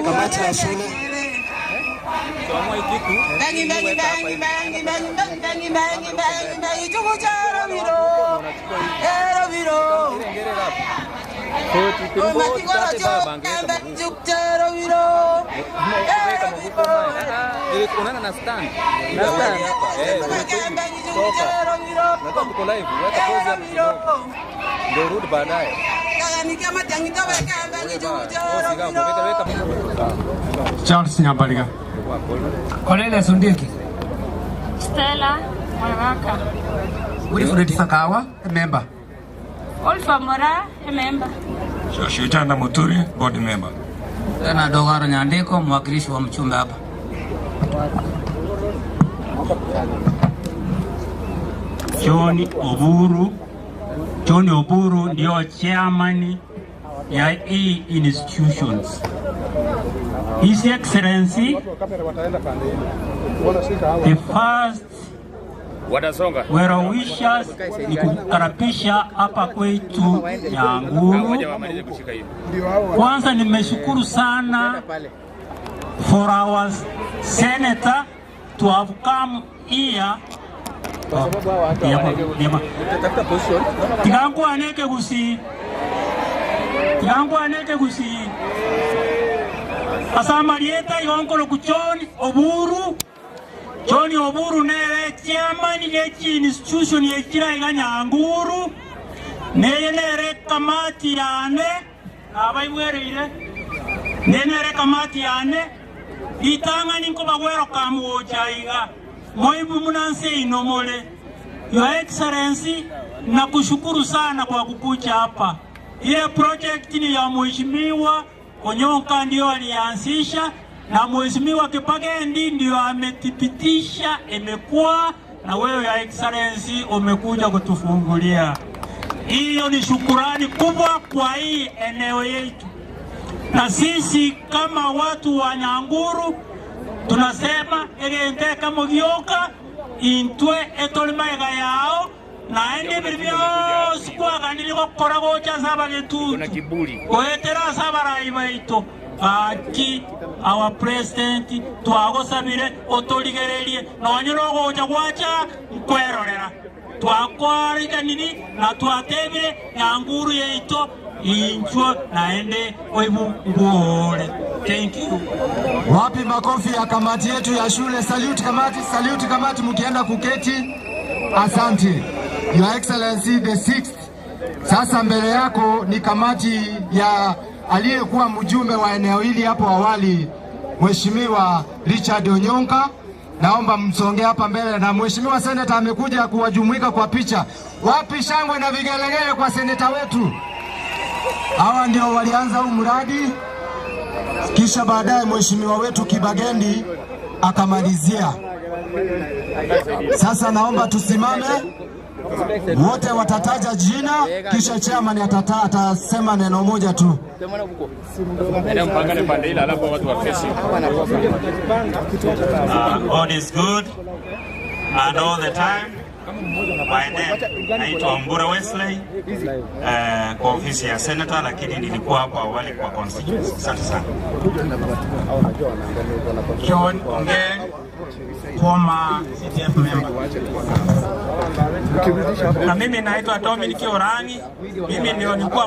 Kamati ya shule. Charles Nyambariga. Cornelius Ondieki. Stella Mwagaka. Wilfred Sakawa, a member. Olpha Moraa, a member. Joshua Chanda Muturi, board member. Bernard Ogaro Nyandiko, mwakilishi wa mchumbe hapa. John Oburu, John Oburu ndio chairman ya hii institutions. His Excellency the first Watasonga. well wishers ni kukaribisha hapa kwetu Nyanguru. Ngoja wamalize kushika hiyo. Kwanza nimeshukuru sana for our senator to have come here. Oh, yema, yema. Tigankwaneke gusi tigankwaneke gusi asamarieta igonkolo ku John Oburu John Oburu nere chairman yechi institution yechira iga Nyanguru neye nere kamati yane abaibwereire neye nere kamati yane ritang'ani nkobagwero kamugocha iga moibu munanse ino mole Your Excellency, nakushukuru sana kwa kukuja hapa. Ile project ni ya Mheshimiwa Onyonka ndio alianzisha na Mheshimiwa Kibagendi ndio amethibitisha imekuwa, na wewe Your Excellency umekuja kutufungulia. Hiyo ni shukurani kubwa kwa hii eneo yetu, na sisi kama watu wa Nyanguru tunasema egenteka mugioka intwe etoli maega yao naende ebiri bionsi kwaganire gokora gocha ase abagetutu goetera ase abarai baito gaki our president twagosabire otorigererie nonye nogocha gwacha nkwerorera twakwariganiri na twatebire Nyanguru yaito inchwo naende oibu ngwore. Thank you. Wapi makofi ya kamati yetu ya shule? Salute kamati, salute kamati, mkienda kuketi. Asante. Your Excellency the sixth. Sasa mbele yako ni kamati ya aliyekuwa mjumbe wa eneo hili hapo awali, Mheshimiwa Richard Onyonka. Naomba msonge hapa mbele, na Mheshimiwa seneta amekuja kuwajumuika kwa picha. Wapi shangwe na vigelegele kwa seneta wetu? Hawa ndio walianza huu mradi, kisha baadaye mheshimiwa wetu Kibagendi akamalizia. Sasa naomba tusimame wote, watataja jina, kisha chairman atata, atasema neno moja tu. Ndio mpangane pande ile alafu watu wa face. God is good and all the time. My name naitwa Mbura Wesley kwa ofisi ya senator, lakini nilikuwa hapo awali kwa constituency. Asante sana. John Ongeng, former CDF member. Na mimi naitwa Dominic Orangi. Mimi ndio nilikuwa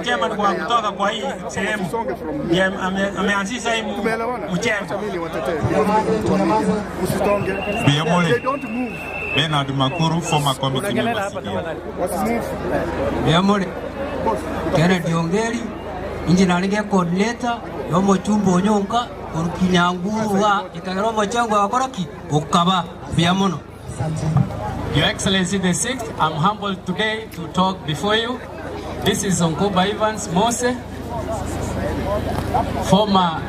chairman kwa kutoka kwa hii sehemu. Ndiye ameanzisha hii mchengo. Biamole. Bernard Makuru, former committee member CDF. Biamole. Kennedy Ongeri, engineering coordinator, yomo chumba onyonka, orukinyanguru wa ikagera omochengo wakoroki okaba biamono. Your Excellency the Sixth, I'm humbled today to talk before you. This is Onkoba Evans Mose, former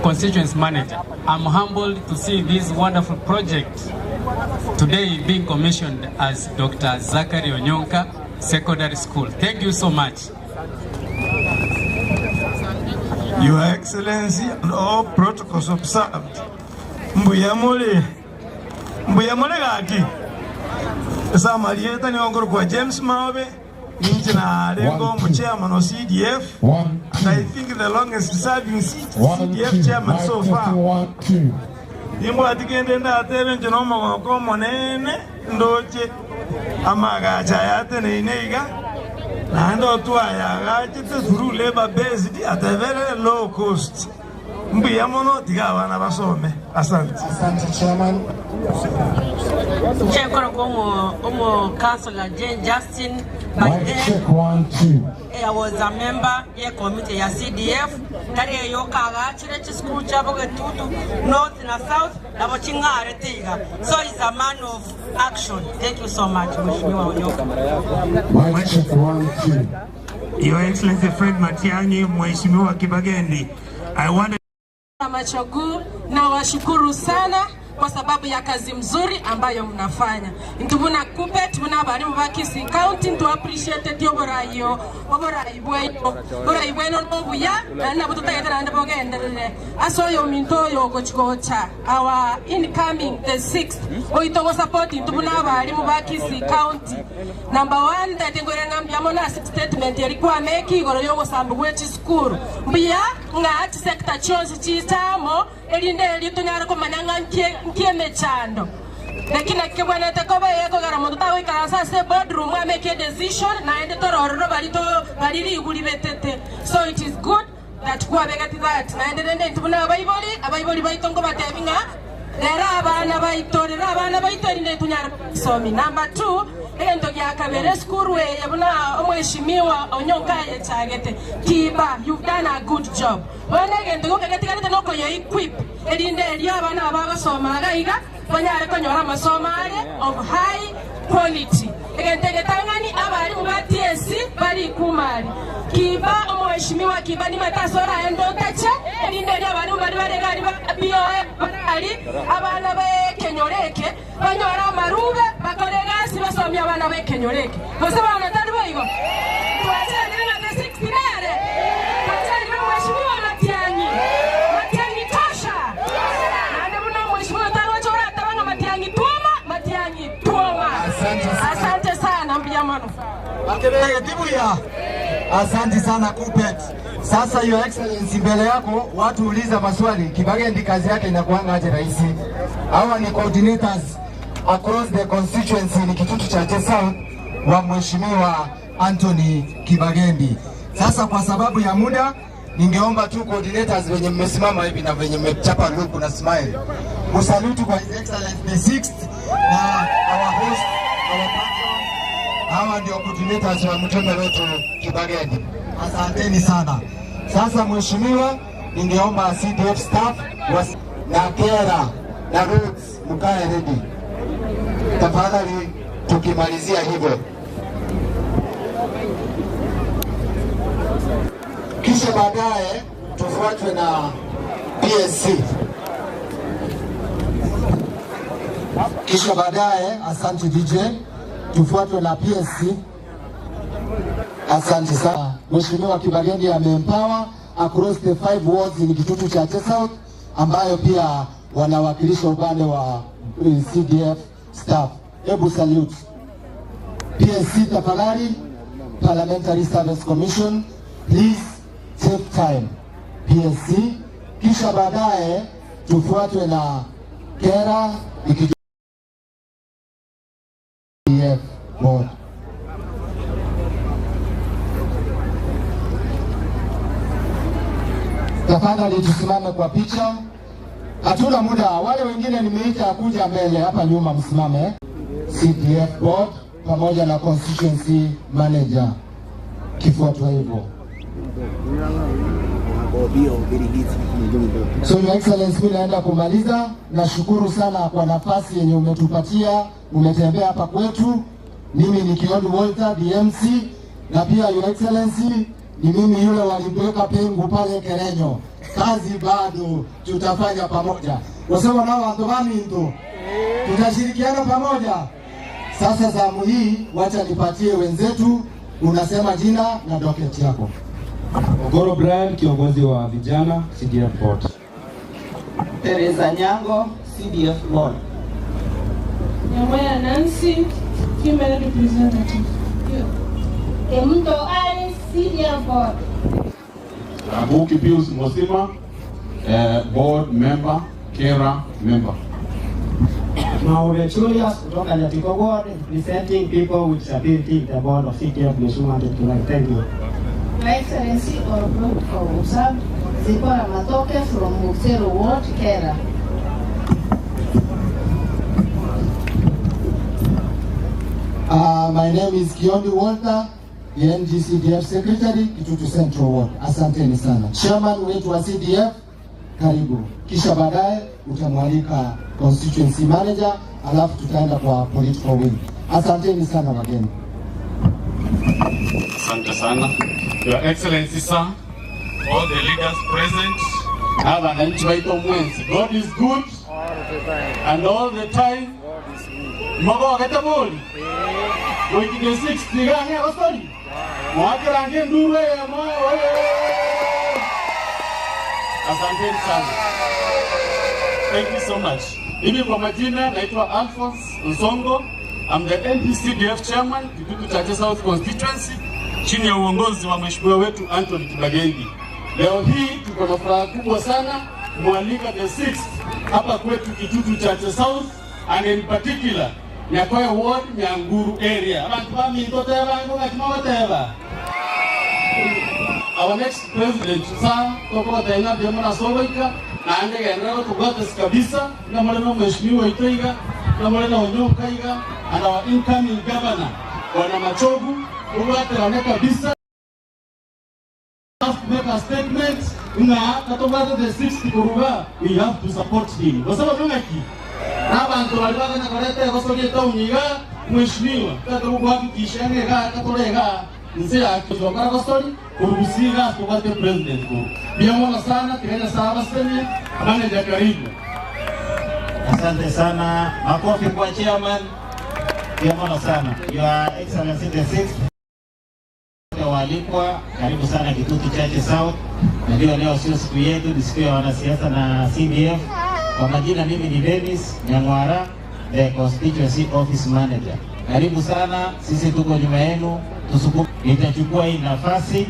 constituency manager. I'm humbled to see this wonderful project today being commissioned as Dr. Zachary Onyonka Secondary School. Thank you so much. Your Excellency and all protocols observed. Mbuyamole. Mbuyamole gaki. Samarieta ni ongoro kwa James Maobe. Inche narenge omochairman o CDF and I think the longest serving CDF chairman so far. Nimbwati kende ndatebe inche nomogoko omonene ndoche amagacho aya ateneine iga, naende otwayagachete through labour based at a very low cost. Mbuya mono tiga abana basome. Asante. Asante chairman. Inche nkorokwa omo councillor Jane Justin by Mic then check 1 2. I was a member ye committee ya CDF tari eyoka agachire chisukuru chiabo Getutu North na South nabo ching'arete iga so is a man of action thank you so much Mheshimiwa Onyoka. Mic check 1 2. Your Excellency Fred Matiang'i, Mheshimiwa Kibagendi, I want Machogu na washukuru sana kwa sababu ya kazi mzuri ambayo mnafanya. Ntubuna kupet muna abarimu ba Kisii County ntu appreciate oborayi oborayi bwaino borayi bwaino nobuya naende nabo totagete naende bogenderere ase oyo ominto oyo ogochigocha our incoming the sixth oito go support ntubuna abarimu ba Kisii County. Number one ntagete nkoirane ng'a mbuya mono ase statement eria kwameka igoro y'ogosambu gwe chisukuru. Mbuya ng'a chisector chionsi chiche amo erinde erio tonyare komanya ng'a nki emechando. Naki naki kebwenerete koba egekogera omonto tagoikaransa ase eboardroom ameke edecision naende tororero baria to baria rigu ribetete. So it is good that kwabegeti that. Naende rende intwe buna abaibori, abaibori baito nkobatebi ng'a rera abana baito, rera abana baito erinde tonyare kobasomi. Number two, egento gia kabere esukuru eye buna omweshimiwa Onyonka ayechagete, Kiba, you've done a good job. Bono egento gioka getigarete nokoye-equip erinde erio abana aba bagosoma iga iga banyare konyora amasomo are of high quality. Egento egetang'ani abalimu ba TSC barikumari. Kiba omweshimiwa Kiba nimanyete ase oraende otache erinde erio abalimu baria bare iga aria ba BOA bare aria abana b'ekenyoro eke banyore amarube bakore egasi basomie abana b'ekenyoro eke. Gose bono tari boigo? Twachandire ng'a the sixth nere? Twachandire omweshimiwa Matiang'i? Matiang'i tosha! Naende buna omweshimiwa tagocha orataba ng'a Matiang'i twoma, Matiang'i twoma. Asante sana, mbuya mono. Ti buya. Asante sana Kuppet. Sasa Your Excellency, mbele yako watu uliza maswali. Kibagendi kazi yake inakuanga aje rahisi? Hawa ni coordinators across the constituency ni Kitutu Chache South wa Mheshimiwa Anthony Kibagendi. Sasa kwa sababu ya muda ningeomba tu coordinators wenye mmesimama hivi na wenye mmechapa luku na smile usalutu kwa His Excellency the sixth na our host, our patron. Hawa ndio coordinators wa mtume wetu Kibagendi. Asanteni sana. Sasa mheshimiwa, ningeomba CDF staff was, na kera na roads mkae ready tafadhali, tukimalizia hivyo kisha baadaye tufuatwe na PSC, kisha baadaye, asante DJ, tufuatwe na PSC. Asante sana Mheshimiwa Kibagendi ameempower across the five wards in Kitutu Chache South ambayo pia wanawakilisha upande wa CDF staff. Hebu salute PSC tafadhali, Parliamentary Service Commission, please take time PSC, kisha baadaye tufuatwe na kera ikija board. Tafadhali tusimame kwa picha, hatuna muda. Wale wengine nimeita kuja mbele hapa nyuma, msimame. CDF board pamoja na constituency manager kifuatwa hivyo. So Your Excellency, mimi naenda kumaliza. Nashukuru sana kwa nafasi yenye umetupatia, umetembea hapa kwetu. Mimi ni Kioni Walter DMC, na pia Your Excellency ni mimi yule walimpeleka pengu pale Kerenyo. Kazi bado tutafanya pamoja, wasema nao wantu tutashirikiana pamoja. Sasa zamu hii wacha nipatie wenzetu, unasema jina na docket yako. Ogoro Brian, kiongozi wa vijana CDF Board. Teresa Nyango, CDF Board. Nyamwaya Nancy, female representative. Kemunto Alice, CDF Board. Abuki Pius Mosima, Board Member, Kera Member. Maure Julius kutoka Nyatiko Ward representing people with disability in the board of CDF Mheshimiwa Anthony Thank you. Your Excellency all protocol observed. Zipporah Matoke from Mugsero Ward, Kera. My name is Kiondi Walter, the NGCDF Secretary, Kitutu Central Ward. Asanteni sana. Chairman wetu wa CDF, karibu. Kisha baadaye utamwalika constituency manager, alafu tutaenda kwa political wing. Asanteni sana wageni. Asante sana. Your Excellency sir, all the leaders present, na wananchi baito mwenzi. God is good and all the time. Mogogete bori. Goikige 60 gang'e gosori. Mwakerange enduru eyemo. Asanteni sana. Thank you so much. Mimi kwa majina naitwa Alphonse Nsongo. I'm the NPCDF chairman Kitutu Chache South Constituency chini ya uongozi wa mheshimiwa wetu Anthony Kibagendi. Leo hii tuko na furaha kubwa sana kumwalika the sixth hapa kwetu Kitutu Chache South and in particular Nyakoe Ward Nyanguru area. Abantu baminto teba ngo gakima bateba. Our next president sa tokobataina bia murasogoika naende genderera gotobwatesi kabisa nga more na mheshimiwa oito iga nga more na Onyonka iga and our incoming governor Bwana Machogu tobwaterane kabisa have to make a statement ng'a tatobwate the 60 koruga we have to support him gose bono ng'aki na abanto baria baganya koreta egosoria etown iga mheshimiwa totagete gokohakikisha ng'a iga katore iga nse yake tokora gosori korugusia iga tobwate president koru mbuya mono sana tiga Nyasaye abasemie manager karibu. Asante sana. Makofi kwa chairman. Mbuya mono sana. Your Excellency the sixth. Waalikwa, karibu sana Kitutu Chache South. Najua leo sio siku yetu, ni siku ya wanasiasa na CDF. Kwa majina mimi ni Dennis Nyang'wara, the constituency office manager. Karibu sana, sisi tuko nyuma yenu, tusukume. Nitachukua hii nafasi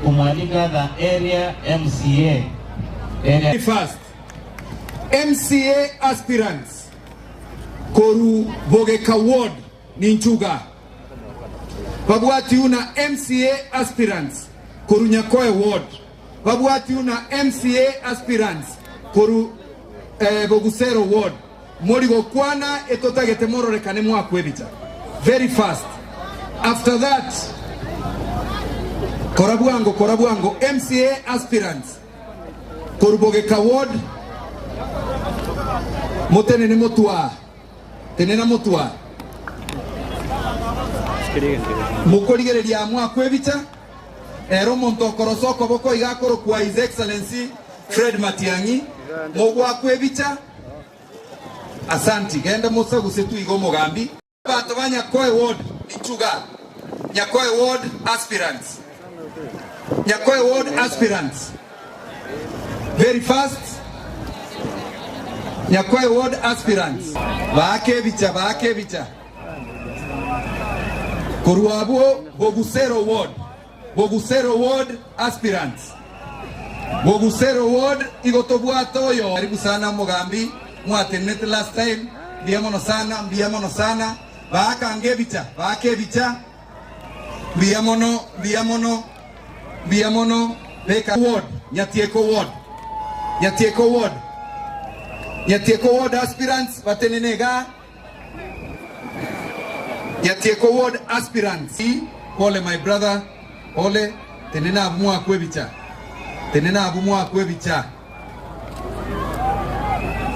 kumwalika the area MCA. Area First, MCA aspirants koru Bogeka Ward Ninchuga babwati una MCA aspirants koru Nyakoe Ward babwati una MCA aspirants koru eh, Bogusero Ward mori gokwana etotagete mororekane mwakwebicha very fast after that kora bwango kora bwango MCA aspirants koru Bogeka Ward motenene motwa tenena motwa mokorigereria mwakwebicha ere omonto okorosa okoboko iga akorokwa His Excellency Fred Matiang'i mogwakwebicha asanti genda mosaguse tu iga omogambi Abanto ba Nyakoe Ward Inchuga Nyakoe Ward aspirants Nyakoe Ward aspirants very fast Nyakoe Ward aspirants baake ebicha baake ebicha korwa abwo Bogusero Ward Bogusero Ward aspirants Bogusero Ward igo tobwate oyo karibu sana omogambi mwatenenete last time mbuya mono sana mbuya mono sana baaka ebicha baaka ebicha mbuya mono mbuya mono mbuya mono beka ward Nyatieko Ward Nyatieko Ward Nyatieko Ward aspirants batenene igaa Nyatieko Ward aspirants pole my brother pole tenena abwo mwakwe ebicha tenena abwo mwakwe ebicha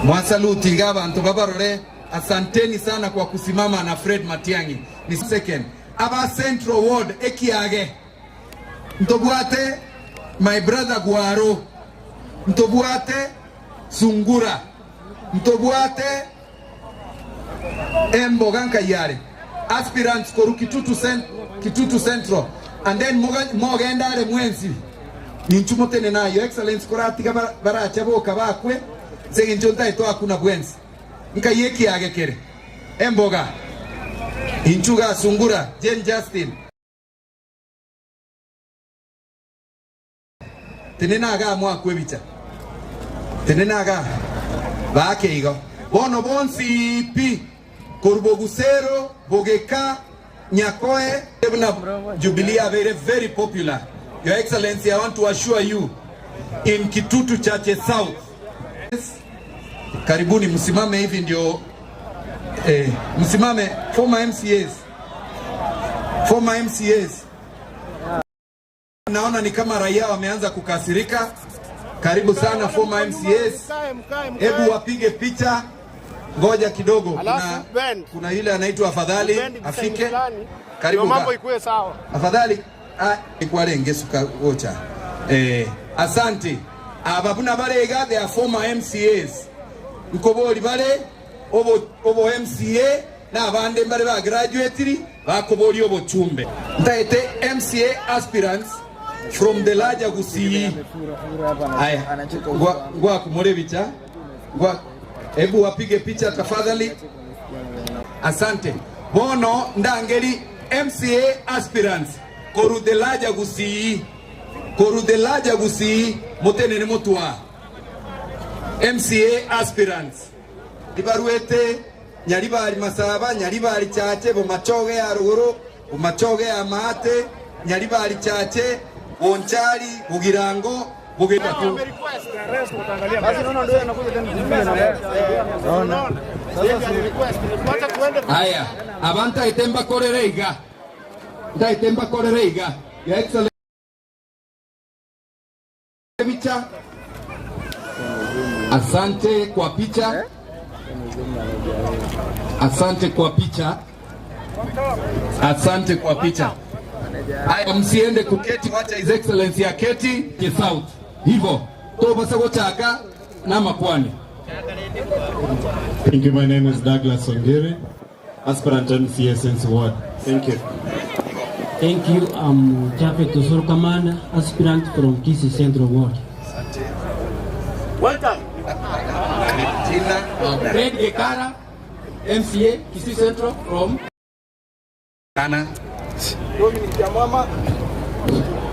mwasaluti iga abanto babarore asanteni sana kwa kusimama na Fred Matiang'i ni second aba Central Ward ekiage ntobwate my brother Gwaro ntobwate Sungura ntobwate Emboga nkayare aspirants koru Kitutu, Cent Kitutu Central and then mogende are mwensi ninchu motenene aye Your Excellency koratiga barache boka bakwe ase eng'encho ntaete oakuna bwensi nkai ekiage kere Emboga inchu iga Sungura Jane Justin. Tenena igaa moakwe ebicha. Tenena igaa. Baake igo. Bono bonsi pi, korwa Bogusero, Bogeka, Nyakoe, buna Jubilee abeire very popular. Your Excellency, I want to assure you in Kitutu Chache South. Karibuni msimame hivi ndio eh, msimame former MCAs. Former MCAs. Naona ni kama raia wameanza kukasirika. Karibu sana former MCAs. Hebu wapige picha. Ngoja kidogo, kuna, kuna yule anaitwa Afadhali afike. Karibu mambo ikuwe sawa. Afadhali ah, ikwarenge suka gocha. Eh, asante. Aba buna barega they are former MCAs. Nkobori bare obo, obo MCA na abande mbare ba graduatiri bakoboria obochumbe. Ntaete MCA aspirants from the larger Gusii. Aya, ngwa ngwakumore bicha. Ngwa, hebu wapige picha tafadhali. Asante. Bono ndangeri MCA aspirants koru the larger Gusii. Koru the larger Gusii motenene motwa. MCA aspirants ribaruete Nyaribari Masaba, Nyaribari Chache, Bomachoge ya Rogoro, Bomachoge ya Maate, Nyaribari Chache, Bonchari, Bogirango, Bogetu. Aya, aba ntaete mbakorere iga, ntaete mbakorere iga, Your Excellency. Picha. Asante kwa picha. Asante kwa picha. Asante kwa picha. Haya, msiende kuketi, wacha His Excellency aketi ke South. Hivyo tobasa gochaka na makwani. Thank you. My name is Douglas Ongiri, aspirant MCA Sense Ward. Thank you. Thank you. I'm Jafet Osoro Kamana, aspirant from Kisii Central Ward. Welcome. Jina. Fred Gekara, MCA, Kisii Central from Ana. Dominic Yamwama.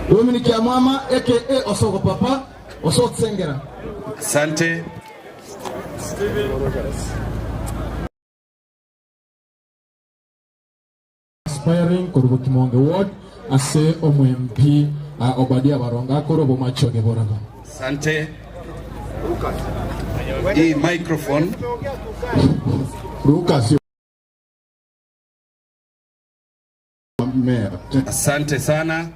Dominic Yamwama aka Osoko Papa, Osoko Sengera. Asante. Aspiring korwa Kimonge ward ase omo MP Obadia Barongo akore obomachoge borago. Asante. Hii microphone. Lucas Mayor. Asante sana.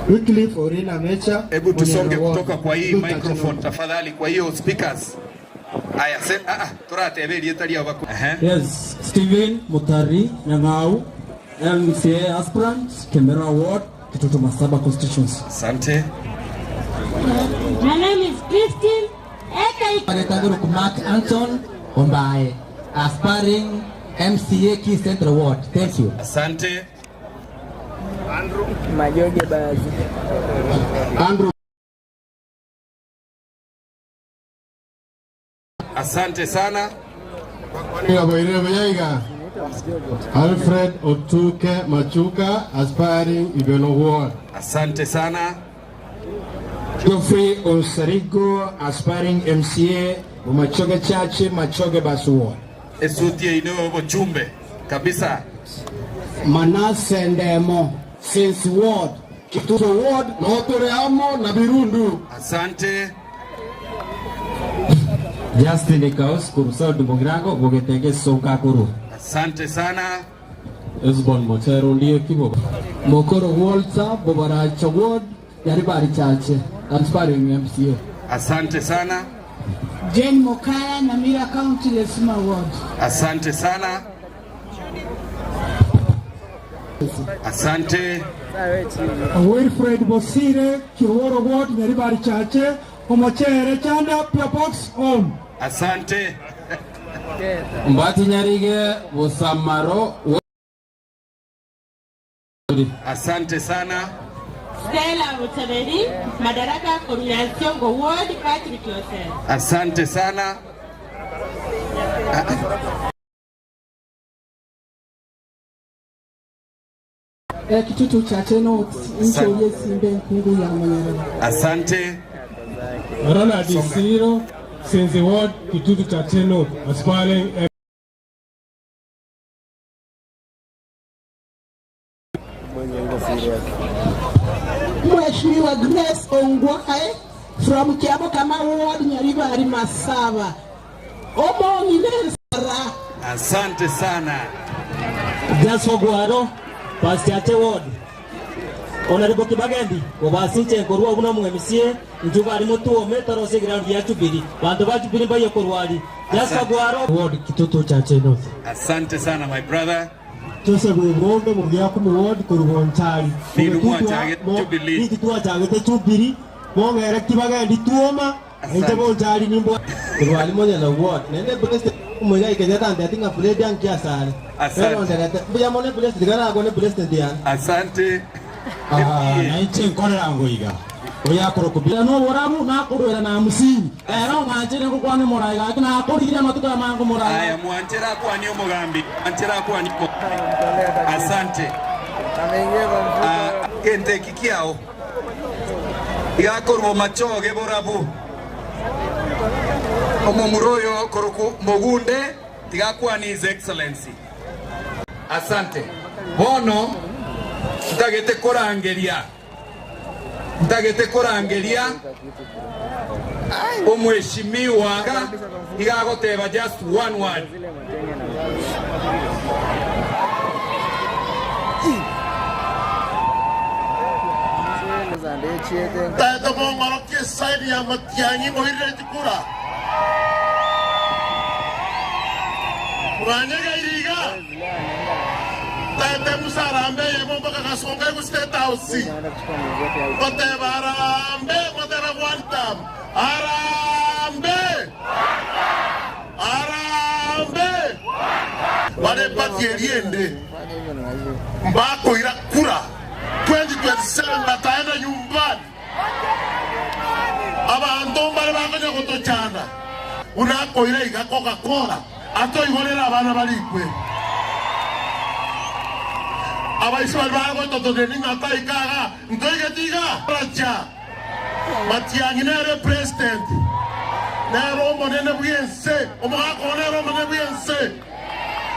Wycliffe Orina Mecha. Hebu tusonge kutoka kwa hii microphone tafadhali, kwa hiyo speakers. Aya, se, ah, ah, turatebe rieta ria baku. Yes, Stephen Mutari Nyang'au, MCA aspirant, Kemera Ward, Kitutu Masaba constituency. Asante. My name is Christine aka Aretaguru Mark Anton Ombae, aspiring MCA Key Central Ward. Thank you. Asante. Andrew Majoge Bazi. Andrew Asante sana. Boire Buyaiga. Alfred Otuke Machuka, aspiring Ibeno Ward. Asante sana. Geoffrey Osarigo, aspiring MCA, Machoge Chache, Machoge Basu Ward. Esuti ino bochumbe kabisa. Manasse Ndemo, Sense Ward, Kitutu Ward, Notoreamo na Birundu. Asante. Justin Kaus Kurusao Dumbogirango Bogetenge Songa Kuru. Asante sana. Esbon Mochero ndiye kibo. Mokoro Walter, Bobaracha Ward, Yaribari Chache, aspiring MCA. Asante sana. Jane Mokaya, Namira County, Lesima Ward. Asante sana. Asante. Wilfred Bosire, Kiworo Ward, Nyaribari Chache, Omochere Chanda, Pia Box Home. Asante. Mbati Nyarige Busamaro Asante sana. Stella Mutaberi, Madaraka Community Ward, Patrick Yosef. Asante sana. Kitutu Chache North, Inche Esimba Enkungu ya Monyerere. Asante. Ronald Isiro, Senze Ward, Kitutu Chache North, aspiring Mheshimiwa Grace Ongwae from Kiamokama Ward, Nyaribari Masaba. Omong'ina ensara. Asante sana. Jasper Gwaro, Pastiache Ward. Honorable Kibagendi, obasinche nkorwa buna omwMCA, intwe bari motwome torose eground ya Jubilee. Banto ba Jubilee mbaiyo korwa aria. Jasper Gwaro. Ward, Kitutu Chache North. Asante sana my brother. Joseph Ebombe Mugiakumu Ward korwa Bonchari. Ninwe mwachagete Jubilee. Ninki twachagete Jubilee, mong'ere Kibagendi twoma, inche Bonchari nimbwa. Korwa aria Monyene Ward, naende president omoigai Kenyatta antebetie ng'a Fred anki asare. Asante. Nere onderete. Mbuya mono epresident, tiga nakwane president yane. Asante. Nainche nkorera ngoiga oyakorokwa Bira noborabu nakorwera na hamsini ere omwanchire ngokwana omorai gaki nakorigirie amatuko amange omorai. Aya mwanchera akwanie omogambi, mwanchera akwanie omogambi. Asante. Ah, gento eki kiao igakorwa machoge borabu omomura oyo korokwa mogunde tigakwani his excellency. Asante. Bono ntagete korangeria ntagete korangeria omweshimiwa igagoteba just one word. Tata mong'orokie side ya Matiang'i moirire chikura. Mwanyegeire iga. Tata Musa arambe eyemo mpaka Gasonga ego State House. Goteba arambe motebe one term. Arambe! Arambe! Bare party eria ende mbakoira kura 2027 bataenda nyumbani. Abanto mbare bakonya gotochanda buna akoira iga Coca-Cola atoigorere abana barikwe. Abaisi baria bagototoneria ng'a taika iga ntoigeti iga racha. Matiang'i nere president, nere omonene bw'ense, omogaka oo nere omonene bw'ense.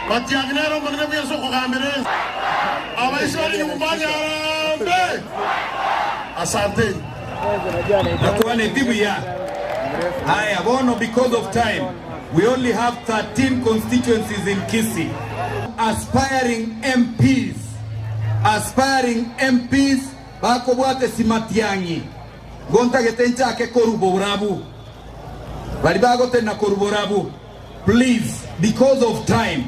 Matiang'i nere omonene bw'ense okogambera ense. Abaisi bare nyumbani arambe. Asanteni. Nakwaneti buya. Haya, bono because of time, we only have 13 constituencies in Kisii. Aspiring MPs, aspiring MPs bakobwate Simatiang'i. Gontagete nchake korubo borabu. Bari bagotena korubo borabu. Please, because of time,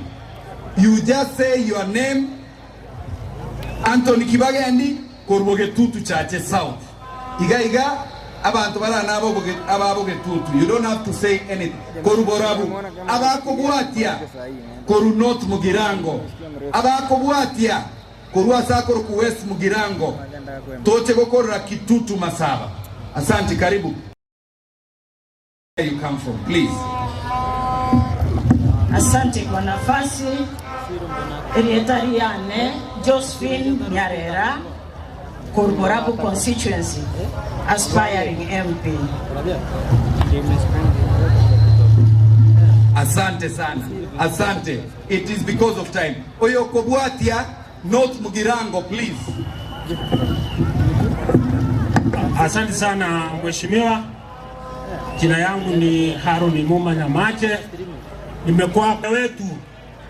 you just say your name, Anthony Kibagendi, korubo Getutu Chache South. Iga iga, abantu barana ababo Getutu. You don't have to say anything. Korubo borabu. Abakobwatia, koru North Mugirango. Abakobwatia, koru asakoro ku West Mugirango. Toche gokorera Kitutu Masaba. Asante, karibu. Where you come from, please. Asante kwa nafasi. Erieta riane Josephine Nyarera, Korborabu constituency, aspiring MP. Asante sana. Asante. It is because of time. Oyo kobwatia North Mugirango, please. Asante sana mheshimiwa. Jina yangu ni Haruni Muma Nyamache. Nimekuwa wetu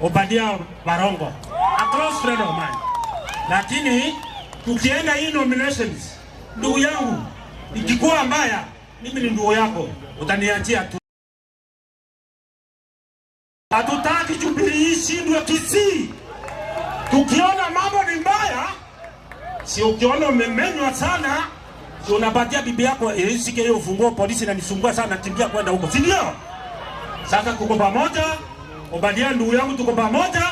Obadia Barongo, a close friend of mine. Lakini tukienda hii nominations, ndugu yangu, ikikuwa mbaya, mimi ni ndugu yako, utaniachia tu. Hatutaki Jubilee ishindwe Kisii. Tukiona mambo ni mbaya, si ukiona umemenywa sana, si unapatia bibi yako eh, shike hiyo ufunguo, polisi inanisumbua sana, nakimbia kwenda huko, si ndio? Sasa tuko pamoja, Obadia ndugu yangu, tuko pamoja,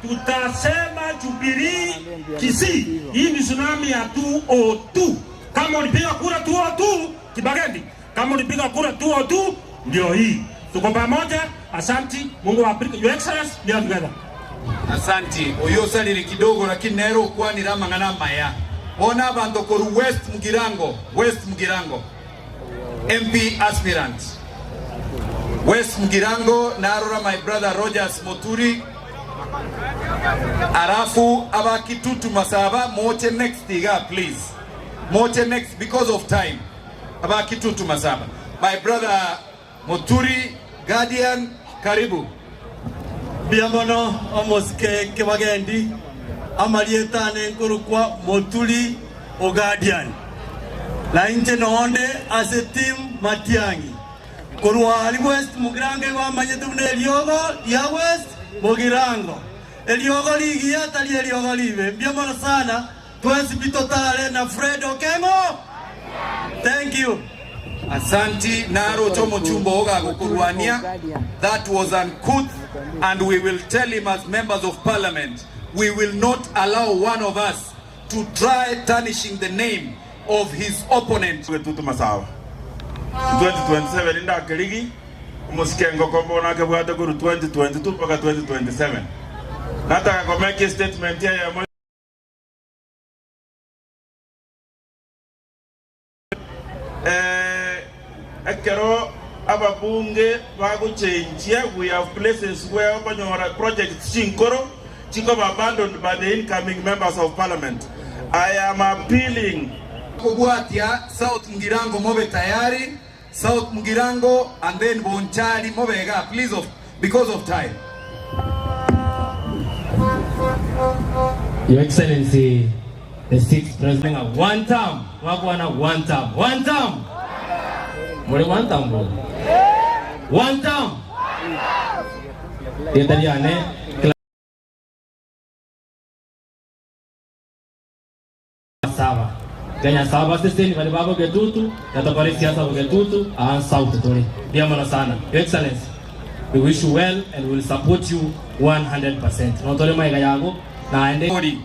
tutasema Jubilee Kisii. Hii ni tsunami ya 202. Kama ulipiga kura 202 Kibagendi, kama ulipiga kura 202 ndio hii. Tuko pamoja, asanti. Mungu awabariki. Your Excellency, we are together. Asanti, oyio osarire kidogo lakini nere okwanire amang'ana amaya. Bono abanto korwa West Mugirango, West Mugirango, MP aspirant. West Mugirango narora my brother Rogers Moturi, alafu aba Kitutu Masaba moche next igaa please. Moche next because of time. Aba Kitutu Masaba. My brother Moturi Guardian karibu. Mbuya mono omosike Kibagendi, amarieta ane nkorokwa Moturi o Guardian, na inche nonde ase team Matiang'i. Korwa aria West Mugirango igo amanyete buna eriogo ria West Mugirango. Eriogo rigiya tari eriogo ribe. Mbuya mono sana Twensi pi totare na Fred Okengo. Thank you. Asanti naroche omochumba oo gagokorwania that was uncouth and we will tell him as members of parliament we will not allow one of us to try tarnishing the name of his opponent. Getutu Masaba 2027 Indakerigi omosike engoko bono akebwate korwa 2022 mpaka 2027 nataka komeka estatement eyemo. Ekero ababunge bagochenchia we have places where okonyora projects chinkoro chikoba abandoned by the incoming members of parliament. I am appealing. Kobwatia South Mugirango mobe tayari, South Mugirango and then Bonchari mobe igaa please of because of time. Your Excellency the sixth president ng'a one term mwakwana one term one term more one term bono one term rieta riane Saba. Kenya saba seseni bari ba Bogetutu na tokore siasa Bogetutu aa South tore. Mbuya mono sana. Your Excellency, we wish you well and we will support you 100%. Notore magega yago naende. Ori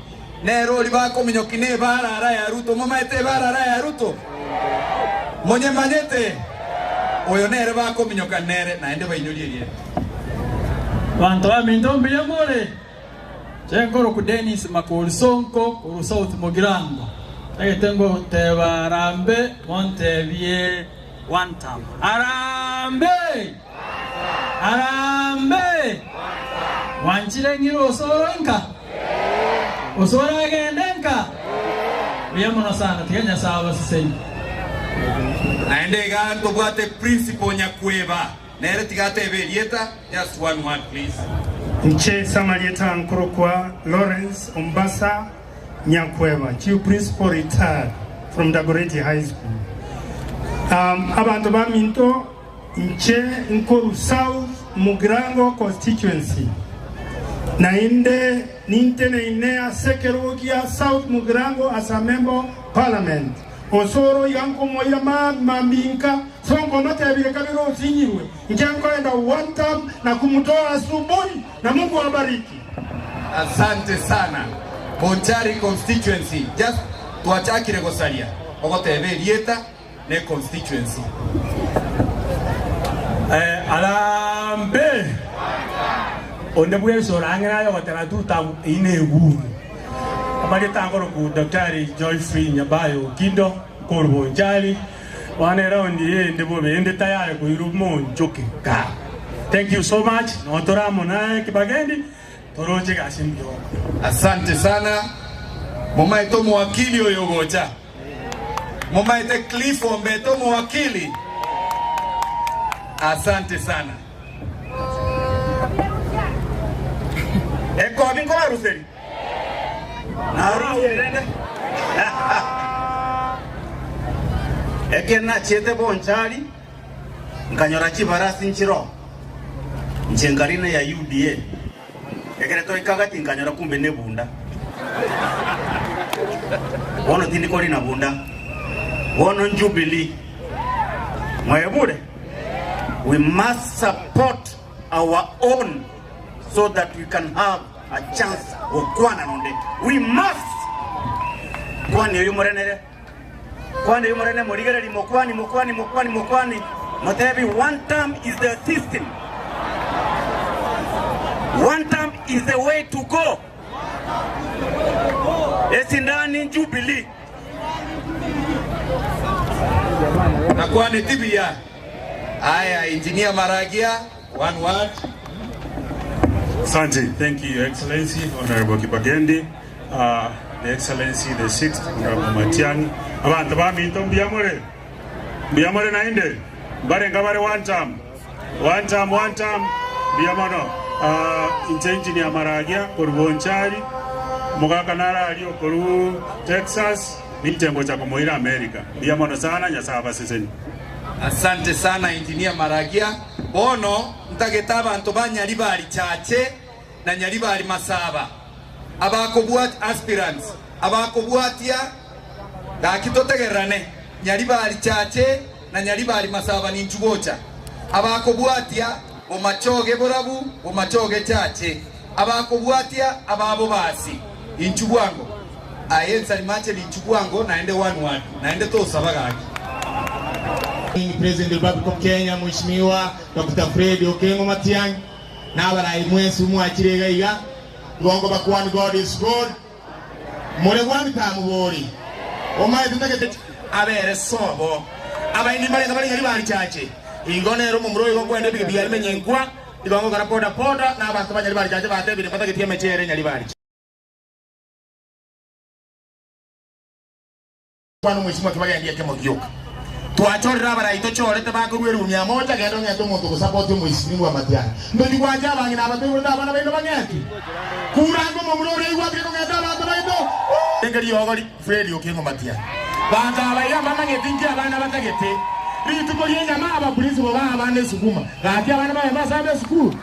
nere oria bakominyokia nebarara ya Ruto. Momaete ebarara ya Ruto? Monyemanyete? Oyo nere bakominyoka nere, naende bainyorie erieta. Banto baminto mbuya more? Inche nkorokwa Dennis Makori Sonko korwa South Mugirango. Ntagete ngoteba arambe montebie one term. Arambe! Arambe! Mwanchire ng'ire osoro nka? Osoro agende nka? Buya mono sana tiga Nyasae abasesenie. Naende iga ntobwate principal Nyakweba. Nere tiga atebe erieta, just one word please. Inche Samarieta nkorokwa Lawrence Ombasa Nyakweba, Chief Principal retired from Dagoretti High School. Um, abanto baminto inche nkoru South Mugirango constituency naende ninteneine ase ekerogo gia South Mugirango as a member of parliament. Osoro iga nkomoira mambinka, sonko motebire kabere osinyirwe, inche nkoenda one term na kumutoa asubuhi na Mungu awabariki. Asante sana Bonchari constituency just twachakire gosaria ogoteba erieta ne constituency. Arambe! Onde bwensi orang'e aye ogoteba tuta eyio negumu. Amarieta akorokwa Daktari Geoffrey Nyabayo Okindo nkorwa Bonchari, bono eraundi eye ende bobe ende tayari koirwa monchoke ka. Thank you so much, noo tore amo naye Kibagendi toroche egasi mbuya ogokora. Asante sana momaete omowakili oyo ogocha. Momaete Cliff Ombete omowakili? Asante sana. Ekobi nkobaruseri, narusie rende. Ekero nachiete Bonchari, nkanyora chibarasi nchiroo, inche nkarina ya UDA. Ekero twaika gati nkanyora kumbe nebunda. Bono tindi korina bunda. Bono Jubilee. Mwebure? We must support our own so that we can have a chance gokwana nonde. We must! Kwani oyo morenere. Kwani oyo morene morigereri mokwani mokwani mokwani mokwani motebi one term is the system. One term is is the way to go. Esindani Jubilee. Nakwaneti buya. Aya, Engineer Maragia, one word. Asante. Thank you, Your Excellency, Honorable Kibagendi, the Excellency, the sixth, Honorable Matiang'i. Abanto baminto mbuya more? Mbuya more naende? Mbarenga bare one term? One term, one term. Mbuya mono. Inche Engineer Maragia korwa Bonchari, omogaka nare aria okorwa Texas, ninche ngocha komoira America. Mbuya mono sana, Nyasae abasesenie. Asante sana Engineer Maragia. Bono ntagete abanto ba Nyaribari Chache na Nyaribari Masaba abakobwat aspirants abakobwatia gaki totegererane Nyaribari Chache na Nyaribari Masaba ninchu gocha abakobwatia Bomachoge borabu Bomachoge Chache abakobwatia ababo basi inchu bwango aye nsarimache ninchu bwango naende one word naende tosaba gaki. President Republic of Kenya Mheshimiwa Doctor Fred Okengo Matiang'i na abarai mwensi mwachire iga iga igo nkobakwani God is good more one time bori omaete ntagete Abere sobo abaini mbarenge bare Nyaribari Chache igo nere omomura oyo igo nkwenda ebigibigi aria menyenkwa igo ngokora boda boda na abanto ba Nyaribari Chache batebire mbatageti emechere Nyaribari Kwana omwesimwa kibagendie ekemo gioka. Twachorire abarai tochorete bakorwa erumi amo ocha genda ong'ete omonto ogosapoti omoisimwa amatiang'i. Ntochi gwancha abang'ina aba toiborete abana baino bang'eti. Kuranga omomura oria aigwatire kong'eta abanto baito. Renge riogo ri Fred Okengo Matiang'i. Banto aba iga mbamanyeti nki abana batagete. Rituko ri'enyama abaprinsipal baa abana esukuma. Gaki abana baye mbasambe esukuru.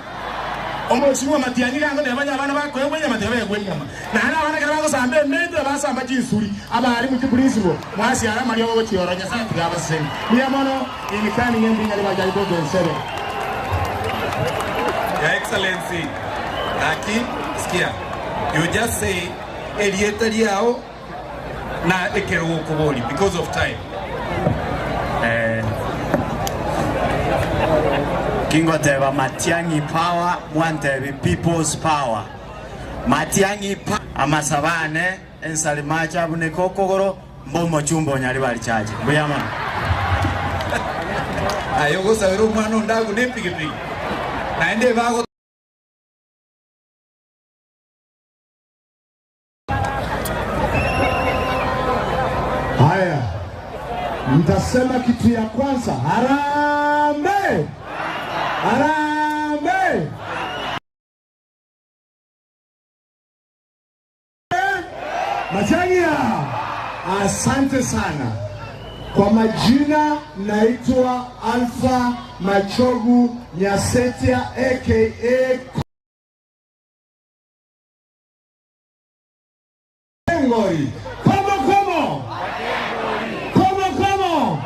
Omochie Matiang'i iga ngoteba onye abana bakoegwa enyama tiga baegwe enyama. Naende abana ekero bagosamba emete basamba chinsuri, abarimu chiprinciple, mwasiara amariogo gochiora Nyasae tiga abasesenie. Mbuya mono incoming MP Nyaribari Alitoto Ensebe. Your Excellency, gaki sikia, you just say erieta riao na ekerogo okobori because of time. Eh, Kingoteba Matiang'i power, mwantebi people's power. Matiang'i power. Amasabo ane ensari mache abuneke okogoro mbe omochumba o Nyaribari Church. Mbuya mono. Aye ogosabera omwana onde agune epigipigi naende ebago. Haya, mtasema kitu ya kwanza, harambee! Harambee! Matiang'i, asante sana. Kwa majina naitwa Alpha Machogu Nyasetia aka Ngori. Komo komo. Komo komo.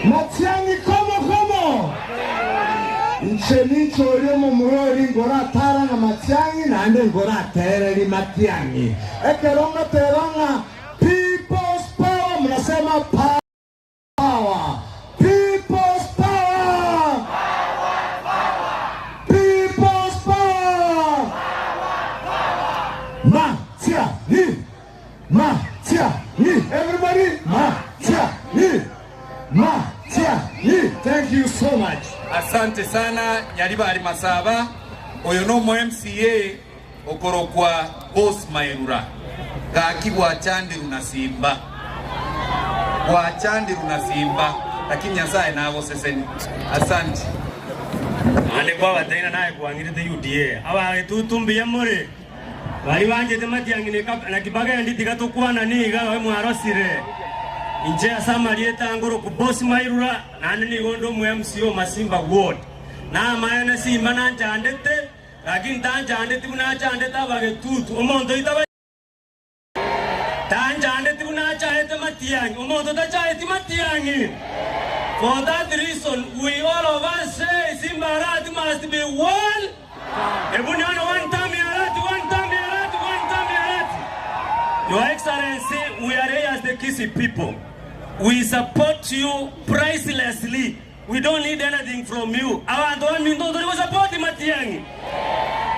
Matiang'i komo komo. Inche ninche oria omomura oria ngoratara na Matiang'i naende ngoratereri Matiang'i. Ekero ngoteba ng'a People's Power mnasema power. People's Power. People's Power. Matiang'i. Matiang'i. Everybody, Matiang'i. Matiang'i. Thank you so much. Asante sana Nyaribari Masaba, oyo nomo MCA okorokwa Boss Mairura, gaki gwachandirwe na Simba, gwachandirwe na Simba, lakini Nyasaye nagosesenie. Asante. Naende kwabateina naye kwang'irete UDA. Abagetutu mbuya more, baria banchete Matiang'i na Kibagendi tiga tokwanani iga babe mwarosire. Inche ase amarieta angoroku Boss Mairura, naende nigo nde omo MC o Masimba Ward. Namaene Simba nanchandete, lakini tanchandeti buna achandete abagetutu. Omonto oito Tanchandeti buna achaete Matiang'i. Omonto tachaeti Matiang'i. For that reason, we all of us say Simba Arati must be one. Ebu nione one term ya Arati, one term ya Arati, one term ya Arati. Your Excellency, we are here as the Kisii people. We support you pricelessly. We don't need anything from you. Abanto baminto ntori gosapoti Matiang'i.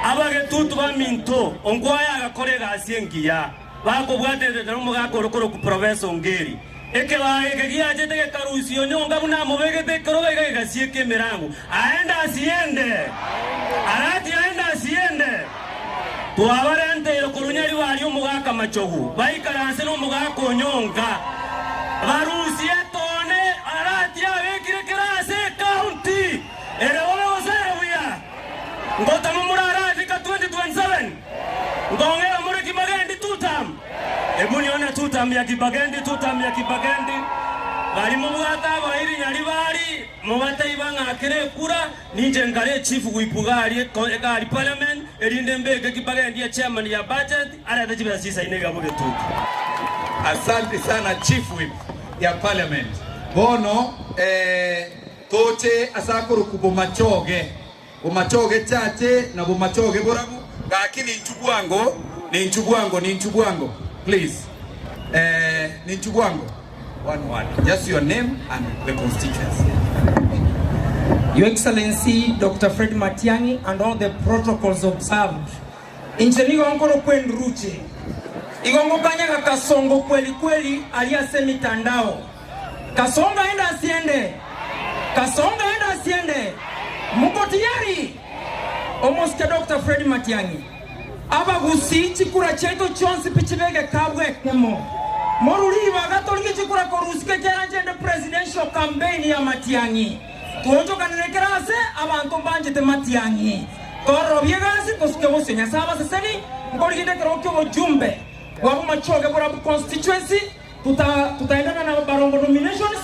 Abagetutu baminto, Onkwaya agakora egasi engiya, bakobwaterete nomogaka ore korokwa Professor Ongeri. Ekebago eke giachete gekarusia onyonga buna amobegete ekerogo iga gegasieka emerango. Aende asiende! Arati aende asiende! Twabarenteire korwa Nyaribari omogaka Machogu, baikaranse nomogaka Onyonka, barusie etone Arati abekire kera ase ecounty ere bobe gose ere buya. Ngotama more Arati ka 2027, nkong'era more Kibagendi tutam. Ebu nione tutam ya Kibagendi, tutam ya Kibagendi. Baria mobwate abairi Nyaribari, mobateiba ng'a kera ekura, Ninche nkare chief whip gari egari parliament erinde mbeke kibagendi chairman ya budget arete chibesa chisaine iga bogetutu. Asante sana chief whip ya parliament. Bono eh, toche ase akorokwa bomachoge, bomachoge chache na bomachoge borabu, gaki ninchu bwango, ninchu bwango, ninchu bwango please eh, ninchu bwango. One word, just your name and the constituency. Your Excellency Dr. Fred Matiang'i and all the protocols observed. Inche nigo nkorokwa Enduruche. Igo ngokanyaga Kasongo kweli kweli aria ase emitandao. Kasongo aende asiende. Kasongo aende asiende. Mko tiyari? Omosike Dr. Fred Matiang'i. Abagusii chikura chiaito chionsi pi chibe egekabu ekemo. Morure ribaga torigie chikura korusika ekiagera inche nde presidential campaign ya Matiang'i. Twochokanere kera ase abanto mbanchete Matiang'i. Tororobie egasi tosuke bosio. Nyasae abaseseni nkoriginde ekerogo ki'obochumbe bwa Bomachoge Borabu constituency tuta tutaendana na Barongo nominations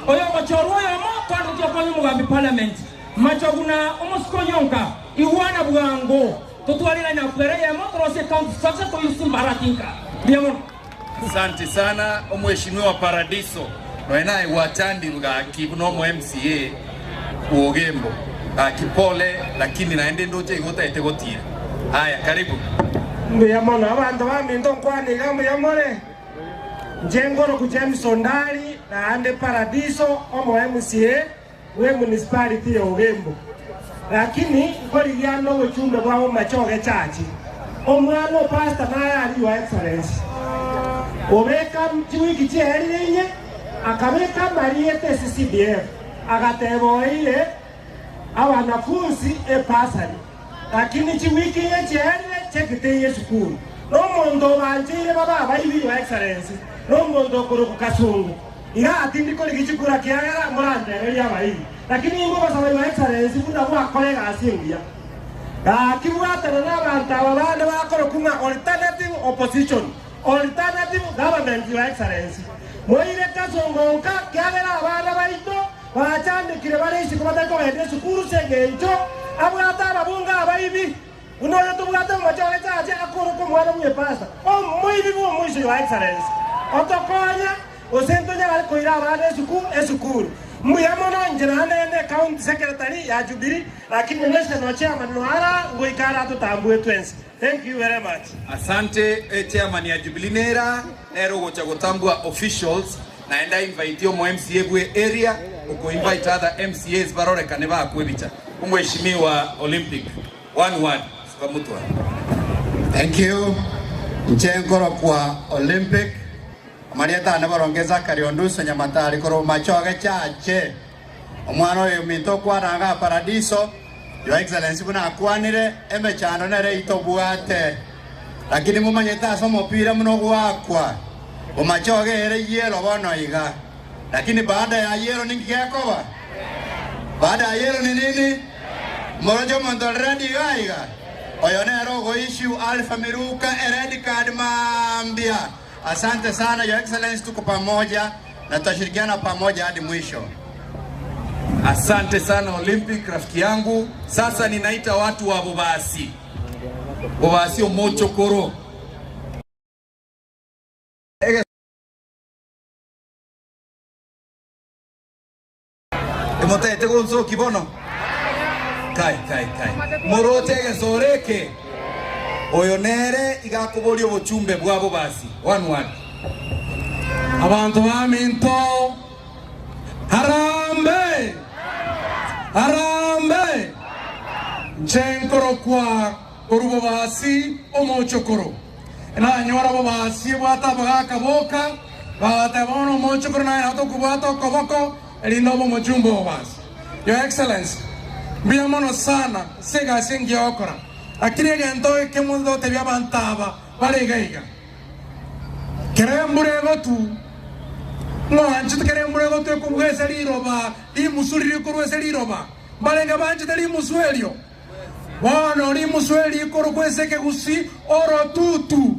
oyo ogochorwa oyomo twande tokonya omogambi parliament. Machogu na omosike onyonka igwana bwango. Totwarire nyakwera eyemo torosie county structure toyusie mbarati nka. Mbuya mono. Asante sana omweshimiwa Paradiso nonya naye gwachandirwe gaki buna omo MCA bwogembo gaki pole lakini naende ndoche igo otagete gotira haya karibu. Mbuya mono abanto baminto nkwane iga mbuya more. Inche nkoroku James Ondari naende Paradiso omo MCA bwe municipality ya Ogembo. Lakini nkorigia ande obochumbe bwa Bomachoge Church. Omwana o pastor naye aria Your Excellency. Obeka chiwiki chiaerire inye akabeka amarieta ase CDF agateba oeire abanafunsi ebursary. Lakini chiwiki inye chiaerire cheki teiyo esukuru. Nomonto obancheire babe abaibi Your Excellency nomonto okorokwa Kasungu. Iga tindi korigia chikura kiagera moranteberie abairi, lakini ingobasaba Your Excellency buna gwakora egasi engiya. Gaki bwatana nabanto aba bande bakorokwa ng'a alternative opposition, alternative government Your Excellency. Moire kasongo nka kiagera abana baito bachandekire bare isiko batari kogenda esukuru ase engencho abwate ababunge abaibi. Buna oyo tobwate omochore chache akorokwa omwana bw'epasta, omoibi bw'omoiso Your Excellency. Otokonye Gose ntonyare koira abana esuku esukuru. Mbuya mono inche naende nde county secretary ya Jubilee lakini national chairman noara ngoika ara totambue twensi. Thank you very much. Asante chairman ya Jubilee nera nere ogocha gotambua officials naende a invite omo MCA bwe area oko invite other MCAs barorekane bakwe ebicha. Omweshimiwa Olympic one word suka motwe. Thank you. Inche nkorokwa Olympic. Amarieta ane boronge Zachary Onduso Nyamatari korwa Bomachoge Chache. Omwana oyo ominto okwana igaa Paradiso, Your Excellency buna akwanire, emechando nere itobwate. Lakini momanyete ase omopira buna ogoakwa, Bomachoge ere yellow bono iga. Lakini baada ya yellow ninki gekoba? Baada ya yellow ni nini? Moroche omonto ore red iga iga? Oyo nere ogo issue Alpha Miruka e red card mambia. Asante sana Your Excellency, tuko pamoja na tutashirikiana pamoja hadi mwisho. Asante sana Olympic rafiki yangu. Sasa ninaita watu wa Bobasi. Bobasi omochokoro. Emotaete gonsoki bono? Kai, kai, kai. Moroche egesoro eke? Oyo nere iga akoboria obochumbe bwa bobasi. One word. Abanto baminto, Harambee! Harambee! Inche nkorokwa korwa bobasi omochokoro. Nanyora bobasi ebwate abagaaka boka, bagateba bono omochokoro naye nabo tokobwata okoboko erinde obe omochumba o bobasi. Your Excellency, mbuya mono sana ase egasi engiya ogokora, lakini egento ekemo totebie abanto aba bare iga iga, Kera embura egotu, ng'oanchete kera embura egotu ekobua ase riroba, rimusu riria rikorwa ase riroba. Mbarenge banchete rimusu erio? Bono rimusu eri rikorokwa ase ekegusii orotutu.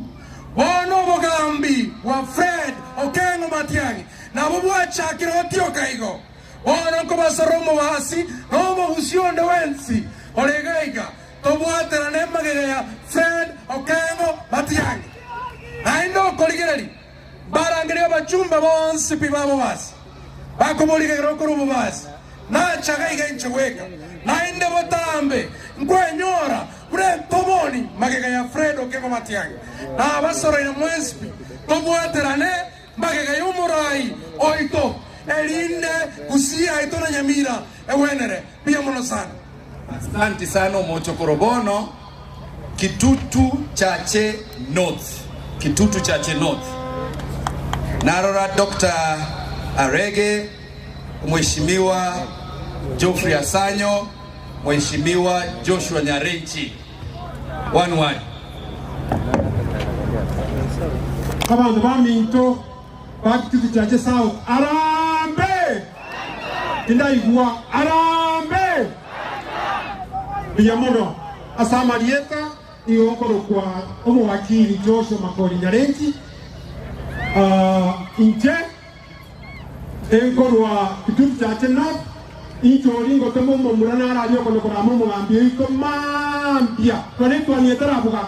Bono obogambi bwa Fred Okengo Matiang'i nabwo bwachakire gotioka igo. Bono nkobasora omobasi na omogusi onde bwensi ore iga iga, Tobwaterane magega ya Fred Okengo Matiang'i. Naende okorigereria mbarangerie abachumba bonsi pi b'abobasi, bakoborigera okorwa obobasi, nachaga iga inche bweka, naende botambe nkwenyora buna entomoni magega ya Fred Okengo Matiang'i. Nabasoroire mwensi pi, tobwaterane magega y'omorai oito, erinde Gusii yaito na Nyamira egwenere. Mbuya mono sana. Asanti sana omochokoro bono Kitutu Chache North Kitutu Chache North narora Doctor Arege Mheshimiwa Geoffrey Asanyo Mheshimiwa Joshua Nyarenchi one word. Abanto baminto ba Kitutu Chache South, Harambee! Tindaigwa Harambee! Mbuya mono ase amarieta nigo nkorokwa omowakili Joshua Makori Nyarenchi. Inche enkorwa Kitutu Chache North, inche oria ngotema omomura nararia okonya korama omogambi oito mambia nonya etwani etarabuga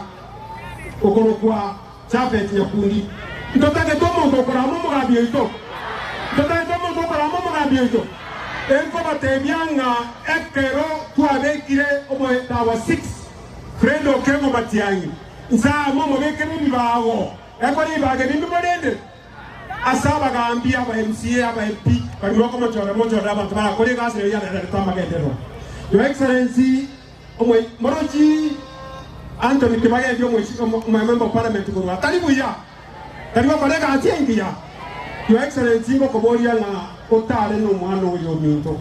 okorokwa Jafeti Nyakundi. Ntotagete omonto okorama omogambi oito? Ntotagete omonto okorama omogambi oito? Enkobatebia ng'a ekero twabekire omoetawa 6 Fred Okengo Matiang'i inse amo omobekere ebibago, ekore ebibago ebi mbimorende ase abagambi, aba MCA, aba MP, baria mokomochorera mochorere abanto barakore egasi nario yarerete amagenderero. Your Excellency, Morochi Anthony Kibagendi Omomember of Parliament korwa tari buya, tari gokora egasi engiya. Your Excellency ngokoboria ng'a otare nomwana oyo ominto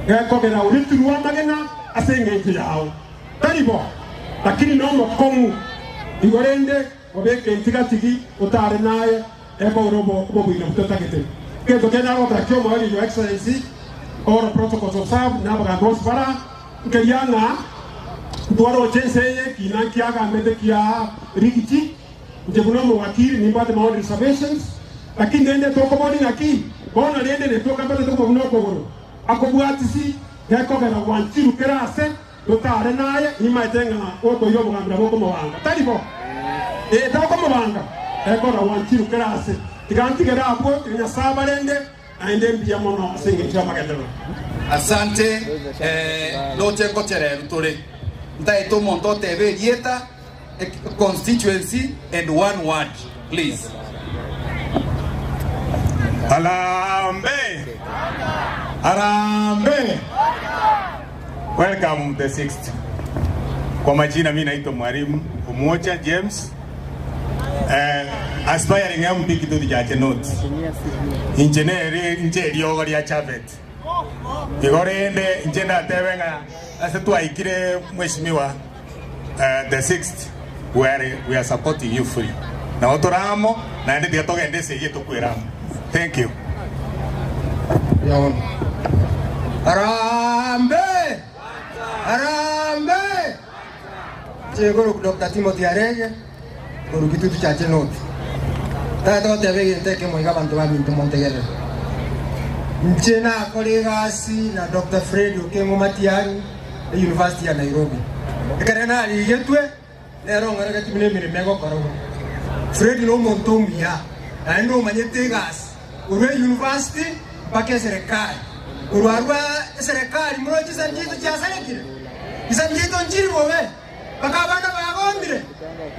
gekogera oritirwe amagena ase engencho yao. Tari bo, lakini nomokong'u. Igo rende obeke entigatigi otare naye ekogera obobuina butotagete. Egento kende agokora kiomoerio Your Excellency, all protocols observed, na abagambi bonsi bara Nkeria ng'a ntwaroche ense eye ekiina nkiagambete kia Rigiti, inche buna omowakili nimbwate my own reservations, lakini rende tokoboria naki bono rende netwekambete tokobua buna okogoro akobwatisi gekogera gwanchiru kera ase totare naye nimaete ng'a gokoira obogambi nabo okomobanga tari bo? Ee tokomobanga gekogera gwanchiru kera ase tiga ntigere abwo tiga Nyasae abarende. Naende mbuya mono ase engencho y'amagenderero. Asante ndoche ngochereru tore. Ntaete omonto otebe erieta, constituency and one word please. Harambee! Harambee! Welcome the sixth. Kwa majina mi naitwa Mwalimu Omuocha James. Eh, aspiring MP Kitutu Chache North. Inche nere inche eriogo ria Chafet. Igo rende inche ndatebe ng'a ase twaikire mheshimiwa eh, the sixth we are, we are supporting you fully. Nabo tore amo naende tiga togende esegi etokwere amo. Thank you. Harambee! Harambee! Inche Dr. Timothy Arege korwa Kitutu Chache North. Tata goteba egento ekemo iga abanto baminto montegerere. Inche nakora egasi na Dr. Fred Okengo Matiang'i e University ya Nairobi. Ekero narigetwe nere ong'eregetie buna emeremo egokorwa. Fred nomonto omuya naende omanyete egasi korwa e university mpaka eserekari. Korwa arwo eserekari moroche chisani chiaito chiasarekire, chisani chiaito nchiri bobe, mpaka abana bagomire.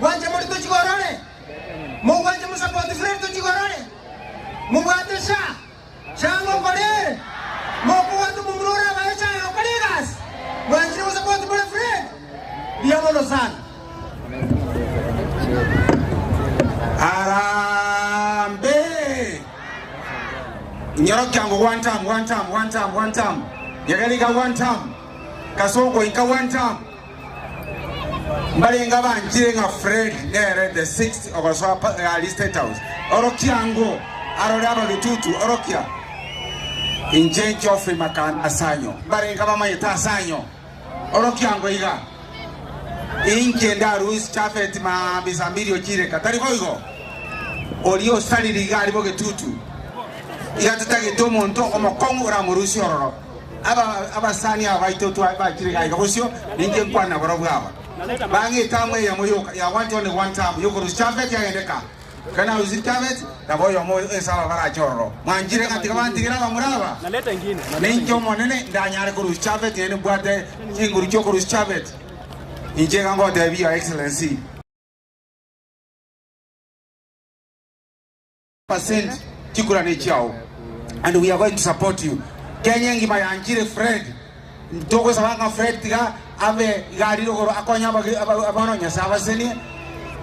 Bwanche more tochigorore, mogwanche mosapoti Fred tochigorore, mobwate SHA, SHA ngokora ere, mokobwata omomura ore abae SHA yokora egasi. sana. Harambee! Nyorokiango one time, one time, one time, one time. Nyagarika one time. Kasongo inka one time. Mbarenga banchire ng'a Fred nere the sixth ogosoa pa- ali State House. Orokiango arore abagetutu orokia. Inche Geoffrey Makanda Asanyo. Mbarenga bamanyete Asanyo. Orokiango iga. Inche ndarusie Jafeti maambia saa mbiri ochireka, tari boigo? Oria osarire iga aria bogetutu, iga totagete omonto omokong'u oramorusie ororo. Aba abasani aba baito twa bachire iga iga bosio, ninche nkwane nabarobwo aba. Bang'e etamu eyemo yoka, ya want only one term, yokorusia Jafeti agende ka. Ekero narusirie Jafeti, nabo oyomo ase aba barache ororo. Mwanchire ng'a tiga bantigere abamura aba? Ninche Omonene ndanyare korusia Jafeti, naende mbwate chinguru chi'okorusia Jafeti. Inche iga ngotebia Your Excellency. Percent chikura nechiao and we are going to support you. Kenya engima yanchire Fred ntogosaba ng'a Fred tiga abe iga arire igoro akonye abana Nyasaye abasenie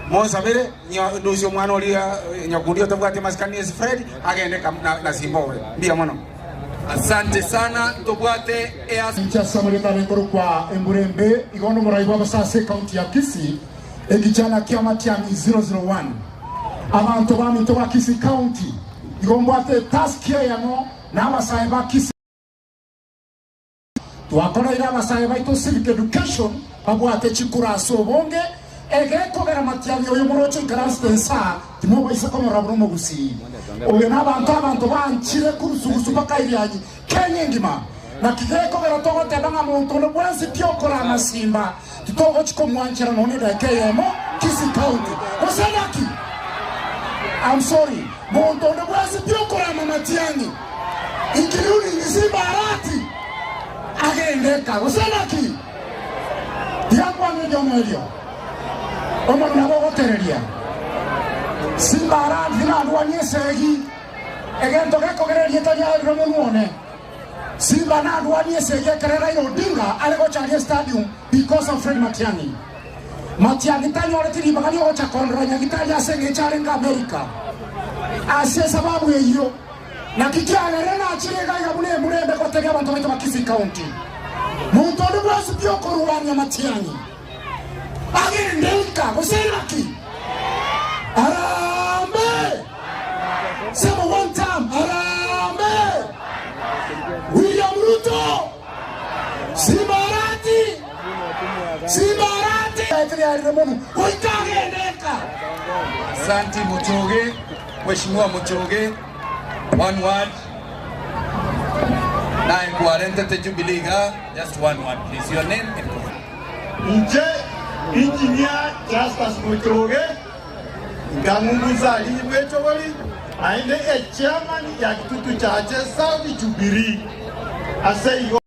monsabere ndusie omwana oria nyakundi otabwati amasikani ase Fred agende na Simba obe. Mbuya mono. Asante sana ntobwate eas. Inche ase amarieta aria nkorokwa Embura Embe, igo nomorai bw'abase ase ekaunti ya Kisii, ekichana kia Matiang'i 001. Abanto baminto ba Kisii County, igo mbwate etask eyemo na abasae ba Kisii. Twakoreire abasae baito civic education babwate chikura ase obonge, egekogera Matiang'i oyo moroche oikaransete insaa timobaisa komorora buna omogusii. Oyo nabanto abanto banchire korusugusu mpaka Irianyi Kenya engima. Naki gekogera togoteba ng'a monto onde bwensi pi okora amasimba titogochi komwanchera nonya edaika eyemo Kisii County. Gose naki? I'm sorry, monto onde bwensi pi okorama Matiang'i including Simba Arati agende eka. Gose naki? Tiga nkwane eriomo erio. Omonto nabo ogotereria Simba Arati narwanie esegi. Egento gekogera erieta riaye rire omonwa one. Simba narwanie esegi ekero Raila Odinga are gocharia estadium because of Fred Matiang'i. Matiang'i tanyoreti ribaga riogocha kondora nyagitari ase engencho arenge America. Ase esababu eyio, naki kiagerire nachire iga iga buna embura embe gotebia abanto baito ba Kisii County. Monto onde bwensi pi okorwania Matiang'i agende inka gose naki? Harambee! Sema one time, Harambee! William Ruto! Simba Arati! Simba Arati! Riarire mono goika agende nka. Asanti Muchoge, Mheshimiwa Muchoge, one word. Naye kwarentete Jubilee iga, just one word please. Your name and Inche Engineer Justus Muchoge, nkang'ung'usa aria bw'echobori, naende echairman ya Kitutu Chache South Jubilee. Ase igo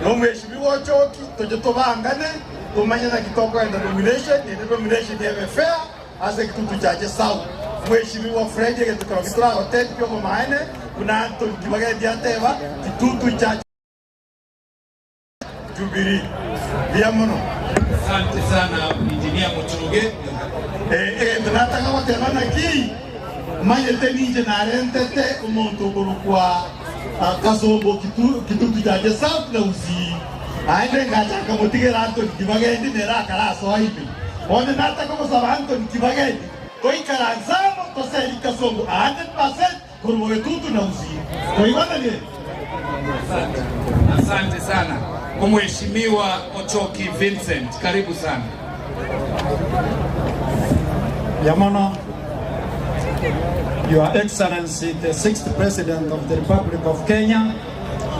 nomweshimiwa Ochoki toche tobangane tomanye naki tokoenda nomination, naende nomination ebe fair ase Kitutu Chache South. Mweshimiwa Fred egento kero kitoragotebia ki'obomaene buna Anthony Kibagendi ateba Kitutu Chache Jubilee. Mbuya mono. Asante sana Engineer Muchoge. Egento nataka goteba naki, manyete ninche narentete omonto okorokwa Kasongo Kitutu Chache South na Gusii, naende ngachaka komotigera Anthony Kibagendi nere akarasoa ime. Bono nataka gosaba Anthony Kibagendi toikaranse amo toseri Kasongo 100% korwa Bogetutu na Gusii. Toigwananire? Asante. Asante sana. Mheshimiwa Ochoki Vincent, karibu sana. Mbuya mono, Your Excellency the sixth President of the Republic of Kenya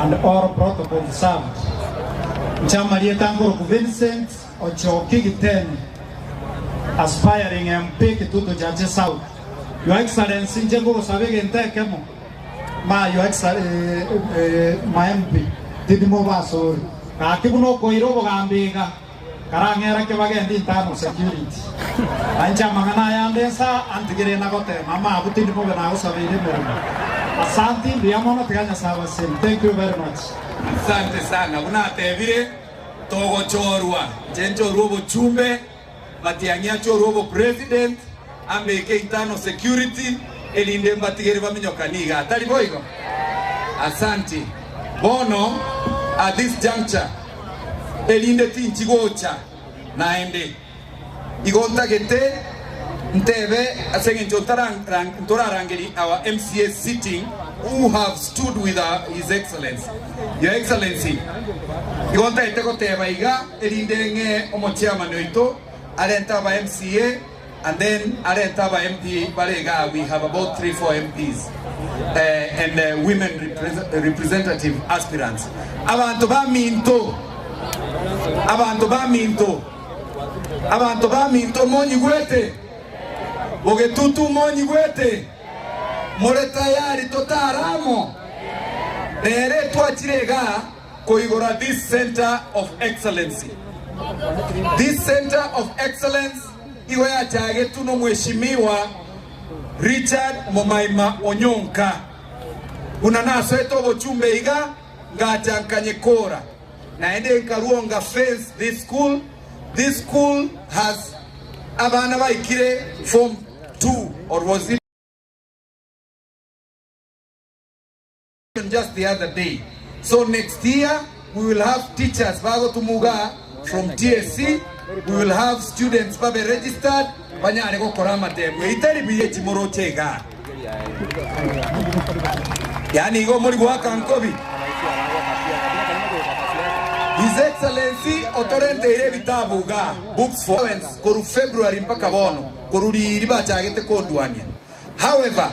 and all protocol observed. Inche amarieta nkoroku Vincent Ochoki Giteni, aspiring MP Kitutu Chache South. Your Excellency inche nkogosaba egento ekemo ma Your Excellency ma MP tindi mobasori. Gaki buna okoira obogambi iga. Karang'era kebagende internal security. Na inche amang'ana aya ande nsa antigire na gotema amabu tindi mobe nagosabeire emeremo. Asanti mbuya mono tiga Nyasaye abasemi. Thank you very much. Asante sana buna atebire. Togochorwa, inche nchorwe obochumbe, Matiang'i achorwe obopresident, ambeke internal security, erinde mbatigere baminyokanie igaa. Tari boigo? Asanti. Bono at this juncture, erinde tinchi gocha naende, igo ntagete ntebe ase eng'encho ntorarangeri our MCA sitting who have stood with our His Excellency. Your Excellency, igo ntagete goteba iga erinde ng'ee omochairman oito arente aba MCA and then arente aba MP bare igaa, we have about three, four MPs and women representative aspirants. Abanto baminto, abanto baminto, abanto baminto monyigwete? Bogetutu monyigwete? More tayari totare amo? Nere twachire igaa koigora this centre of excellency. This centre of excellence igo yachagetwe nomweshimiwa Richard Momaima Onyonka. Buna nasoete obochumbe iga ngacha nkanyekora naende nkarua nga fence this school. This school has abana baikire form 2 or was it just the other day. So next year we will have teachers bagotumuga from TSC, we will have students babe registered banyare gokora amatemu. Eyio tari buya chimoroche igaa. Yaani igo mori goaka nkobi. His Excellency otorenteire ebitabu igaa, books for allowance korwa February mpaka bono, korwa riiri bachagete kondwania. However,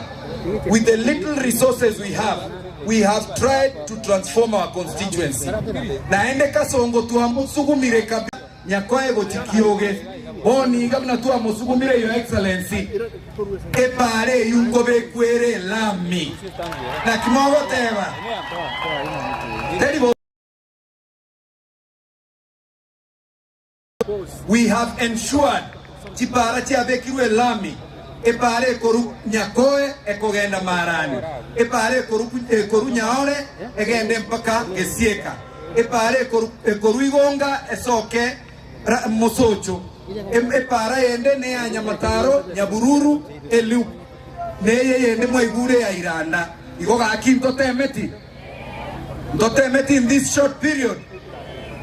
with the little resources we have, we have tried to transform our constituency. Naende Kasongo twamosugumire kabisa nyakoe gochia kioge. Bono iga buna twamosugumire Your Excellency, epaara eyio nkobekwa ere elami. Naki mogoteba? Teri bo. We have ensured chipaara chiabekirwe elami, epaara ekoru Nyakoe ekogenda Marani, epaara ekoru Nyaore egende mpaka Gesieka, epaara ekoru Igonga esoke Mosocho, epaara yende neya Nyamataro, Nyabururu, Elup, neye yende mwaigure ya Iranda. Igo gaki ntotemeti? Ntotemeti in this short period.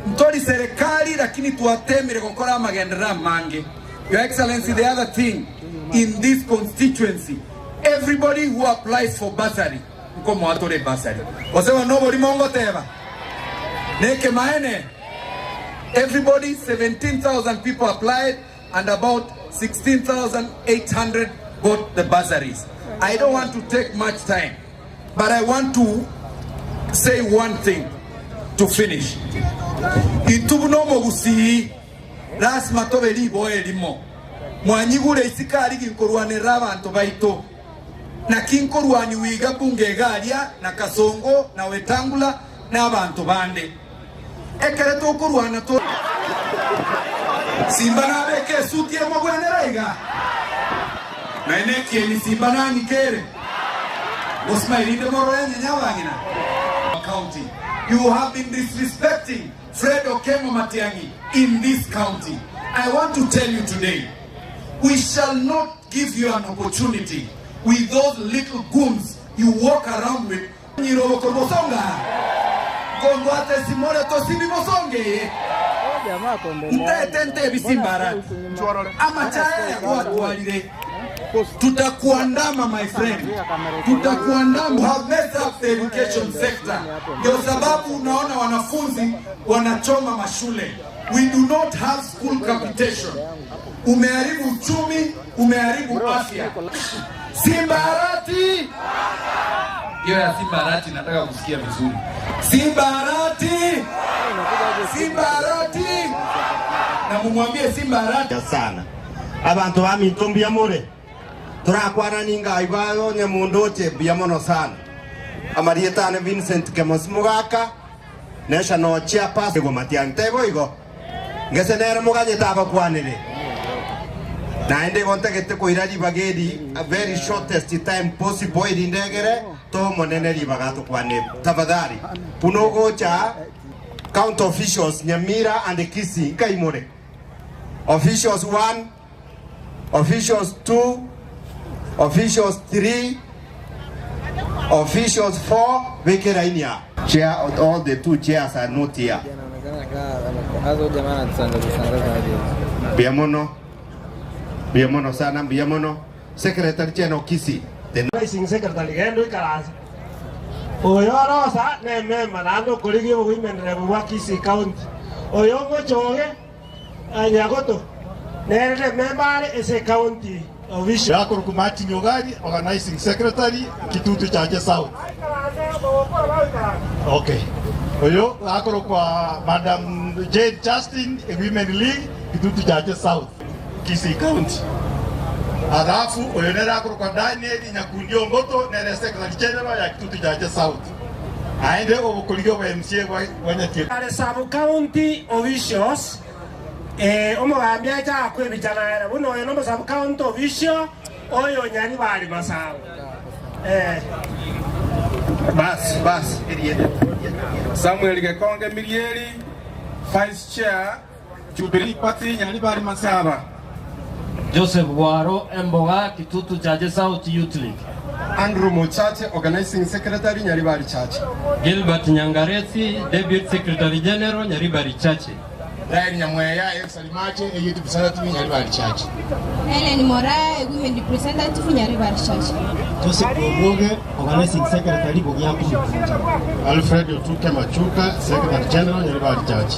Ntori serikali lakini twatemire gokora amagenderero amange. Your Excellency the other thing in this constituency everybody who applies for bursary nkomoa tore bursary. Gose bono noborimo ngoteba? Nekemaene? Everybody 17,000 people applied and about 16,800 got the bursaries. I don't want to take much time but I want to say one thing to finish. Intwe buna omogusii lasima tobe riboa erimo. Mwanyigure isiko aria ginkorwanerera abanto baito. Naki nkorwaniwa iga bunge iga aria na Kasongo na Wetangula na abanto bande. Ekere tokorwana to. Simba nabeke esuti emogwenere iga? Naende ekieni simba nang'ike ere? Gosima erinde morore enyenya abang'ina. County. You have been disrespecting Fred Okengo Matiang'i in this county. I want to tell you today, we shall not give you an opportunity with those little goons you walk around with. Nyirobo korwa bosongo aa, nkondwate esimore tosimi bosongo eye, ntaete ntebi simbarati, amache aya gwatwarire, tutakuandama my friend, tutakuandama. You have messed up the education sector, ndio sababu unaona wanafunzi wanachoma mashule. We do not have school capitation. Umeharibu uchumi, umeharibu afya. Simba Arati! Hiyo ya Simba Arati nataka kusikia vizuri. Simba Arati! Simba Arati! Na mumwambie Simba Arati sana abanto baminto mbuya more torakwana ninga ibayo onye mundu oche mbuya mono sana amarieta ane Vincent Kemosi Mogaka national chairperson igo Matiang'i taibo igo ngese nere moganyete abakwanire naende igo ntagete koira ribaga eri a very shortest time possible erinde egere tomonene ribaga atokwane tafadhali buna ogocha. County officials Nyamira and Kisii nkaimore. Officials 1, officials 2, officials 3, officials 4, beka eraini aa. Chair, all the two chairs are not here. Mbuya mono, mbuya mono sana, mbuya mono. Secretary General Kisii, the. Rising Secretary genda oikaranse. Oyo orosa nemema naende okorigia oboimenderebo bwa Kisii County. Oyo omochoge Nyagoto nere nememba are ase ecounty official. Yakorokwa Martin Ogari, Organizing Secretary, Kitutu Chache South. Okay. Oyo akorokwa Madam Jane Justin, Women League, Kitutu Chache South, Kisii County. Alafu oyo nere akorokwa Daniel Nyakundi Omboto, nere Secretary General ya Kitutu Chache South. Aende obokorigia obo MCA bwa bwa Nyatieko. Are sub county officials, eh, omogambi acha akwebicha naere buna oyo nomo sub county official oyo Nyaribari Masaba. Eh. Bas, bas. Samuel Gekonge Mirieri, Vice Chair, Jubilee Party, Nyaribari Masaba. Joseph Gwaro, Emboga, Kitutu Chache South Youth League. Andrew Mochache, Organizing Secretary, Nyaribari Chache. Gilbert Nyangaresi, Deputy Secretary General, Nyaribari Chache. Brian Nyamweya, ex Alimache, a youth representative, Nyaribari Church. Helen Moraya, women representative, Nyaribari Church. Joseph Obuoge, Organizing Secretary, Bogiaku Mukunja. Alfred Otuke Machuka, Secretary General, Nyaribari Church.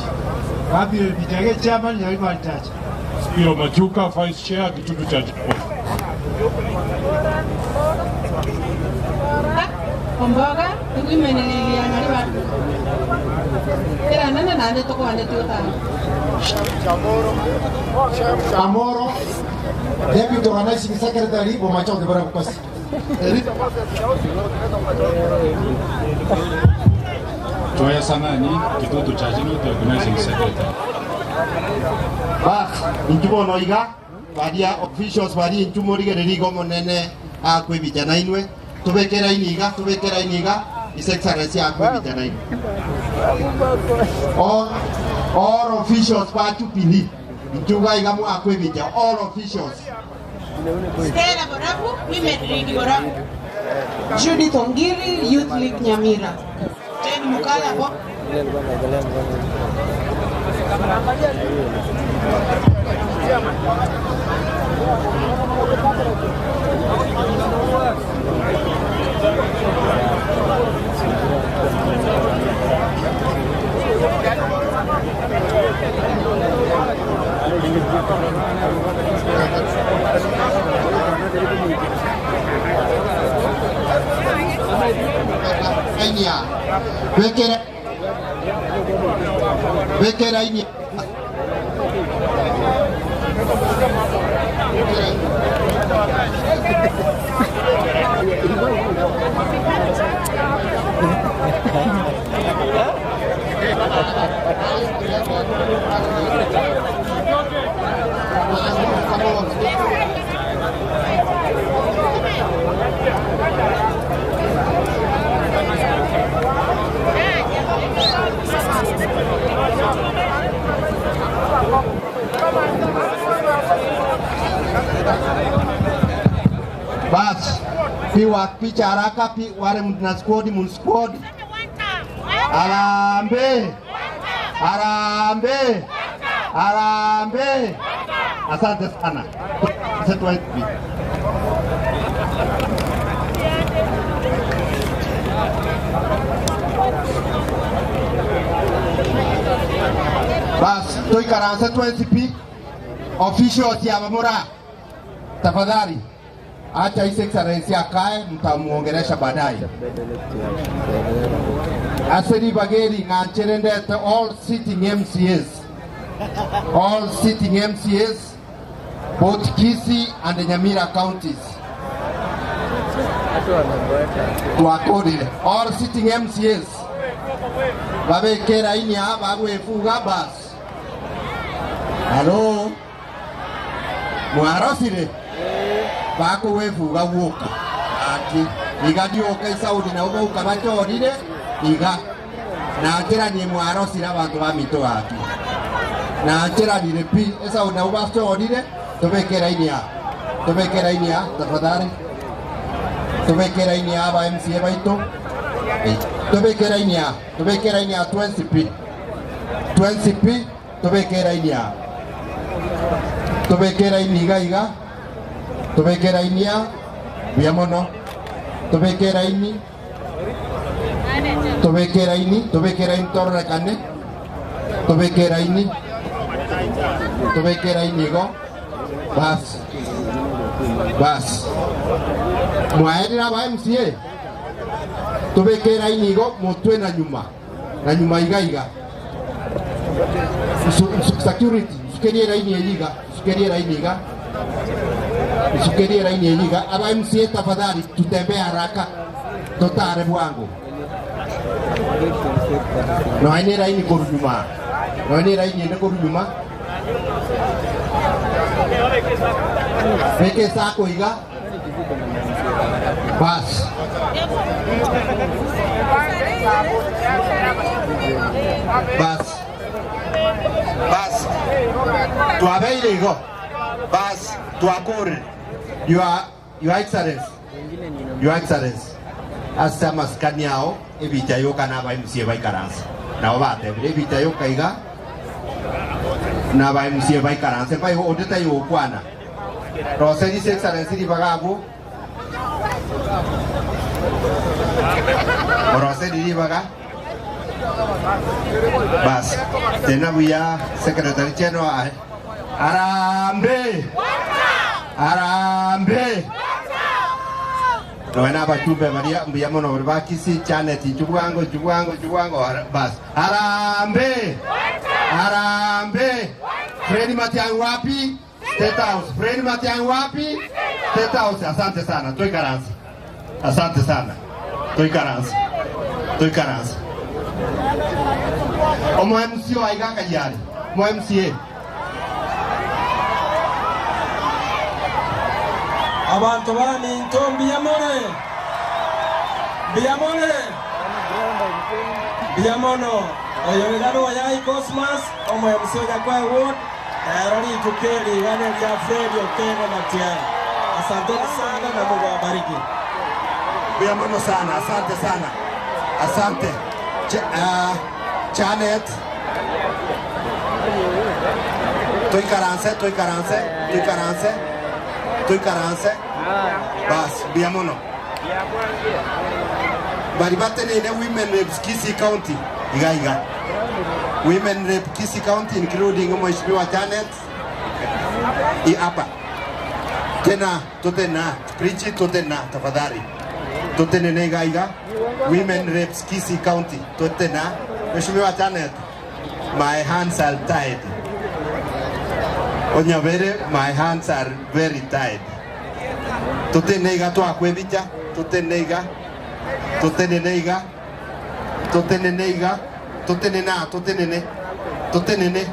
Gabriel Bijage, Chairman, Nyaribari Church. Spiro Machuka, Vice Chair, Kitutu Church. Omboga, women league ya Nyaribari. Era nana nane toko ane tuta. Amoro, Deputy Organizing Secretary, Bomachoge Barabukosi. Joya Sanani, Kitutu Chache North Organizing Secretary. Bas, inchu bono iga, baria officials baria inchu morigereria iga omonene akwebicha nainwe, tobeke eraini iga, tobeke eraini iga, His Excellency akwebicha nainwe. All, all officials ba Jubilee, inchu iga iga mwakwebicha, all officials. Stella Borabu, women league Borabu. Judith Ongiri, Youth League Nyamira. Jane Mukala, Bo Kenya. Wekera wekera ini Bas, piwa picha haraka pi wale mna squad mun squad. Harambee. Harambee. Harambee. Asante sana. Asante wa Bas, toikaranse twensipi officials ya Bamura. Tafadhali acha His Excellency akae, mtamuongelesha baadaye. Aseri Bageri ng'ancherendete all sitting MCAs, all sitting MCAs both Kisii and Nyamira counties twakorire all sitting MCAs babeke raini aa bagwefuga bas. Halo, mwarosire bakũgwebuga guoka ati iga ndioka isaudi nao bauka bachorire iga. Nancheranie mwarosire abanto baminto gaki. Nancheranire pi, esauri nabo basorire, tobeke eraini aa. Tobeke eraini aa tafadhali. Tobeke eraini aa aba MCA baito. Tobeke eraini aa, tobeke eraini aa twensi pi. Twensi pi, tobeke eraini aa. Tobeke eraini iga iga, tobeke eraini aa, buya mono. Tobeke eraini. Tobeke eraini, tobeke eraini tororekane, tobeke eraini, tobeke eraini igo, bas, bas. Mwaerire aba MCA? Tobeke eraini igo motwe na nyuma, na nyuma iga iga. Nsu- nsu- Security, nsukerie eraini eyio iga, nsukerie eraini iga, nsukerie eraini eyio iga. Aba MCA tafadhali tutembee haraka, totare bwango. Nonya ne eraini korwa nyuma, nonya ne eraini ende korwa nyuma. Beka esako iga. Bas. Bas. Bas. Twabeire igo. Bas. Twakorire. Your, Your Excellency. Your Excellency. Ase amasikani ao ebicha yoka na aba MCA baikaranse. Nabo batebire ebicha yoka iga na aba MCA baikaranse bai onde taiyo gokwana. Roseria His Excellency ribaga abwo. Oroserie ribaga. Bas, tena buya Secretary General aye. Harambee! Harambee! Nonya na abachumbe baria mbuya mono baria ba Kisii, Janet inchu bwango, inchu bwango, inchu bwango, bas. Harambee! Harambee! Fred Matiang'i wapi? State House. Fred Matiang'i wapi? State House. Asante sana. Toikaranse. Asante sana. Toikaranse. Toikaranse. Omo MC o aiga nkai are? Omo MCA. Abanto baminto mbuya more? Mbuya more? Mbuya mono. Oyo iga noyai Cosmas, omo MC o Nyakoe Ward. Ero rituko eri iga neria Fred Okengo Matiang'i. Asanteni sana na Mungu awabariki. Mbuya mono sana, asante sana. Asante. Ch uh, Janet. Toikaranse, toikaranse, toikaranse, toikaranse. Bas, mbuya mono. Bari bateneine Women Reps Kisii County. Iga iga. Women Rep Kisii County including Mheshimiwa Janet i hapa. Tena totena preach totena tafadhali. Totenene iga iga. Women Reps Kisii County totena. Mheshimiwa Janet, my hands are tied. Onyabere, my hands are very tied. Totene iga twakwa ebicha, totene iga, totenene iga. Totenene iga, totenene aa, totenene, totenene,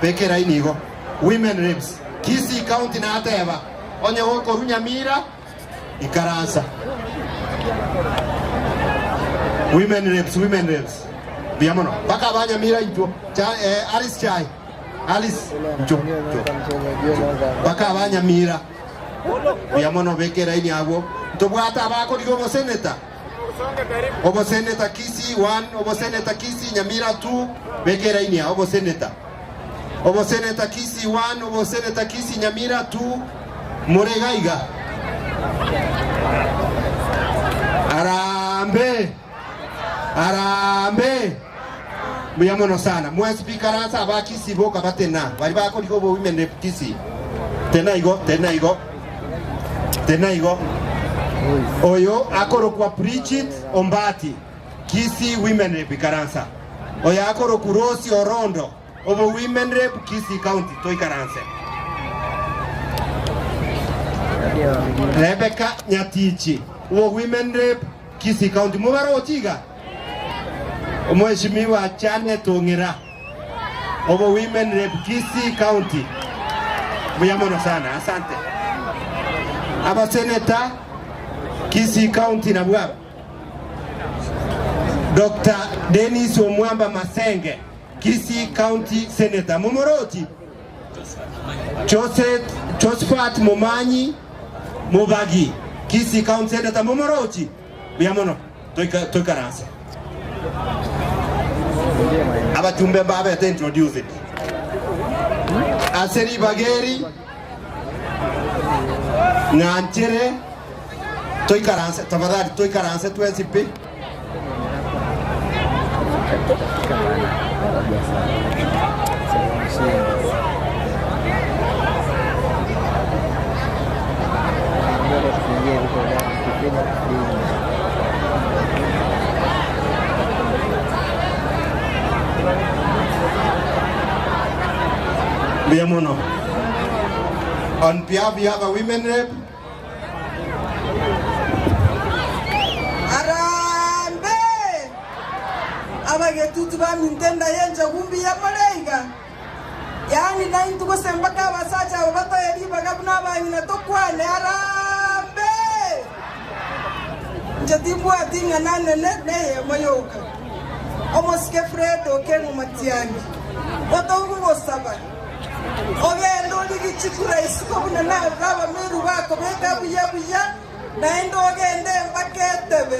beka eraini igo. Women Reps, Kisii County nateba, onye gokorwa Nyamira, ikaransa. Women Reps, Women Reps, mbuya mono. Mpaka aba Nyamira intwo, cha, eh, Alice Chai, Alice, ncho, ncho, mpaka aba Nyamira, mbuya mono, beka eraini abwo. Ntobwate abakorigia oboseneta. Oboseneta Kisii 1, oboseneta Kisii Nyamira 2, beka eraini aa, oboseneta. Oboseneta Kisii 1, oboseneta Kisii Nyamira 2, more iga iga. Harambee! Harambee! Mbuya mono sana. Mwensi bikaranse aba Kisii boka batena, baria bakoriga obo women rep Kisii. Tena igo, tena igo. Tena igo, oyo akorokwa Bridget Ombati, Kisii Women Rep ikaransa. Oyo akorokwa Rose Orondo, obo Women Rep Kisii County, toikaranse. Rebecca Nyatichi, obo Women Rep Kisii County, mobaroche iga? Omweshimiwa Janet Ong'ira. Obo Women Rep Kisii County. Mbuya mono sana, asante. Abaseneta Kisii County nabwo aba. Doctor Dennis Omwamba Masenge, Kisii County Senator. Momorochi? Joseph, Josephat Momanyi Mobagi, Kisii County Senator. Momorochi? Buya mono, toika toikaranse. Abachumbe mbabete introduced. Ase ribaga eri ng'anchere toikaranse, tafadhali toikaranse twensi pi. Mbuya mono. On behalf you have a women rep. Harambee! Abagetutu baminto enda y'enchogu mbuya more iga? Yaani naintwe gose mpaka abasacha aba batoe ribaga buna abang'ina tokwane Harambee! Inche timbwati ing'ana nene neyemo yoka. Omosike Fred Okengo Matiang'i, otogogosaba. Ogende origie chikura isiko buna narora Abameru bakobeka buya buya, naende ogende mpaka etebe.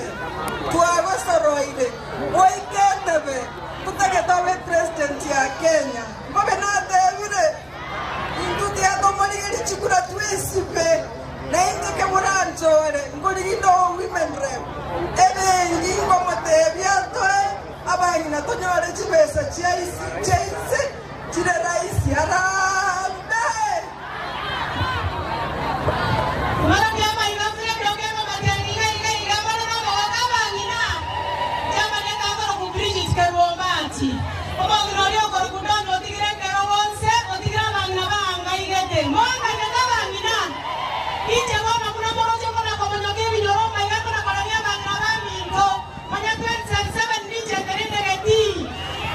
Twagosoroire, goika etebe, totagete obe president ya Kenya. Mbobe natebire, intwe tiatomorigeria chikura twesibe, na inche kemoranchore, nkorigia inde obe women rep. Ebenki nkomotebia atoe abang'ina tonyore chibesa chia inse. Chire rahisi arambe. Barabwo amaiga Fred Okengo Matiang'i iga iga iga bare nomogoko abang'ina chiamanyete akorokwa Bridget Kerwombachi. Omong'ina oria okorokwa Don otigire ekero bonse otigire abang'ina baangaigete. Moanganyete abang'ina? Inche bono buna moroche kona komonyoka ebinyoro maiga kona korania abang'ina baminto. Manya 2027 ninche nterinde getii.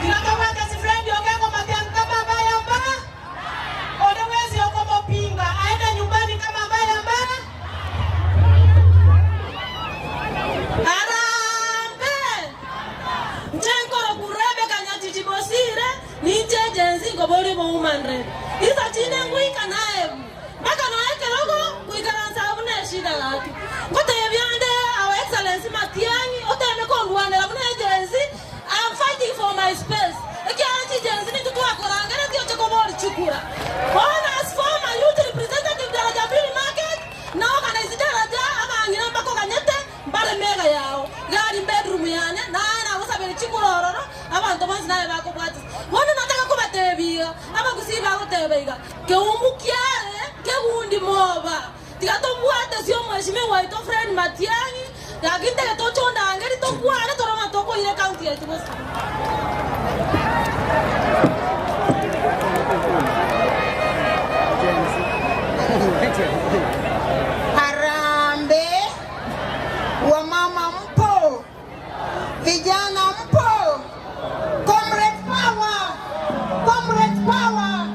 Tiga tobwate Sifredi Okengo Matiang'i kama ambaye amba onde bwensi okomopinga aende nyumbani kama ambaye amba. Harambee! Inche nkorokwa Rebecca Nyatichi Bosire, ninche ejensi nkoboria obowoman rep. Insa chinde ngoika naebu, mpaka noe ekerogo goikaransa abwo neshida gaki. Ngotebia nde Our Excellency Matiang'i oteme kondwanera buna ejensi, I'm fighting for my space. Ekiagera chijensi nintwe twakorangeretie oche koboria chikura. Bono as former youth representative Daraja Mbili Market, na organize Daraja abang'ina mbakoganyete mbare mega yao. Gari bedroom yane, naye nagosabera chikura ororo, abanto bonsi naye bakobwatisia. Bono nataka kobatebia iga, abagusii bagoteba iga, Keumbu kiare kegundi moba. Tiga tobwate ase omweshimiwa oito Fred Matiang'i, gaki ntege toche ondangeri tokwane tore ng'a tokoira ecounty yaito bosa. Harambee, wamama mpo? Vijana mpo? Comrade power! Comrade power!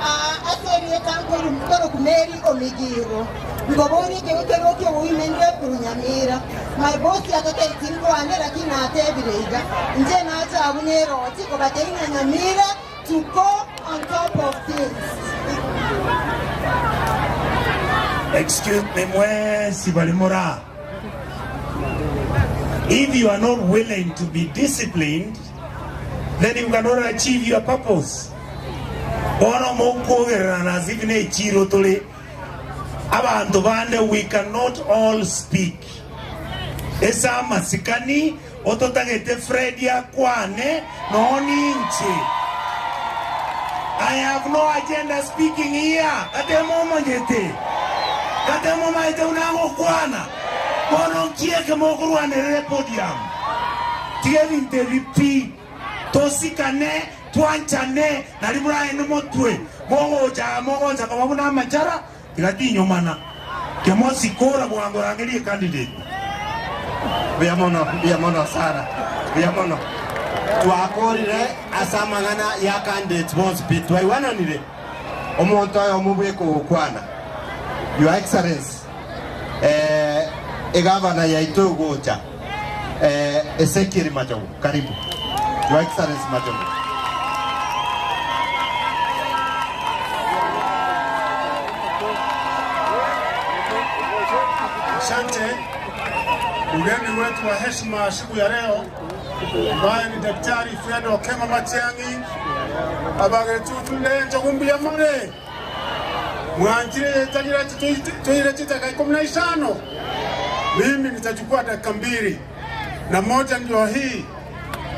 Ah, ase erieta nkoroku Mary Omigiro nkoboria ekero kero kioboime ndwe Nyamira my boss atotebeti nkwane lakini natebire iga inche nacha abwo neroti kobatebia ng'a Nyamira to go on top of things. Excuse me mwensi bari more aa. If you are not willing to be disciplined, then you cannot achieve your purpose. Bono mokwogererana as if nechiro tore abanto bande we cannot all speak. Ase amasikani ototagete Fred akwane noo ninche. I have no agenda speaking here. Gati momonyete, gati momaete buna agokwana. Bono nki eke mokorwanerera epodium? Tiga ebinto ebi pi. Tosikane, twanchane, nari moragende motwe mogocha aa mogoncha koba buna amachara, tiga tinyomana. Kemosi kora bwango rangeria ecandidate. Mbuya mono, mbuya mono sana, mbuya mono. Twakorire ase amang'ana ya candidates bonsi pi, twaigwananire? Omonto oyomo bweka ogokwana, Your Excellency, eh, egavana yaito egocha. Eh, Ezekiel Machogu, karibu. Your Excellency Machogu. Asante mgeni wetu wa heshima siku ya leo ambaye ni Daktari Fred Okengo Matiang'i abagetutu lenjo kumbuya mure mwanjire tagira tuire chitaka 15. Mimi nitachukua dakika mbili na moja ndio hii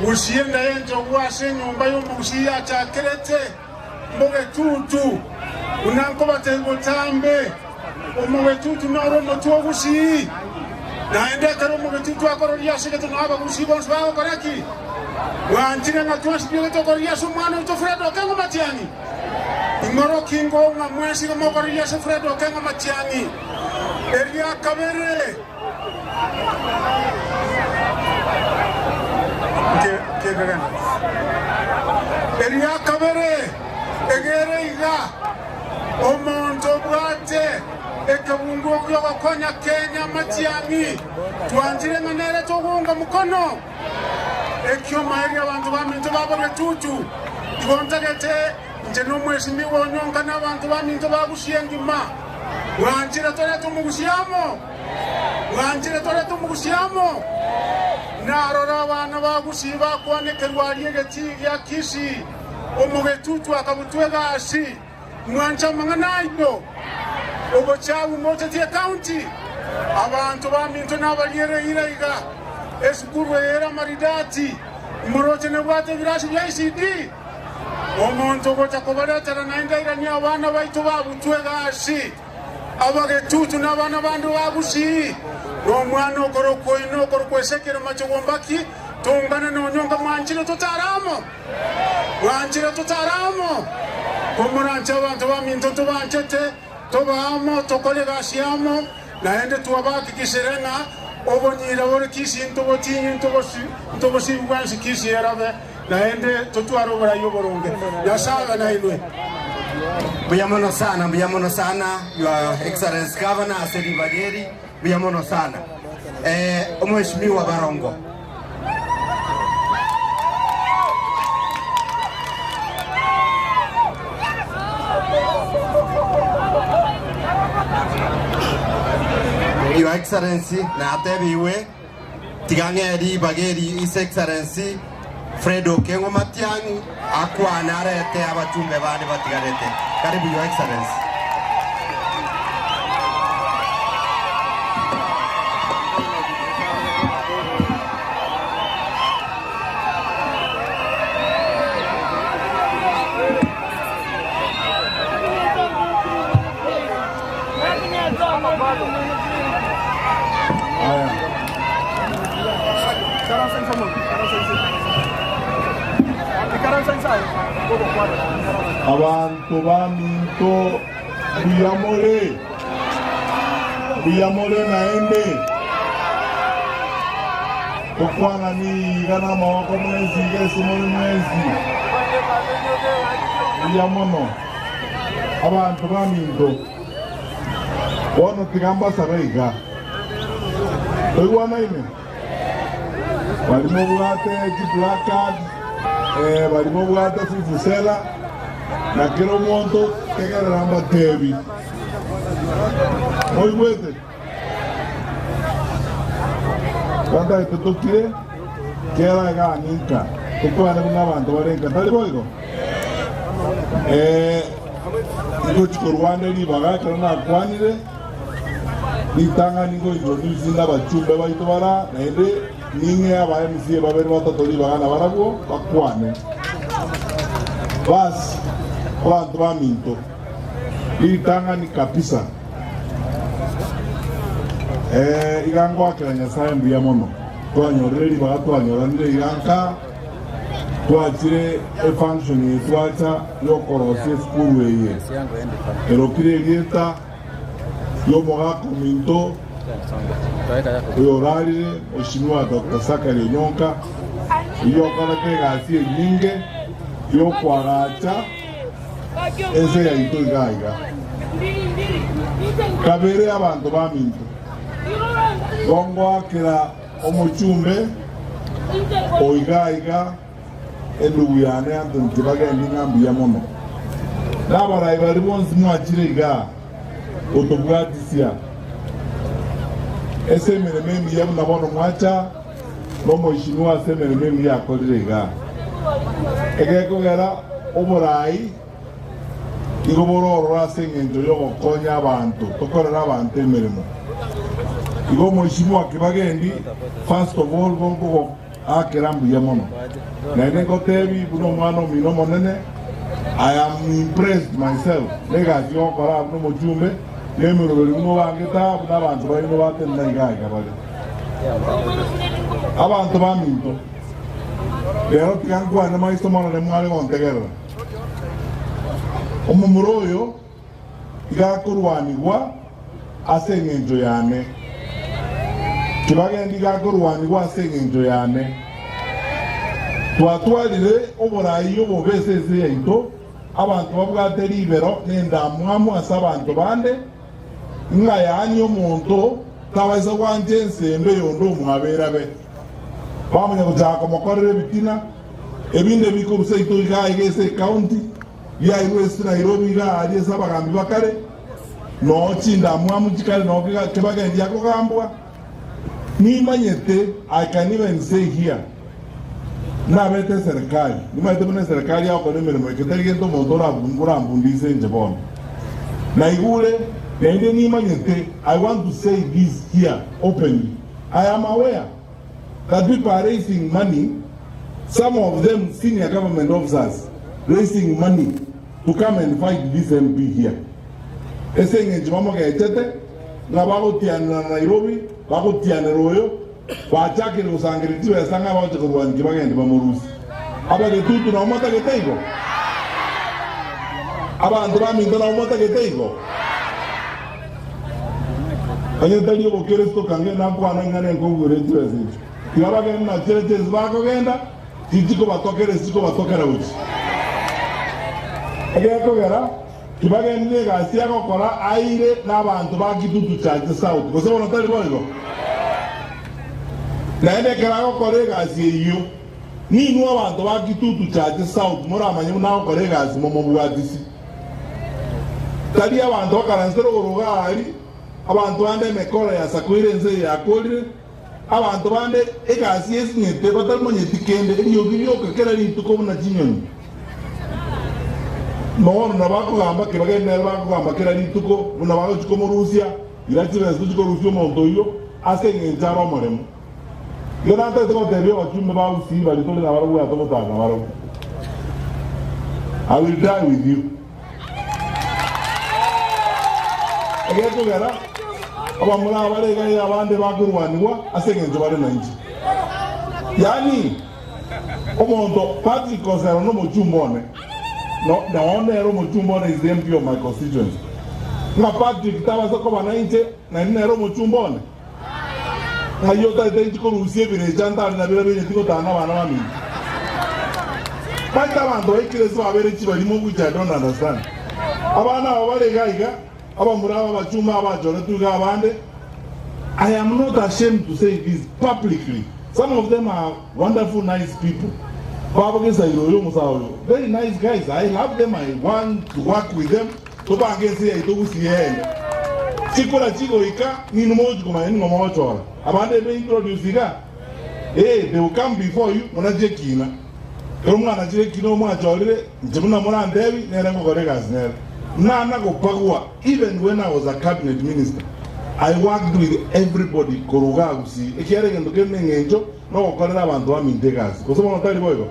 usienda yenjo wase nyumba yomusia chakirete mboge tutu unankoba butambe omuge tutu noro omotu ogusii naende ekero omoge tutu akororia ase egeto nabo abagusii bonsi bagokora ki bwanchire ng'a twasibire tokororia ase omwana oito Fred Okengo Matiang'i ing'oro kingo ng'a mwensi iga mokororia ase Fred Okengo Matiang'i eria kabere Eria kabere egere iga, omonto obwate ekebungo gi'ogokonya Kenya amatiang'i, twanchire ng'a nere togounga mokono. Ekioma erio abanto baminto baborwe tutu, igo ntagete inche nomwesimigwa onyonka na abanto baminto bagusie engima. Bwanchire torete omogusi amo. Bwanchire torete omogusi amo. Narora abana ba Gusii bakwanekerwa aria egetii gia Kisii, omogetutu akabutwa egasi. Mwanche amang'ana ayio? Obochafu mochetie ekaunti? Abanto baminto nabariere eira iga. Esukuru eye ere amaridati, moroche nebwate ebirasi bia ECD. Omonto ogocha kobaretera naende airanie abana baito babutwe egasi. Abagetutu na abana bande ba Gusii, na omwana okorokwa oino okorokwa Ezekiel Machogombaki, tongane nonyonka mwanchire totare amo, mwanchire totare amo. Komoranche abanto baminto ntobanchete, tobe amo, tokore egasi amo, naende twabahakikisire ng'a obonyira bore Kisii ntobotinyi ntobosibi bwensi Kisii erabe, naende totware oborai oboronge. Nyasae abe nainwe. Mbuya mono sana, mbuya mono sana, Your Excellency Governor ase ribaga eri, mbuya mono sana. Eh, Omweshimiwa Barongo. Your Excellency, natebiwe Tiga ng'e ribaga eri His Excellency Fred Okengo Matiang'i akwane arete abachumbe bande batigarete. Karibu Your Excellency. Abanto baminto, mbuya more? Mbuya more naende? Tokwanani iga namaboko mwensi iga ase more mwensi. Mbuya mono, abanto baminto. Bono tiga mbasabe iga, Toigwanaine? Baria mobwate chiplacard, eh, baria mobwate vuvuzela, na kera omonto tegerera mbatebi. Moigwete? Twantagete tokire kera iga ninka, tokwane buna abanto bare nka, tari boigo? Eh, Ngochia korwana ribaga ekero nakwanire, ritang'ani ngointroduce nabachumbe baito bara, naende ning'ee aba MCA babere batato ribaga nabarabwo bakwane. Bas, abanto baminto, ritang'ani kabisa, eh, iga ngoakera Nyasae mbuya mono, twanyorire ribaga twanyoranire iga nka. Twachire efunction eye twacha yokorosia esukuru eye erokire erieta riomogaka ominto oyorarire Mheshimiwa Doctor Zachary Onyonka oyio okorete egasi enyinge yokoagacha ense yaito iga iga. Kabere abanto baminto, gongoakera. Omochumbe o iga iga endugu yane Anthony Kibagendi ng'a mbuya mono. Na abarai baria bonsi mwachire igaa gotobwatisia ase emeremo emiya buna bono mwacha nomoisinwa ase emeremo emiya akorire igaa. Egekogera oborai nigo bore ororo ase engencho y'ogokonya abanto, tokorere abanto emeremo. Igo omoisimwa Kibagendi, first of all gonkogoakera mbuya mono. Naende ngotebi buna omwana omino omonene, I am impressed myself negasi ogokora abwo nomochumbe, na emeroberi buna obangete aa buna abanto baino batenena iga iga bare. Abanto baminto, rero tiga nkwane maiso marore mware gontegerera. Omomura oyo iga akorwanigwa ase engencho yane. Kibagendi iga akorwanigwa ase engencho yane. Twatwarire oborai obobe ase ense yaito, abanto babwate ribero na endamwamu ase abanto bande, ng'a yaani omonto tabaisa gwancha ense embe y'onde omwabera be. Bamanya gochaka komokorera ebitina, ebinde bikorwa seito iga aiga ase ecounty, biairwe ase Nairobi iga aria ase abagambi bakare, noo chindamwamu chikare noo kebagendia kogambwa. Nimanyete, I can even say here, nabete eserekari, nimanyete buna eserekari egokora emeremo eke tari gento omonto orambundise inche bono. Naigure, naende nimanyete, I want to say this here openly, I am aware that people are raising money, some of them senior government officers raising money to come and fight this MP here. Ase engencho bamogechete ng'a bagotianera na Nairobi, bagotianera oyo, bachakire gosangereria chibesa ng'a bagocha korwania ki bagende bamorusie. Abagetutu nabo motagete igo? Abanto baminto nabo motagete igo? Onye tari obokeresito kange nakwana ing'ana enkogwera chibesa echio. Tiga bagende na chiria chi'ense bakogenda, tichikobatokera ase chikobatokera gochia. Egekogera tibagende negasi ya gokora aire nabanto ba Kitutu Chache South, gose bono tari boigo? Naende ekero agokora egasi eyio, ninwe abanto ba Kitutu Chache South moramanye buna agokora egasi momobwatisi. Tari abanto bakaransete rogoro iga aria, abanto bande emekora yasakoire ense eye yakorire, abanto bande egasi esinyete batamanyeti kende, eriogi rioka kera rituko buna chinyoni. Bono nabakogamba ki bagende nere bakogamba kera rituko buna bagochia komorusia, ira chibesa tochie korusia omonto oyio ase engencho are omoremu. Igo natagete gotebia abachumbe ba Gusii baria tore nabarabwo buna togotara nabarabwo, I will die with you. Egekogera abamura abare iga iga abande bakorwanigwa ase engencho bare nainche. Yaani omonto Patrick Osero nomochumba one, no, noo nere omochumba one is the MP of my constituency. Ng'a Patrick tabasa koba nainche naende nere omochumba one. Ng'ai otaete inche korusia ebirecha ntare na biria binyeti gotana nabana baminto? Baito abanto baikire ase babere chibarimo which I don't understand. Abana aba bare iga iga, abamura aba abachumba abachoretwe iga abande, I am not ashamed to say this publicly, some of them are wonderful nice people. Babo Gesairo oyo omosae oyo, very nice guys, I love them, I want to work with them. Tobange ense yaito gusii ende. Chikura chigoika, ninwe mogochia komanya ning'o mogochora. Abande be introduce iga, eh, they will come before you, monachie ekina. Ekero mwanachire ekina oyo mwachorire, inche buna morantebi, nere ngokora egasi nere. Nana gopagwa, even when I was a cabinet minister, I worked with everybody korwa igaa gusii, ekiagera egento kere neng'encho nogokorera abanto baminto egasi. Gose bono tari boigo?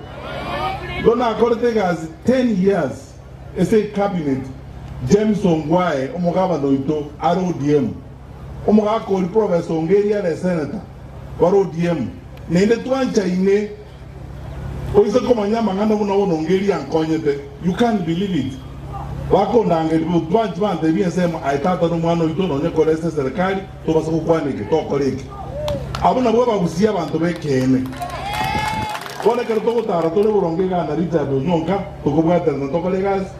Igo nakorete egasi ten years. Ase ecabinet, James Ongwae omogabana oito are ODM, omogaka oria Professor Ongeri are esenator bare ODM, naende twanchaine oise komanya amang'ana buna bono Ongeri ankonyete, you can't believe it. Bakondangeria bo twanchi bantebia ensemo aye tata nomwana oito nonye kore ase eserekari tobasa gokwana eke tokore eke. Abwo nabwo abagusia abanto b'ekeene. Bono ekero togotara tore boronge iga na Richard Onyonka, tokobwaterana tokore egasi,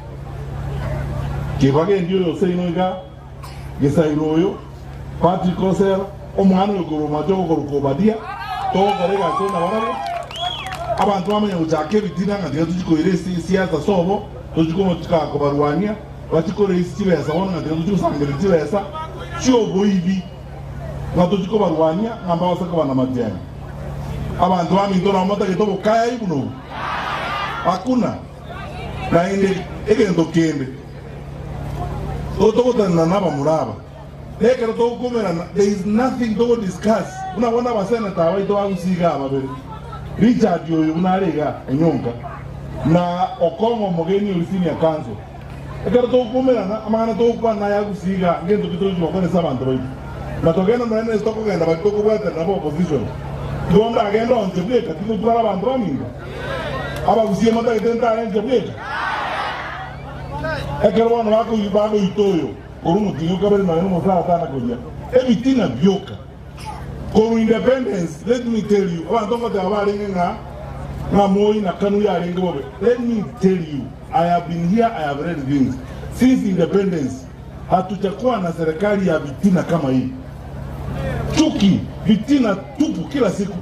kebagendi oyo seino iga, Gesairo oyo, Patrick Osera, omwana oyo korwa omoacho ogokorokwa Obadia. Togokora egasi tore nabarabwo, abanto bamanye gochaka ebitina ng'a tiga tochie koira esiasa sobo, tochie komochika kobarwania, bachie koraise chibesa bono ng'a tiga tochie gosangereria chibesa chi'oboibi, ng'a tochie kobarwania ng'a mbabase koba namatiang'i. Abanto baminto nabo motagete obokayayi buna obo? Hakuna! Naende egento kende, togotanana nabamura aba. Na ekero togokomerana, there is nothing togo discuss, buna bono abasenator abaito ba Gusii igaa babere, Richard oyo buna are igaa Onyonka, na Okong'o omogeni oria senior counsel. Ekero togokomerana, amang'ana togokwana naya Gusii igaa, ngento ki togochia gokora ase abanto baito. Na togenda nonya nese tokogenda baria tokobwatana nabo opposition. Igo ndagende onche bweka tigotwara abanto baminto? Abagusii motagete ntare inche bweka? Ekero bono bagoita oyo. Korwa omotienyi o kabere nonya nomosacha tana koria ebitina bioka. Korwa independence let me tell you abanto ngoteba barenge ng'a ng'a Moi na Kanu yarenge bobe let me tell you I have been here I have read things since independence hatujakuwa na serikali ya vitina kama hii chuki vitina tupu kila siku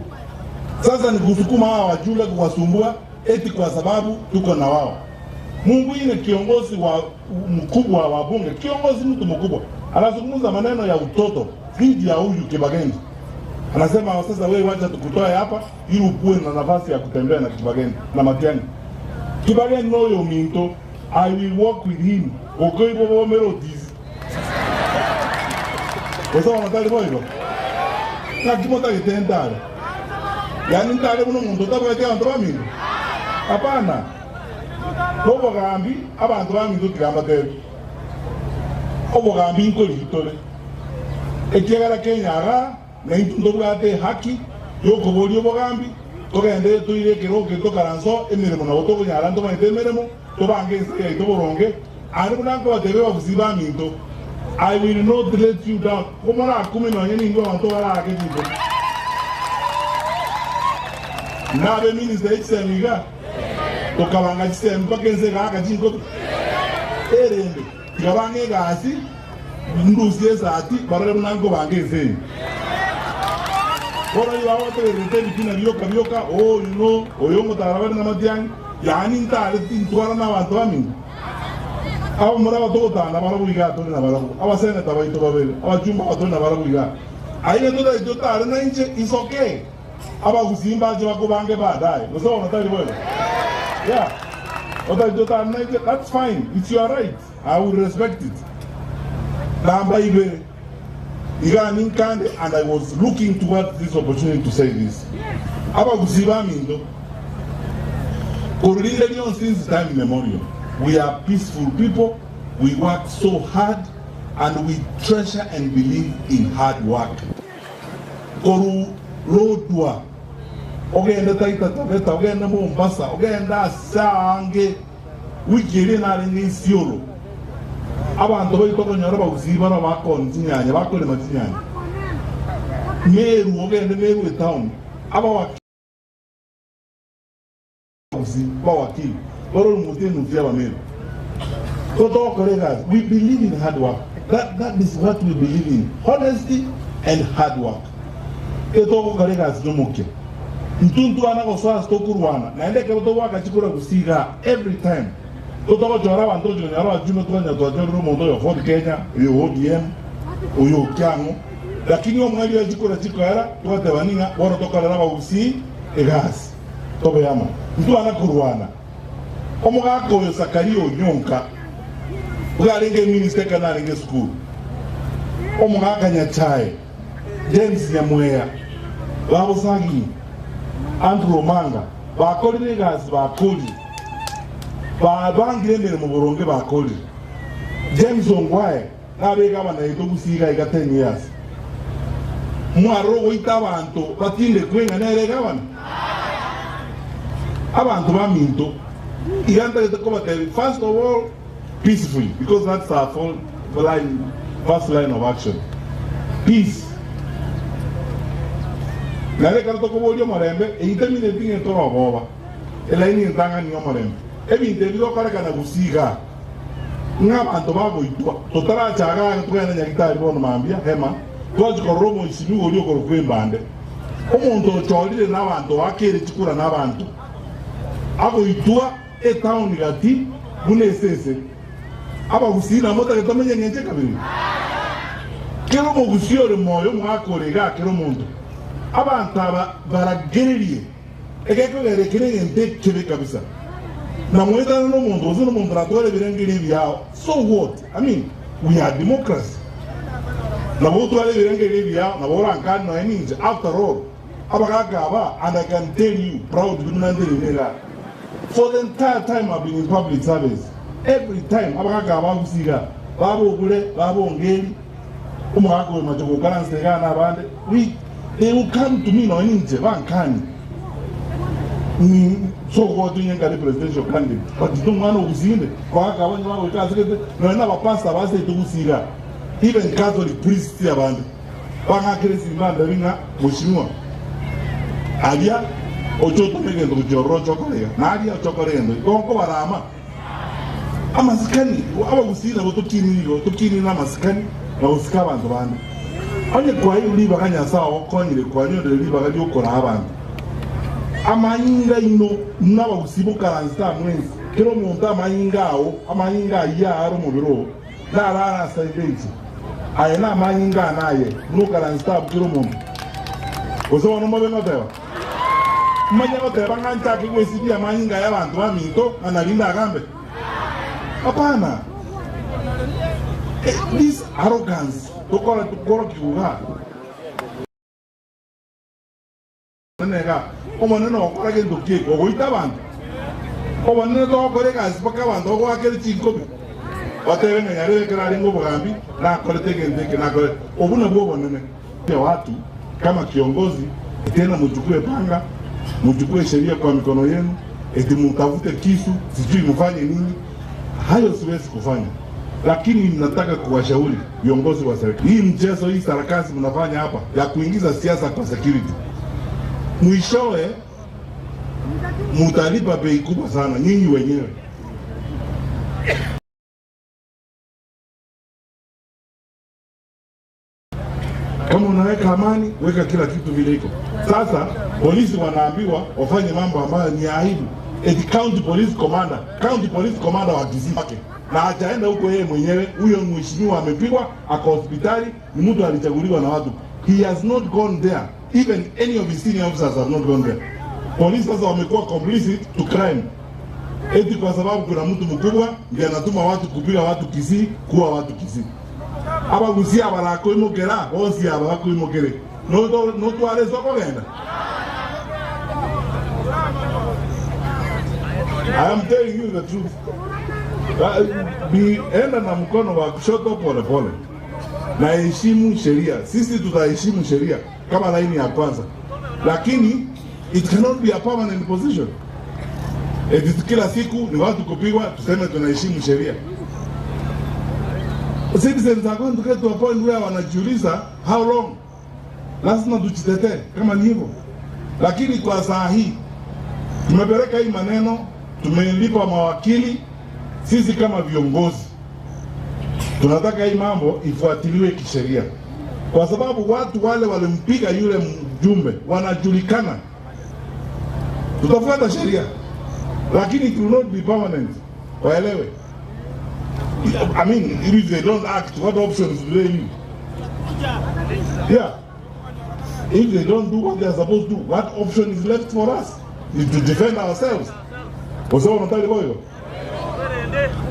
sasa ni kusukuma hawa wajumbe kuwasumbua eti kwa sababu tuko na wao Mungu ine kiongozi wa mkubwa wa bunge, kiongozi mtu mkubwa anazungumza maneno ya utoto dhidi ya huyu Kibagendi. Anasema sasa, wewe wacha tukutoe hapa ili ukuwe na nafasi ya kutembea na Kibagendi na Matiang'i. Kibagendi noyo minto, I will walk with him gokoibwa bomere otisi gose bono tari boigo ng'aki motagete ntare yaani ntare buna omonto otabwati abanto baminto hapana Nobogambi, abanto baminto tiga mbateebie, obogambi nkorigia tore, ekiagera Kenya igaa naintwe ntobwate ehaki y'okoboria obogambi, togende toire ekerogo keria tokaranse oo emeremo nabo tokonyara ntomanyete emeremo, tobange ense yaito boronge, aande buna nkobateebia abagusii baminto, I will not let you down, komorakume nonye ningwe abanto baraake chinkobi. Nabe minister ye chisemi igaa. Tokabanga chisemi mpaka ense egaaka chinkobi. Erende tiga bang'e egasi, ndusie esati, barore buna nkobanga ense eye. Bono nigo bagotegererete ebitina bioka bioka, oh, you know, oyo omotara bare namatiang'i, yaani ntare tintwara nabanto baminto. Abamura aba togotana barabwo igaa tore nabarabwo, abaseneta baito babere, abachumba aba tore nabarabwo igaa. Aye totari totare nainche, it's okay. Abagusii mbache bakobange baadaye, gose bono tari boigo? Yeah, otari totari nainche, that's fine, it's your right, I will respect it. Namba ibere, iga ninkande and I was looking towards this opportunity to say this. Abagusii baminto, korwa rinde rionsi since time immemorial, we are peaceful people, we work so hard and we treasure and believe in hard work. Korwa Lodwar ogende Taita Taveta, ogende Mombasa, ogende ase aange. Wiki eria narenge Isiolo, abanto baito okonyora abagusii barabwo bakoonia chinyanya, bakorema chinyanya. Meru, ogende Meru etown, abawakili abawakili barore omote enusu y'Abameru. Totokora egasi, we believe in hard work. That, that is what we believe in, honesty and hard work. Etogokora egasi nomokia. Intwe ntwana gosoa ase tokorwana, naende ekero togoaka chikura gusii igaa every time totogochora abanto gochia konyora abachumbe twanyora twachorire omonto oyo Ford Kenya, oyo ODM, oyo Okiang'o, lakini omweri oye chikura chikoera twatebani ng'a bono tokorere abagusii egasi. Tobe amo, ntwana korwana. Omogaka oyo Zakaria onyonka, iga arenge eminister ekero narenge esukuru. Omogaka Nyachae, James Nyamweya, Babo Sagini, Andrew Omanga bakorire egasi bakorire. Babangire emeremo boronge bakorire. James Ongwae nabe egavana yaito Gusii iga iga 10 years. Mwarora ogoita abanto batindekwe ng'a nere egavana? Abanto baminto, iga ntagete kobatebia first of all peacefully because that's our full line, first line of action. Peace. Naende ekero tokoboria omorembe, eyio temineti ng'a etore oboba. Elaini entang'ani y'omorembe. Ebinto ebi bigokorekana Gusii igaa. Ng'a abanto bagoitwa, totarachaga age togende Nyagitari bono mambia, hema, twachia korora omoisimi oria okorokwa embande. Omonto ochorire nabanto oakeire chikura nabanto, agoitwa etaoni gati buna esese. Abagusii namotagete tomenye engencho ekabere? Kera omogusii ore moyo omogaka ore igaa kera omonto. Abanto aba baragererie egekogera eke negento ekebe kabisa. Na moetane nomonto gose nomonto natware ebirengerio ebiao so what? I mean we are democracy. Nabo otware ebirengerio ebiao nabo orankane nonya ninche after all abagaka aba and I can tell you proudly buna nteneine igaa for the entire time I've been in public service every time abagaka aba bagusii igaa babogure babongeri omogaka oyo mache gokaransa igaa na abande we they will come to me nonya ninche bankanie ni so what onye nkare presidential candidate but intwe omwana ogusii inde abagaka aba onye bagoika ase gete nonya na abapastor baseite gusii igaa even Catholic priests abande Bang'akere esimba ndabi ng'a Mheshimiwa aria oche otome egento gochia ororo oche okore iga, na aria oche okore egento iga. Igo nkobarama amasikani, abagusii nabo tokinire igo, tokinire namasikani na gosika abanto bande. Onye kwaeirwe ribaga Nyasae ogokonyire kwanyorire ribaga riokoraa abanto, amanyinga aino inwe abagusii mokaransete amo ense, kera omonto amanyinga ao, amanyinga ayio are omobere oo, Narare ase engencho aye namanyinga aane aye, buna okaransete abwo kera omonto. Gose bono mobe ngoteba, Manye goteba ng'a nchake gwesibia amanyinga y'abanto baminto, ng'a nario ndagambe? Hapana. This arrogance tokora tokorokigwa igaa. Iga, Omonene ogokora gento ki eke, ogoita abanto? Obonene togokora egasi mpaka abanto bagoakere chinkobi, batebe ng'a nyarebe ekero arenge obogambi nakorete egento eke nakorete. Obwo nabwo obonene. Watu kama kiongozi tena muchukue panga muchukue sheria kwa mikono yenu eti mutafute kisu sijui mufanye nini hayo siwezi kufanya lakini nataka kuwashauri viongozi wa serikali hii mchezo hii sarakasi mnafanya hapa ya kuingiza siasa kwa security mwishowe mutalipa bei kubwa sana nyinyi wenyewe. Kama unaweka amani, weka kila kitu vile iko. Sasa polisi wanaambiwa wafanye mambo ambayo ni ya aibu. Eti county police commander, county police commander wa Kisii wake na hajaenda huko yeye mwenyewe. Huyo mheshimiwa amepigwa, ako hospitali, ni mtu alichaguliwa na watu. He has not gone there. Even any of his senior officers have not gone there. Polisi sasa wamekuwa complicit to crime. Eti kwa sababu kuna mtu mkubwa ndiye anatuma watu kupiga watu Kisii, kuua watu Kisii. Abagusia barakoimokera, bonsi aba bakoimokere, notware ase okogenda? I am telling you the truth. Be enda na mkono wa kushoto pole pole, na heshimu sheria. Sisi tutaheshimu sheria kama laini ya kwanza, lakini it cannot be a permanent position. Eti kila siku ni watu kupigwa, tuseme tunaheshimu sheria. Citizens are going to get to a point where wanajiuliza how long, lazima tujitetee kama ni hivyo. Lakini kwa saa hii tumepeleka hii maneno, tumelipa mawakili. Sisi kama viongozi tunataka hii mambo ifuatiliwe kisheria, kwa sababu watu wale walimpiga yule mjumbe wanajulikana. Tutafuata sheria, lakini it will not be permanent. Waelewe. I mean, if they don't act, what options do they leave? Yeah. If they don't do what they are supposed to do, what option is left for us? Is to defend ourselves. Gose bono tari boigo?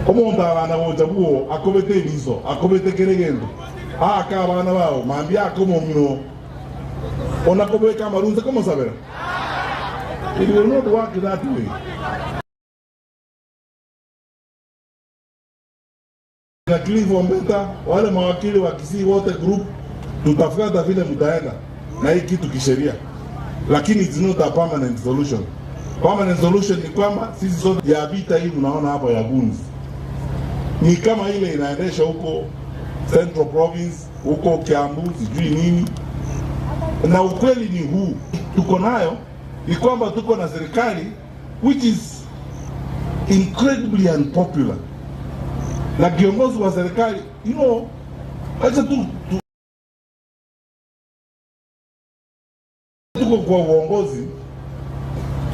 Omonto abana gocha bwoo akobete eriso, akobete kera egento, aake abana bao, mambia ake omong'ina oo, ona kobeka amaru inse komosabera. It will not work that way. Na Cliff Ombeta, wale mawakili wa Kisii wote group, tutafuata vile mtaenda na hii kitu kisheria, lakini it's not a permanent solution. Permanent solution ni kwamba sisi sote ya vita hii mnaona hapo ya goons ni kama ile inaendesha huko Central Province, huko Kiambu, sijui nini. Na ukweli ni huu tuko nayo ni kwamba tuko na serikali which is incredibly unpopular na kiongozi wa serikali you know, acha tu, tu tuko kwa uongozi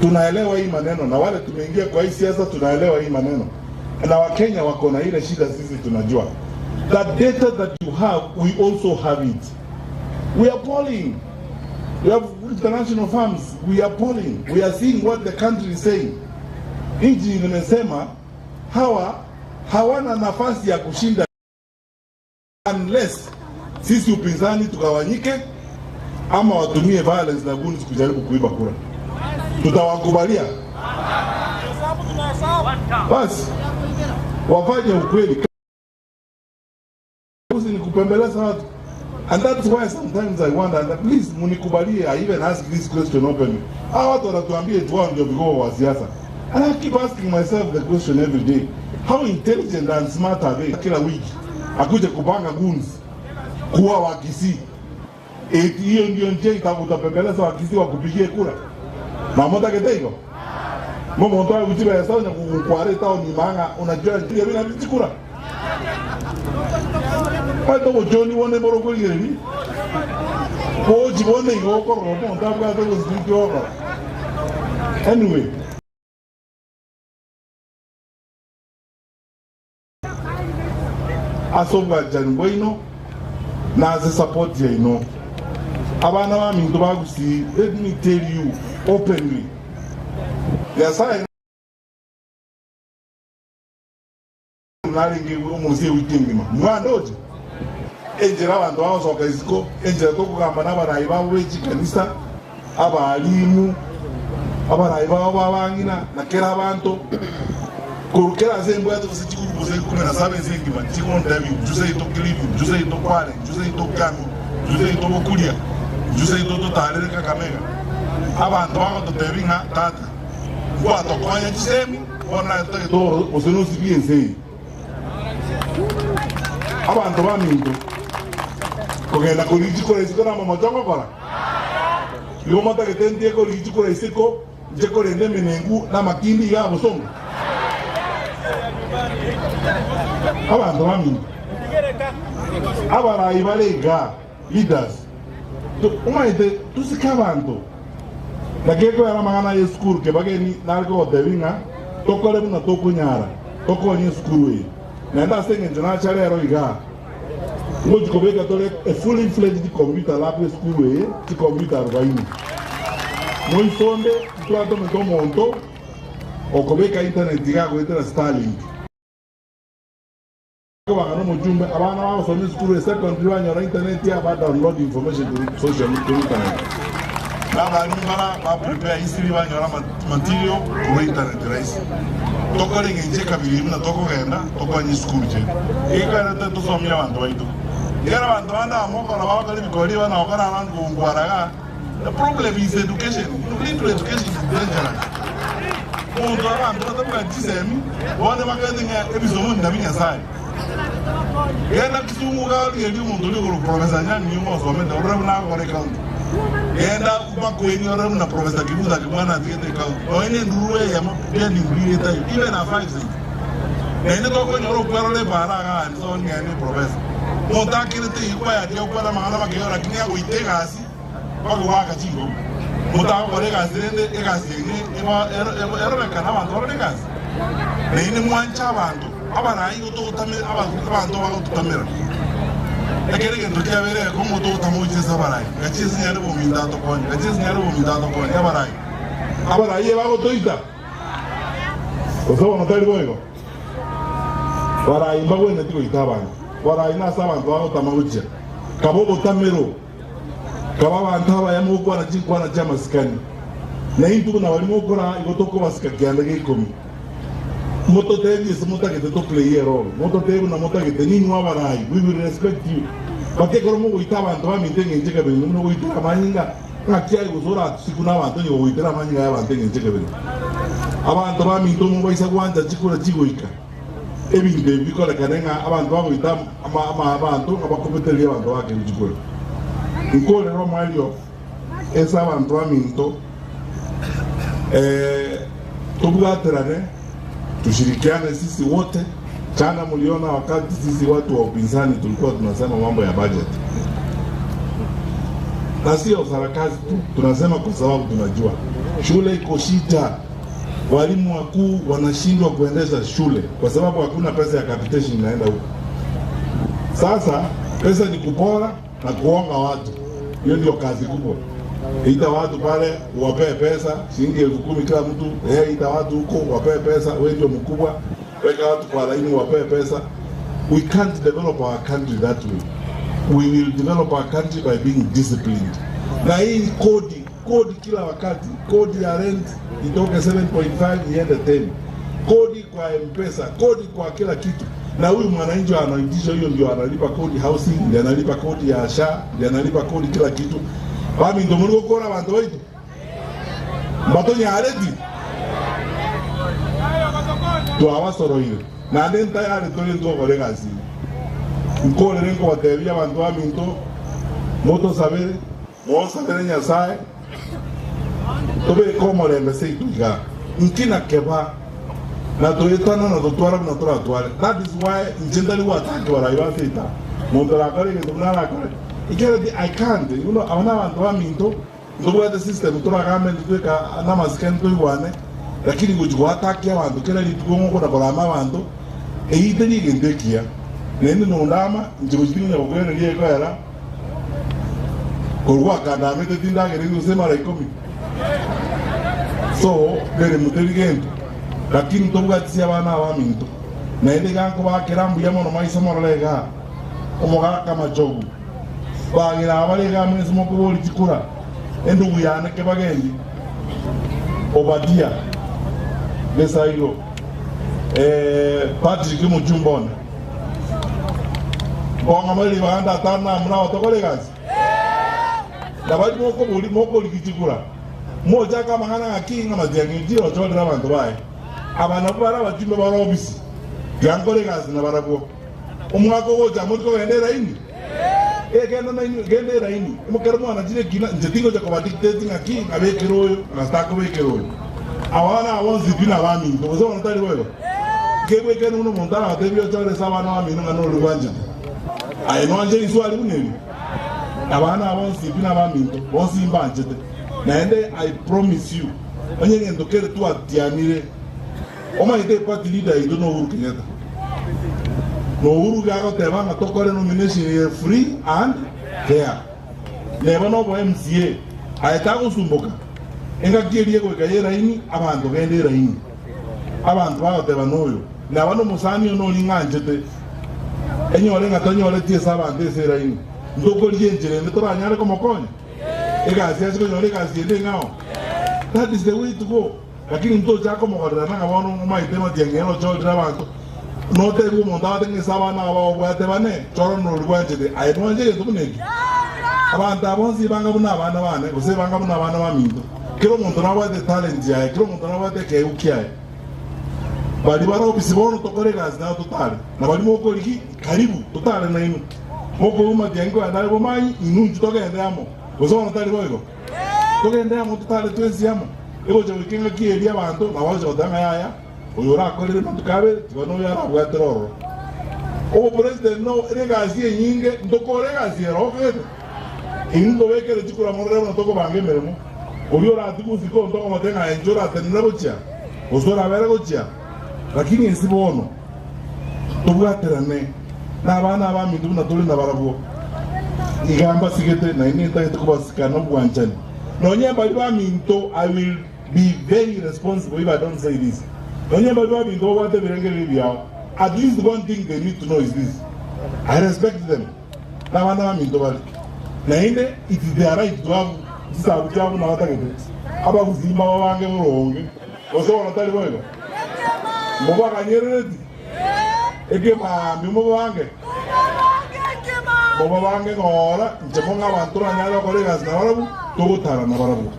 tunaelewa hii maneno, na wale tumeingia kwa hii siasa tunaelewa hii maneno, na Wakenya wako na ile shida, sisi tunajua that data that you have, we also have it. We are polling. We have international firms. We are polling. We are seeing what the country is saying. Nchi imesema hawa hawana nafasi ya kushinda unless sisi upinzani tugawanyike ama watumie violence na guns kujaribu kuiba kura. Tutawakubalia? Basi wafanye ukweli, Usi ni kupembeleza watu. And that's why sometimes I wonder, and please munikubalie, I even ask this question openly. Hawa watu wanatuambia eti wao ndio vigogo wa siasa. And I keep asking myself the question every day. How intelligent and smart are they? Kila wiki akuje kupanga goons kuwa Wakisii. Eti hiyo ndio njia utapembeleza Wakisii wakupigie kura. Na motagete hiyo. Momo ndo kuchiba ya sawa nyakukware town imanga unajua njia bila kura. Kwaito bochoni bone borokorigereria bochi bone igo okorora omonto abwate gosibiti ogokora anyway. Ase obwanchani bwaino na ase support yaino abana baminto ba Gusii let me tell you openly Nyasaye Narenge omosie ewiki engima. Mwandoche enchera abanto bagosoka isiko, enchera tokogamba nabarai babo be chikanisa, abalimu, abarai babo b'abang'ina, na kera abanto korwa kera ase embwate gose chigurupu gose ikomi na saba ense engima chigontebia, Inchuo seito Kilifi, inchuo seito Kwale, inchuo seito Kiambu, inchuo seito Bokuria, inchuo seito totarere Kakamega. Abanto bagototebia ng'a tata Ngwatokonya chisemi, bono naye totagete gose nosibie ense eye. Abanto baminto, kogenda korigia chikura isiko namamocho ngokora? Igo motagete ntige korigia chikura isiko, inche korenda emenengu na amakindi iga abosongo? Abanto baminto, abarai bare igaa, leaders, omanyete tosike abanto. Naki ekoera amang'ana y'esukuru kebageni nare kogotebia ng'a tokore buna tokonyara tokonye esukuru eye. Naende ase engencho nacha rero igaa, ngochi kobeka tore a fully fledged computer lab esukuru eye, chicomputer arobaini. Moisonde ntwatomete omonto okobeka internet igaa goetera Starlink. Kobanga nomochumbe, abana bagosoma esukuru ya secondary banyora internet ya ba download information korwa social korwa internet. Na abarimu bara ba prepare easily banyora material korwa internet rahisi. Tokore eng'encho ekabira buna tokogenda tokonye esukuru chiaito. Egekoerete tosomie abanto baito. Ekero abanto bande abamokora bagokora ebikori bana gokora abande kongwara igaa, the problem is education. Little education is dangerous. Omonto abanto batabwati chisemi, bono bakagete ng'a ebisomo nabi Nyasae. Genda Kisumu origererie omonto oria okorokwa Professor Anyang' Nyong'o osomete orore buna agokora ecounty. Genda Makueni orore buna Professor Kivutha Kibwana atigete ecounty. Nonya ne endururu eyemo pending bill etaiyo even a 5 cents. Naende tokonyora okwerora epaara iga aria soa ng'a ne professor. Omonto akerete iga kwayatia gokwana amang'ana makeigo lakini agoita egasi mpaka goaka chingomi. Motagokora egasi rende egasi yaino erorekane abanto barore egasi. Nainwe mwanche abanto abarai igo togotamera abanto bagototamera. Ekero egento kiabeire egekongo togotama gochia ase abarai, gachia ase nyare bominto atokonye, gachia ase nyare bominto atokonye, abarai. Abarai ebagotoita, gose bono tari boigo? Abarai mbagwenereti goita abanto, abarai nase abanto bagotama gochia. Kaba obotamero. Kaba abanto abaya mogokwana chinkwana chi'amasikani, na intwe buna baria mogokora igo tokobasika kianda gia ikomi. Mototebie ase motagete to play a role, mototebie buna motagete, ninwe abarai, we will respect you. But ekero mogoita abanto baminto engencho ekabere inwe buna ogoitera amanyinga, ng'aki aye gose oratusikwe nabanto onye gogoitera amanyinga y'abanto engencho ekabere. Abanto baminto mobaisa gwancha chikura chigoika. Ebinto ebi bikorekane ng'a abanto bagoita abanto ng'a bakobetereria abanto bakerwe chikura. Nkorere omoerio ase abanto baminto, tobwaterane, tushirikiane sisi wote. Jana mliona wakati sisi watu wa upinzani tulikuwa tunasema mambo ya budget. Na sio sarakasi tu, tunasema kwa sababu tunajua shule iko shida. Walimu wakuu wanashindwa kuendesha shule kwa sababu hakuna pesa ya capitation inaenda huko. Sasa pesa ni kupora na kuonga watu, hiyo ndio kazi kubwa. Ita watu pale uwapee pesa shilingi 10,000 kila mtu. Eh, ita watu huko wapee pesa, wewe ndio mkubwa, weka watu kwa laini wapee pesa. We can't develop our country that way. We will develop our country by being disciplined. Na hii kodi kodi kila wakati, kodi ya rent itoke 7.5 iende 10, kodi kwa M-Pesa, kodi kwa kila kitu. Na huyu mwananchi anaitisha hiyo, ndio analipa kodi housing, ndio analipa kodi ya SHA, ndio analipa kodi kila kitu. Bami ndo muri gukora abantu baitu mbatonyareti twabasoroire naende ntayari tore ntogokora egasi nkorere nkobatebia abanto baminto motosabere mosabere Nyasaye tobeke omorembe seito iga nki na keba na toetana na totwara buna toratware that is why inche ntari gwataki barai ba seita monto arakore egento buna arakore ekero I can't you know aba na abanto baminto ntobwate system toragambe ntitweka namasikani toigwane lakini gochi goatakia abanto kera rituko ng'okona korama abanto eyio teri egento ekiya naende nondama inche gochi ting'ina gokoereria ekoera korwa gwakandamete tindagereti gose mara ikomi so meremo teri gento lakini tobwatisi abana abaminto naende iga nkobakera mbuya mono maiso morore igaa omogaka machogu bagera abare igaa mwensi mokobori chikura endugu yane kebagendi Obadia Gesairo eh, Patrick omochumba one Nkong'ama ribaga ndatano amo nabatokore egasi, na baria mokobori mokorigi chikura, mochake amang'ana ng'aki ng'a matiang'i inche ochorire abanto baye. Aba nabwo bare abachumbe bare obisi, tiga nkore egasi nabarabwo. Omwaka ogocha mori kogenda eraini? Ee, genda nainwe, genda eraini. Ekero mwanachire ekina, inche tingocha kobadictate ng'aki ng'abekere oyo, ng'a takobekera oyo. Abana aba bonsi pi nabaminto, gose bono tari boigo? Nkegwekene buna omonto arabatebie ochore ase abana bamino ng'a nori bwanchete. Aye nwanche riswali buna eri? Abana aba bonsi pi nabaminto, bonsi mbanchete. Naende I promise you, onye egento kere twatianire, omanyete eparty leader yaito no Uhuru Kenyatta. Na Uhuru iga agoteba ng'a tokore nomination ere free and fair. Neba nobo MCA, aye tagosumboka, engaki eria egoika y'eraini, abanto genda eraini. Abanto bagoteba noyo, naba nomosani one oria ng'anchete, enyore ng'a tanyoreti ase abanto ase eraini, ntokorigia enchera ende toranyare komokonya? Egasi ase konyora egasi ende eng'ao? That is the way to go. Lakini ntochake komogorerana ng'a bono omaete matiang'i ere ochorire abanto, notebie omonto agotebe ng'a ase abana aba obwate bane, chora noria bwanchete. Aye nwanche egento buna ekio? Abanto aba bonsi banga buna abana bane, gose banga buna abana baminto. Kera omonto nabwate etalent yaye, kera omonto nabwate ekeegwa kiaye. Baria bare obisi bono tokore egasi nabo totare, na baria mokorigi, karibu, totare nainwe. Mokoigwa matiang'i kogenda are bomanyi, inwe inchuo togende amo, gose bono tari boigo? Togende amo totare twensi amo. Egocha goika engaki eria abanto nabo bagocha goteba ng'a yaya, oyo orakorere amatuko abere, tiga noyo arabwatere ororo. Obopresident no ere egasi enyinge, ntokore egasi ere okogete. Inwe ntobekere chikura morore buna tokobanga emeremo. Oria oratigwe isiko ntokomotebia ng'a inche oratenene gochia, gose orabere gochia. Lakini inse bono tobwaterane nabana abaminto buna tore nabarabwo. Iga mbasigete, naende ntagete kobasika nobwanchani. Nonye mbaria baminto, I will be very responsible if I don't say this. Nonye mbaria baminto babwate ebirengererio biao, at least one thing they need to know is this, I respect them. Nabana baminto bare, naende it is their right to have chisabu chiabo buna batagete. Abagusii mbababange boronge, gose bono tari boigo? Mobaganyerereti ekemaambia mobabange? Mobabange ng'ora, inche mong'e abanto toranyare gokora egasi nabarabwo, togotara nabarabwo.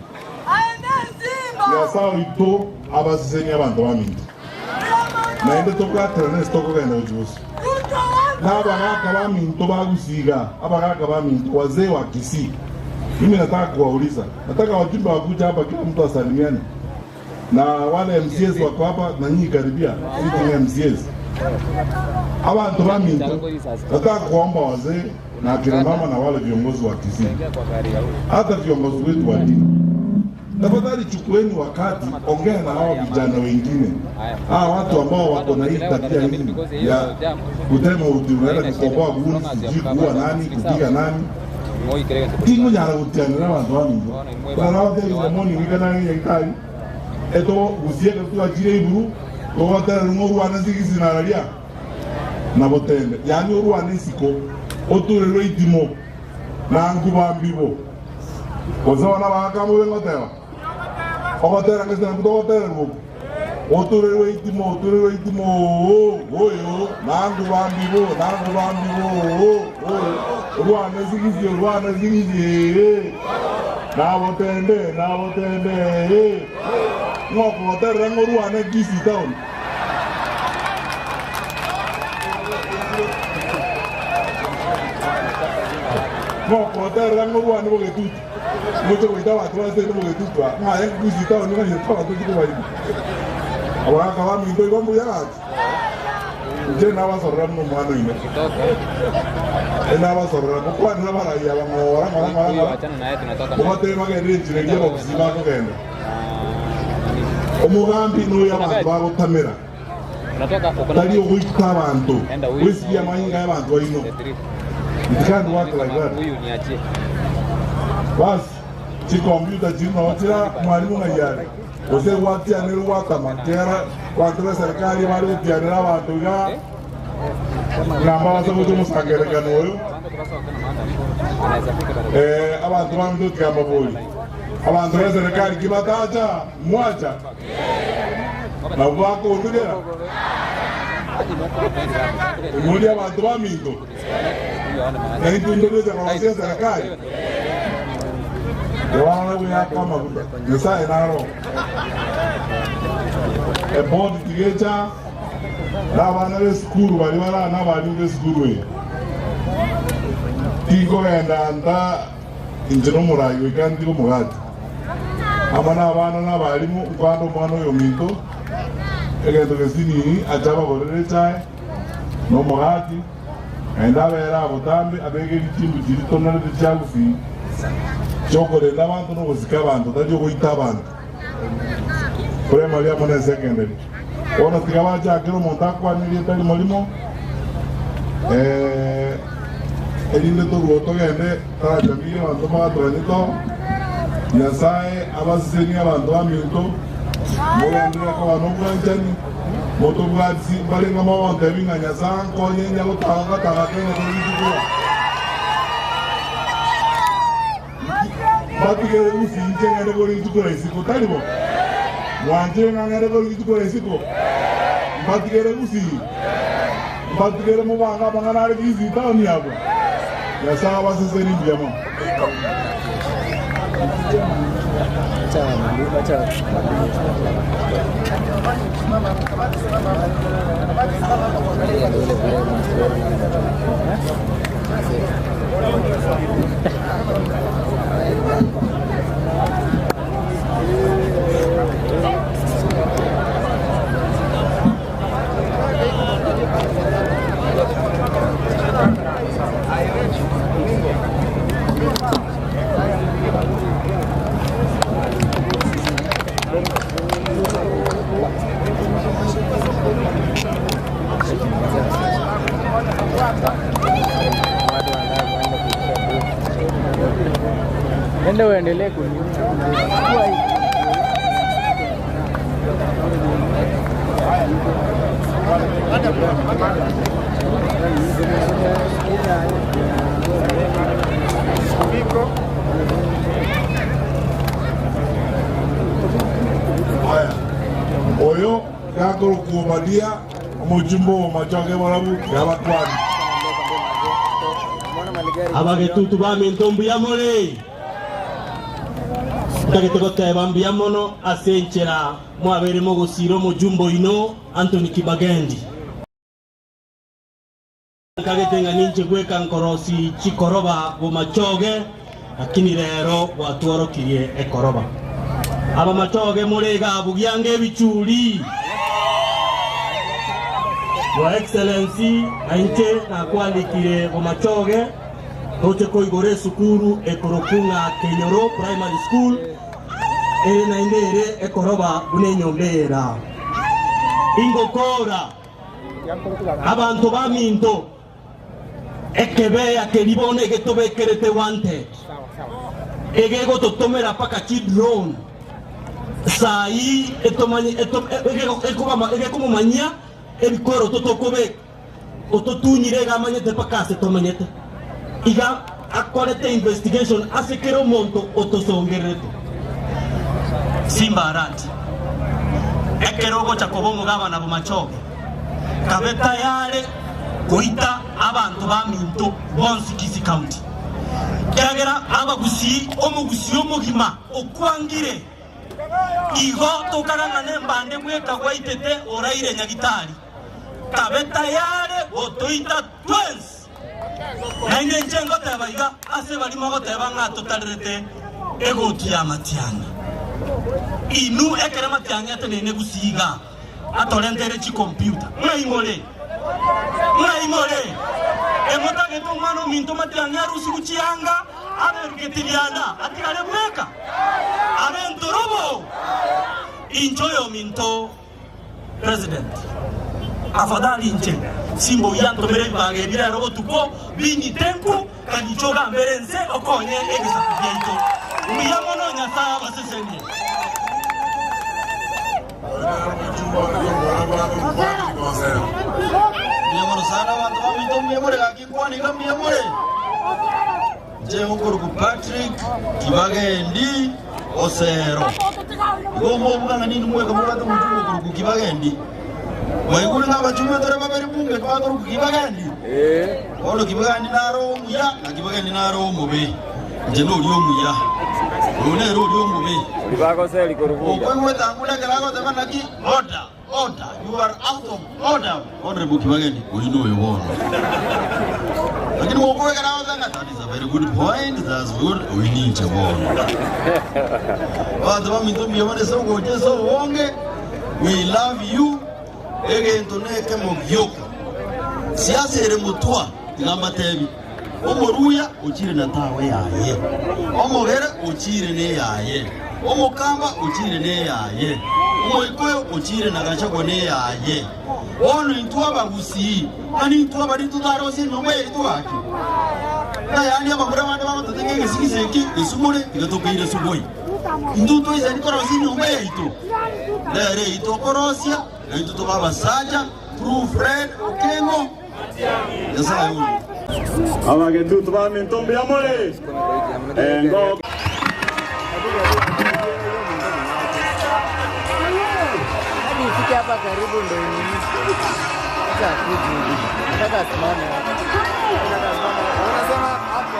Nyasae oito abasesenie abanto baminto, naende tobwaterane ase tokogenda gochia bosio. Na abagaaka baminto ba Gusii iga, abagaaka baminto, wazee wa Kisii, mimi nataka kuwauliza, nataka wajumbe wakuja hapa, kila mtu asalimiane na wale MCAs wako hapa na nyinyi karibia sitting MCAs. Abanto baminto, nataka kuomba wazee. na akina mama na wale viongozi wa Kisii, hata viongozi wetu wa dini, tafadhali chukueni wakati, ongea na hawa vijana wengine, hawa watu ambao wako na hii tabia hii ya kutema uti, unaenda kukomboa gundi, sijui kuua nani, kupiga nani ting'onyara gutianira abanto baminto narabatebirie wikana nyagetari eto gusieka twachire iburu togotera ring'o orwane sigisi nararia na botende yaani orwane isiko oturerwe itimo na nkubambibo gose bana bakamobe ngoteba ogotera ngesina togotererwa oku oturerwe itimo oturerwe itimo oyo nangubambibo nangubambibo oyo orwane sigisi orwane sigisi nabotende nabotende ng'okogoterera ng'orwane Kisii town. Ng'okogoterera ng'orwane bogetutu moche goita abanto basete bogetutu aa ng'aye Kisii town ng'anyete abanto chikobaina abagaka baminto igo mbuya gaki inche nabasorora buna omwana oino enabasorora ngokwanera abarai aba ng'ora ng'ora ng'ora ng'ora mobatebie bagenderere enchera eria abagusii bakogenda. Omogambi noyo abanto bagotamera, tari ogoita abanto, gwesibia amanyinga y'abanto baino. It can't work like that. Basi chikompiuta chiri noo chira mwalimu ng'ai are gose gwatianire gwatama kera abanto b'eserekari bare gotianera abanto iga ng'a mbabase gocha omosangererekano oyo. Eh, abanto baminto tiga mbabori abanto b'eserekari ki batacha mwacha nabwo bakondugera Imori abanto baminto, na intwe ntogocha korosia eserekari. Yohana goyaka amaguta, Nyasae naro. Ebodi tigecha na abana b'esukuru baria bare aa nabarimu b'esukuru eye. Tinkogenda nta inche nomorai goika ntige omogati. Amo nabana na abalimu nkwana omwana oyominto egento gesinini ache abagorere echae na omogati, naende abere aa botambe abeke richimbu chiria tonorete chia gusii chiokorenda abanto na ogosika abanto, tari ogoita abanto. Primary amo ne secondary. Bono tiga bachakere omonto akwane erieta rimo rimo, eh, erinde torue togende tarachamire abanto mbagatoganyete oo. Nyasae abasesenie abanto baminto, mogenderere koba nobwanchani, motobwatisi mbare ng'a mogontebia ng'a Nyasae ankonye inye gotanga gatanga kende toritukura. Mbatigere gusii inche ng'ende kore rituko ria isiko, tari bo? Mwanchire ng'a ng'ende kore rituko ria isiko? Mbatigere gusii? Mbatigere mobange amang'ana are Kisii town abwo? Nyasae abasesenie mbuya mono. Enda uendelee kuniuma. Aya, oyo gakorokwa Obadia, omochumba o machoge barabwo yabakwani. Abagetutu baminto mbuya more? Ntagete goteba mbuya mono ase enchera mwabeire mogosira omojumbe oino Anthony Kibagendi. Nkagete ng'a ninche bweka nkorosi chikoroba bomachoge, lakini rero gwatworokirie ekoroba. Abamachoge more iga abugia ange ebichuri. Your Excellency, na inche nakwandikire bomachoge. Toche koigora esukuru ekorokwa ng'a Kenyoro Primary School, ere naende ere ekoroba buna enyomba eyera. Ingokora abanto baminto ekebeya keria bono egetobekerete wanted, egegototomera mpaka chidrone sai etomanye egekomomanyia ebikoroto tokobeka. Ototunyire iga amanyete mpaka ase tomenyete. Iga akorete investigation ase kera omonto otosongererete. Simba Arati, ekero ogocha koba omogabana bw'Machoge, kabe tayare goita abanto baminto bonsi Kisii County, kiagera abagusii omogusii omogima okwangire. Igo tokara ng'a nembande bweka gwaitete oraire nyagitari. Kabe tayare gotoita twensi. Naende inche ngoteba iga ase baria mogoteba ng'a totarerete egoti y'amatiang'i. Inwe ekero amatiang'i ateneine gusii iga, atorenteire chikompiuta. Ng'ai more? Ng'ai more? Emotagete omwana ominto matiang'i arusigwe chianga, aberuke tirianda, atigare bweka, abe ntorobo? Inche oyominto President, afadhali inche simboyia ntomere ebibaga ebi rero botuko binyite nku kani inche ogambere ense okonye egesaku giaito. Mbuya mono Nyasae abasesenie. Mbuya mono sana abanto baminto mbuya more gaki nkwane iga mbuya more. Inche nkorokwa Patrick Kibagendi Osero. Igo mobuga ng'a ninwe mweka mobwate omochumbe okorokwa Kibagendi. Mwaigure ng'a abachumbe tore babere bunge bakorokwa Kibagendi? Bono Kibagendi naro omuya na Kibagendi naro omobe. Inche noria omuya, oyo nere oria omobe. Okoigwete ang'u ekero agoteba naki? Order, order, you are out of order, Honorable Kibagendi, oyio noyo bono. Lakini gokoegera agoteba ng'a that is a very good point, that's good, oyio ninche bono. Abanto baminto mbuya mono ase ogocha ase obonge, we love you, egento nekemo gioka. Siasa ere motwa, tiga mbatebi. Omoruya ochire na tawe yaye, omogere ochire neyaye, omokamba ochire neyaye, omoikoyo ochire na gachagua neyaye. Bono intwe abagusii, ng'a nintwe abaria totarosie enyomba yaito gaki? Ng'a yaani abamura bande bagototeka egesigisi eke gesumore, tiga tokeire suboi. Intwe ntoisani korosia enyomba yaito? Nere eyio tokorosia, na intwe tobe abasacha through Fred Okengo. Nyasae oyo. Abagetutu baminto mbuya more? Engo. Hadi ifike hapa karibu ndo nini. Acha akuje hivi. Nataka asimame hapa. Nataka asimame hapa. Unasema hapa.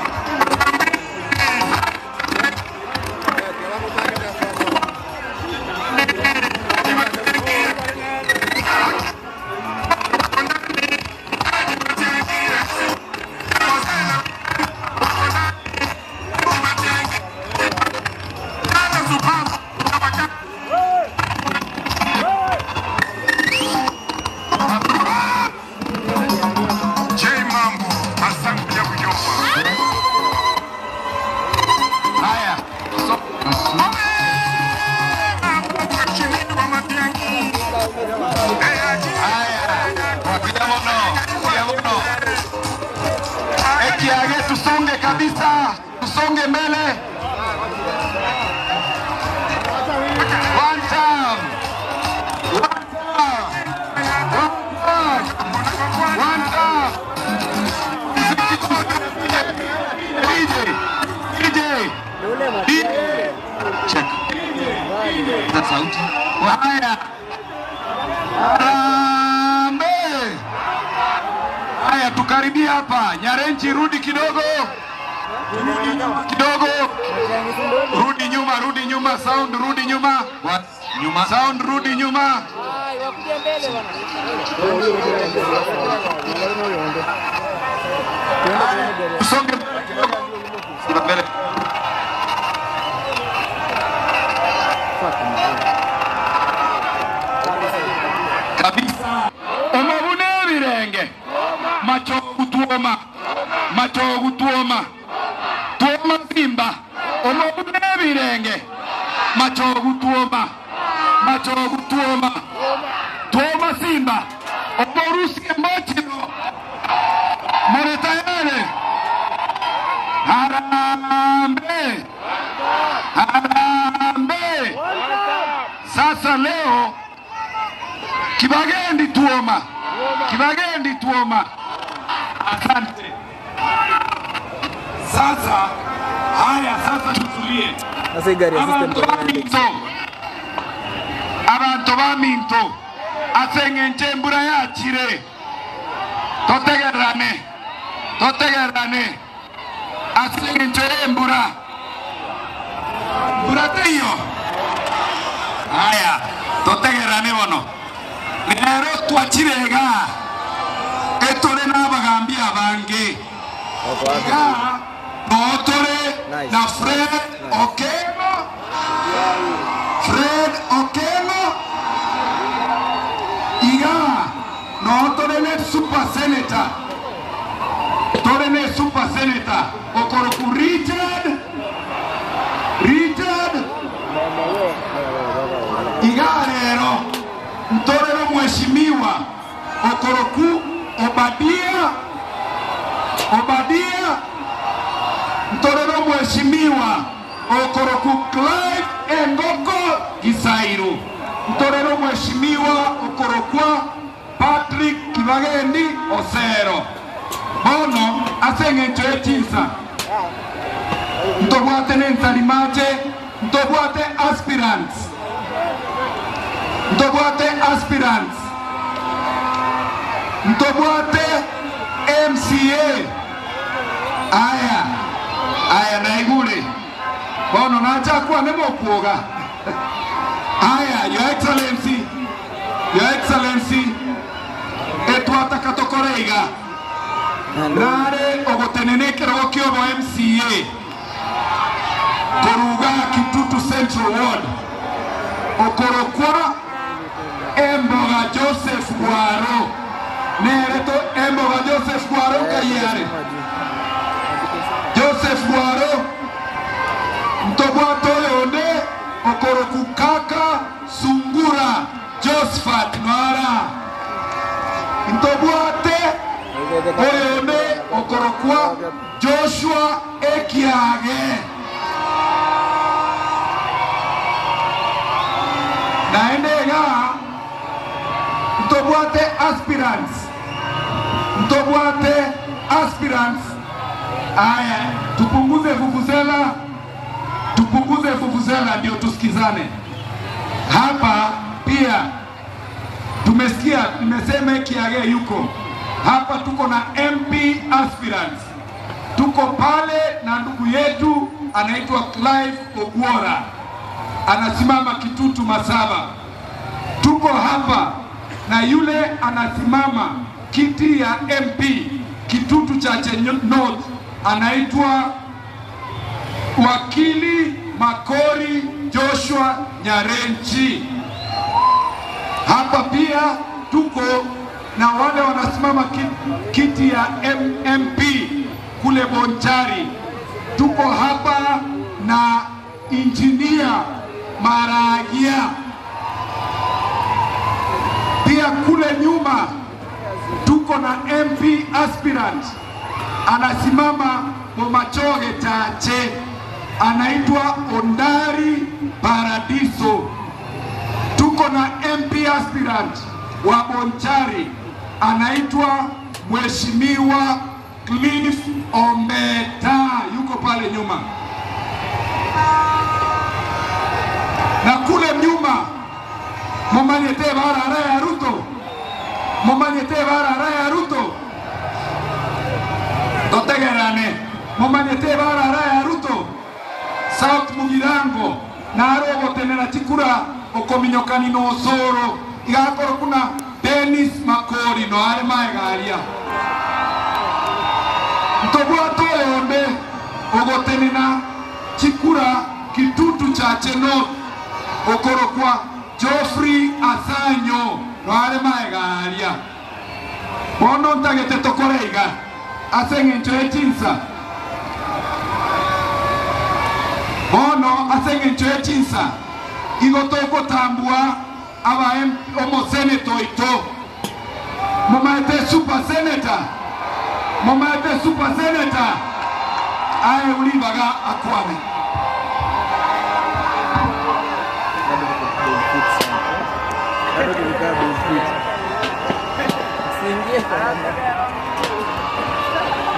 Ekiage tusonge kabisa, tusonge mbele. One time. One time. One time. DJ. DJ. DJ. Check. Sauti. Haya. Harambee. Haya, tukaribie hapa. Nyarenchi, rudi kidogo, rudi nyuma kidogo, rudi nyuma, rudi nyuma, sound, rudi nyuma, nyuma, sound, rudi nyuma. Tusonge mbele. Kabisa. Omobune ebirenge machogu twoma. Machogu twoma. Twoma simba. Omobu nebirenge. Machogu twoma. Machogu twoma. Twoma simba. Omorusie mochino. More tayari? Harambee! Harambee! Sasa leo Kibagendi Tuoma, Kibagendi Tuoma. Asante. Sasa haya, sasa tutulie. Sasa hii gari ya system Abanto baminto, abanto baminto, ase eng'encho embura yachire, totegererane, totegererane ase eng'encho y'embura. Mbura teiyo? Aya, totegererane bono. Rero twachire igaa, etore nabagambi abange. Igaa noo tore na Fred Okengo, Fred Okengo. Igaa noo tore ne super senator, tore ne super senator okorokwa Richard, Richard. Igaa rero ntore nomweshimiwa okorokwa Obadia, Obadia, ntore nomweshimiwa okorokwa Clive Engoko Gisairo, ntore nomweshimiwa okorokwa Patrick Kibagendi Osero. Bono ase engencho ye chinsa ntobwate nensarimache, ntobwate aspirants, ntobwate aspirants, ntobwate MCA. Aya, aya naigure. Bono nacha akwane mokwoga. Aya, Your Excellency, Your Excellency, etwataka tokore iga. Nare ogotenena ekerogo kiobo MCA koruga Kitutu Central Ward, okorokwa Emboga Joseph Gwaro. Nere to Emboga Joseph Gwaro nkai are? Joseph Gwaro, ntobwate oyonde okorokwa Kaka Sungura Josphat noara. Ntobwate oyonde okorokwa Joshua Ekiage. Naende iga ntobwate aspirants, ntobwate aspirants. Aya, tupunguze vuvuzela, tupunguze vuvuzela ndio tusikizane. Hapa pia tumesikia, nimesema Ekiage yuko hapa, tuko na MP aspirants, tuko pale na ndugu yetu anaitwa Clive Ogwora anasimama Kitutu Masaba. Tuko hapa na yule anasimama kiti ya MP Kitutu Chache North anaitwa Wakili Makori Joshua Nyarenchi. Hapa pia tuko na wale wanasimama kiti ya MP kule Bonchari. Tuko hapa na Injinia Maragia. Pia kule nyuma tuko na MP aspirant anasimama Bomachoge Chache, anaitwa Ondari Paradiso. Tuko na MP aspirant wa Bonchari anaitwa Mheshimiwa Cliff Ombeta, yuko pale nyuma. Na kule nyuma momanyete barara ya Ruto, momanyete barara ya Ruto, totegerane, momanyete barara ya Ruto South Mugirango naro ogotenena chikura okominyokani na osoro igakoro kuna Dennis Makori no are maegaria ntobwate oyonde ogotenena chikura Kitutu Chache North okorokwa Geoffrey Asanyo no are maegaria. Bono ntagete tokore iga. Ase engencho ye chinsa. Bono ase engencho ye chinsa, igo togotambua aba omoseneta oito. Momaete super senator? Momaete super senator? Aewe ribaga akwane.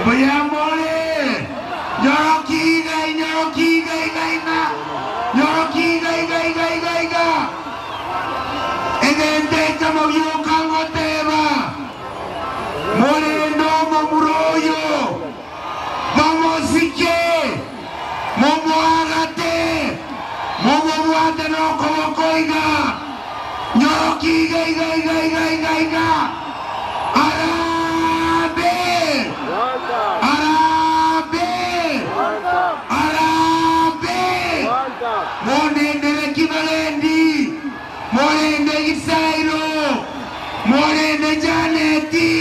Mbuya more! Nyoroki iga, inyoroki iga iga iga, nyoroki iga iga iga iga iga. Egento ekemo gioka ngoteba, morende omomura oyo, momosike, momoagate, momobwate nokoboko iga, nyoroki iga iga iga iga iga iga. Harambee! Harambee! Harambee! Monendere Kibagendi, morende Gisairo, morende Janeti,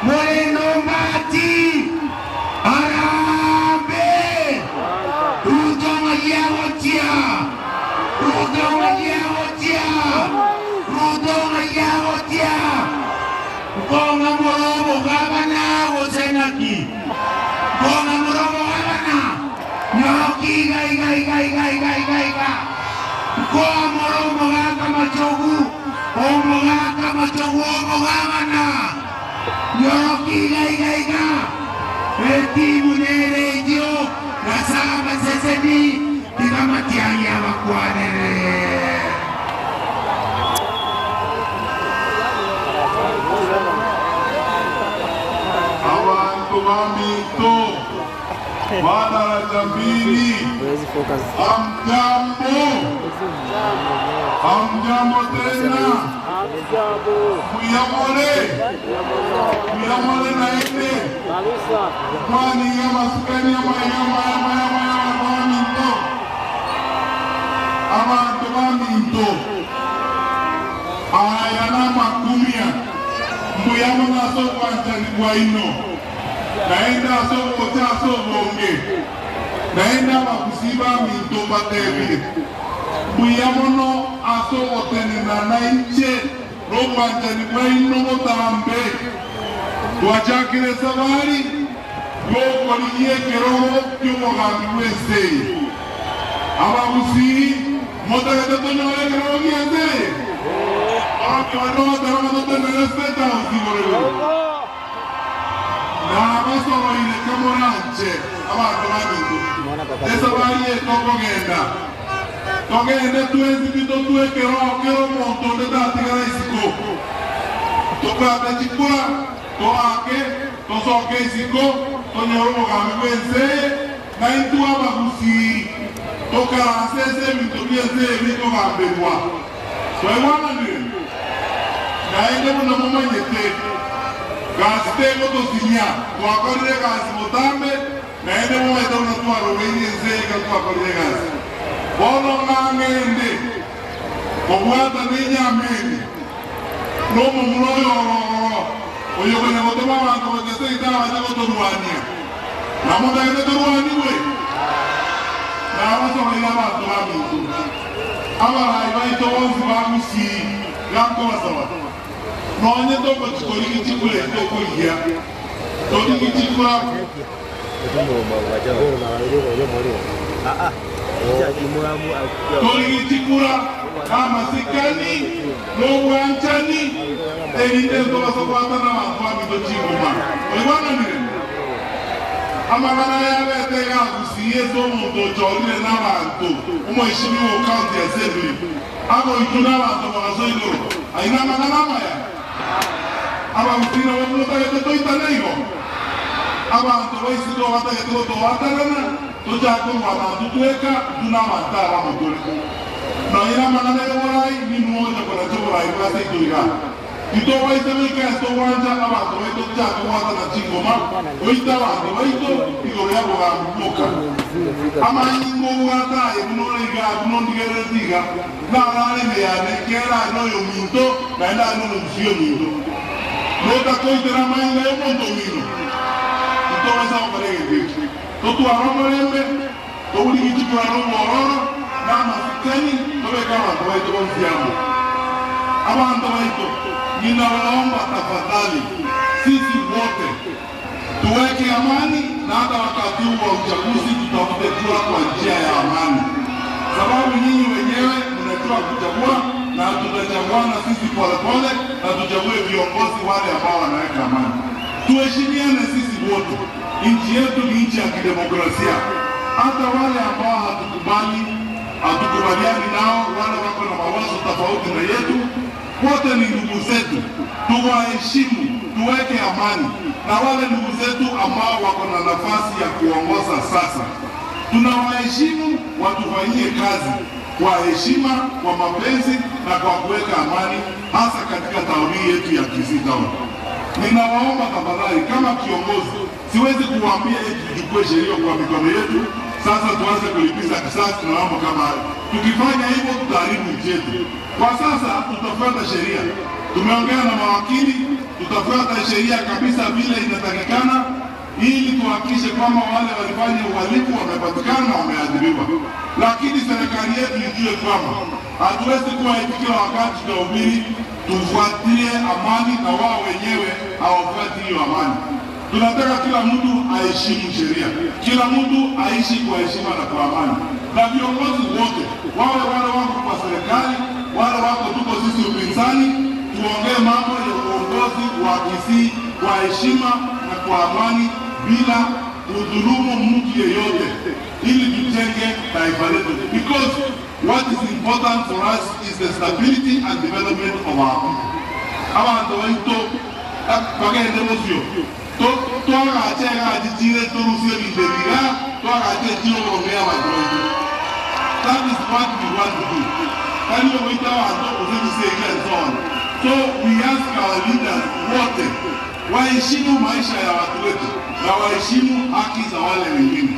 morende Ombati. Harambee! Ruto ng'ai agochia? Ruto ng'ai agochia? Ruto ng'ai agochia? Nkong'a more omogabana gose naki? Nkong'a more omogabana? Nyoki iga iga iga iga iga iga iga. Nkoa more omogaka machogu, omogaka machogu omogabana. Nyoki iga iga iga. Etimu nere eyio, Nyasae amaseseni, tiga amatiang'i abakwanere. Abanto baminto ba daraja mbili, hamjambo? Hamjambo tena? Mbuya more? Mbuya more naende? Kwani amasikani amaya amaya amaya amaya abanto baminto, abanto baminto, aya namakumia, mbuya mono ase obwanchani bwaino, naende ase ogocha ase obonge, naende abagusii baminto mbatebire, mbuya mono ase ogotenena nainche nobwanchani bwaino botambe. Twachakire esabari y'okorigia ekerogo ki'omogambi bw'ense eye. Abagusii, motagete tonyore ekerogo gi'ense eye? Orokia onde ogoteba ng'a totenene State House igoro igoro. Nabasoroire kamoranche abanto baminto. Esabari eye tokogenda, togende twensi pi totwe ekerogo kera omonto onde tatigara isiko. Tobwate chikura, toake, tosoke isiko, tonyore obogambi bw'ense eye, na intwe abagusii tokaranse ase ebinto bi'ense eye bikogamberwa. Twaigwananire? Naende buna momanyete, gasi tegotosinyia, twakorire egasi botambe, naende momanyete buna twarobeirie ense eye ekero twakorire egasi. Bono ng'a ng'ende kobwata nenyama eye, nomomura oyo ore ororo, oyokonya gotoma abanto gochia seito abache gotorwania. Namotagete torwanigwe? Nabasoreire abanto baminto, abarai baito bonsi ba Gusii, gankobasaba, nonye togochi korigia chikura eki tokorigia, torigie chikura. Torigie chikura namasikani, nobwanchani, erinde ntobase goatana abanto baminto chingoma. Oigwananire? Amang'ana aya abete iga agusiie ase omonto ochorire nabanto, omoeshimiwa o County Assembly, agoitwe nabanto mogaso igoro. Ayio namang'ana amaya? Abagusii nabo motagete toitane igo? Abanto ba isiko batagete gotoatanana, tochake korwana intwe tweka, intwe nabanto abamo tore. Nonya namang'ana y'oborai, ninwe ogocha konacha oborai bwa seito iga. Titobaisa goika ase ogwancha abanto baito tochake goatana chingoma, goita abanto baito igoro y'obogambi bwoka. Amanyinga obwate aye buna ore igaa, buna ondigerereti iga, narare ime yane, ekiagera aye noyominto, naende aye nomogusii ominto. Notakoitera amanyinga y'omonto omino? Titobaisa gokora egento ekio. Totware omorembe, tourige chikura na obwororo, na amasikani, tobeke abanto baito bonsi amo. Abanto baito, ninawaomba tafadhali, sisi wote tuweke amani, na hata wakati huu wa uchaguzi tutafute kura kwa njia ya amani, sababu nyinyi wenyewe mnajua kuchagua, na tutachaguana sisi polepole, na tuchague viongozi wale ambao wanaweka amani. Tuheshimiane sisi wote. Nchi yetu ni nchi ya kidemokrasia. Hata wale ambao hatukubali hatukubaliani nao, wale wako na mawazo tofauti na yetu, wote ni ndugu zetu, tuwaheshimu, tuweke amani na wale ndugu zetu ambao wako na nafasi ya kuongoza sasa, tunawaheshimu, watufanyie kazi kwa heshima, kwa mapenzi na kwa kuweka amani, hasa katika tauni yetu ya Kisii Town. Ninawaomba tafadhali, kama kiongozi, siwezi kuwaambia eti tuchukue sheria kwa mikono yetu, sasa tuanze kulipiza kisasi na mambo kama hayo. Tukifanya hivyo tutaharibu nchi yetu. Kwa sasa tutafuata sheria. Tumeongea na mawakili, tutafuata sheria kabisa vile inatakikana, ili tuhakikishe kwamba wale walifanya uhalifu wamepatikana na wameadhibiwa. Lakini serikali yetu ijue kwamba hatuwezi kuwa eti kila wakati tunahubiri tufuatilie amani na wao wenyewe hawafuati hiyo amani. Tunataka kila mtu aheshimu sheria, kila mtu aishi kwa heshima na kwa amani, na viongozi wote wawe wale wako kwa serikali, wale wako tuko sisi upinzani, tuongee mambo ya uongozi wa Kisii kwa heshima na kwa amani bila kudhulumu mtu yeyote, ili tujenge taifa letu, because what is important for us is the stability and development of our people. Abantu baito bagende bosio twagacha egachire torusie ebinto ebiga twagacha echiro borongea abantu baito. That is what we want to do. Tari ogoita abanto gose chisegi and so on. So we ask our leaders wote waheshimu maisha ya watu wetu na waheshimu haki za wale wengine.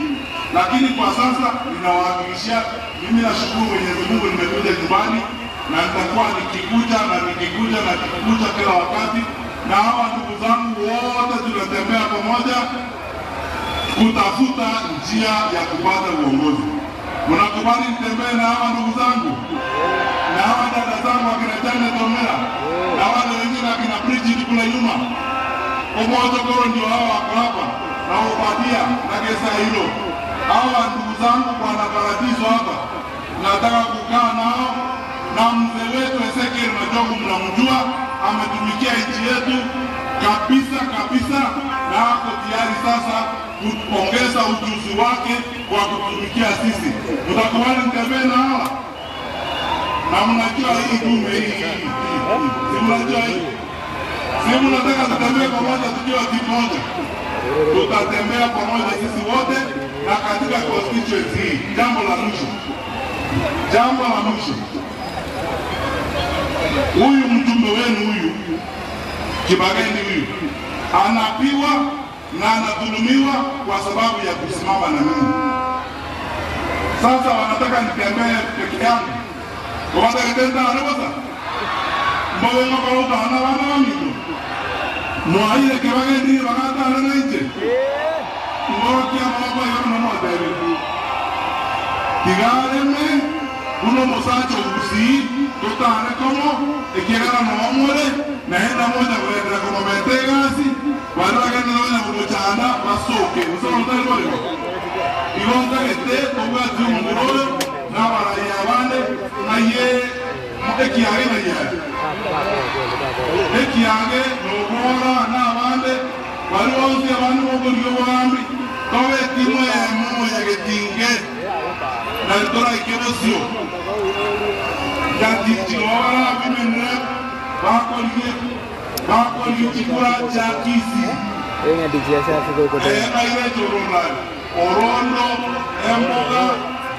Lakini kwa sasa ninawahakikishia, mimi nashukuru Mwenyezi Mungu nimekuja nyumbani na nitakuwa nikikuja na nikikuja na nikikuja kila wakati, na hawa ndugu zangu wote tunatembea pamoja kutafuta njia ya kupata uongozi. Mnakubali nitembee na hawa ndugu zangu na hawa dada zangu akina Janet Omera na wale wengine akina Bridget kule nyuma, Omotokoro ndio hawa wako hapa na Obadia na Gesa hilo. Hawa ndugu zangu bwana Paradiso hapa, nataka kukaa nao na mzee wetu Ezekiel Machogu mnamjua, ametumikia nchi yetu kabisa kabisa, na ako tayari sasa kuongeza ujuzi wake kwa kutumikia sisi. Mtakubali mtembee na hawa? Na mnajua hii dume hii, hii, hii. Si mnajua hii? Si mnataka tutembee pamoja tukiwa timu moja? Tutatembea pamoja sisi wote na katika constituency hii. Jambo la mwisho, jambo la mwisho, huyu mjumbe wenu huyu Kibageni huyu anapiwa na anadhulumiwa kwa sababu ya kusimama na mimi. Sasa wanataka nitembee peke yangu kobataketentaarebosa mbobengokorotana bana bamito mwaire Kibageni bagatana na inche ngorokia maboko igo nomotebe tigareme buno omosacha ogusii totane komo ekiagera noomore naye namonya kogendera komometa egasi bari bagendera onya komochanda basoke gose otari borimo igo ntagete tobwati omomura oyo na abarayi abande naye ekiage naye ekiage nobora na abande bari bonsi abande bokorigia obogambi tobe etimu eyemo omonyagetinge na toraike bosio jatichirora women rep bakorire bakorire chikura cha Kisii ebaire Orondo Emboga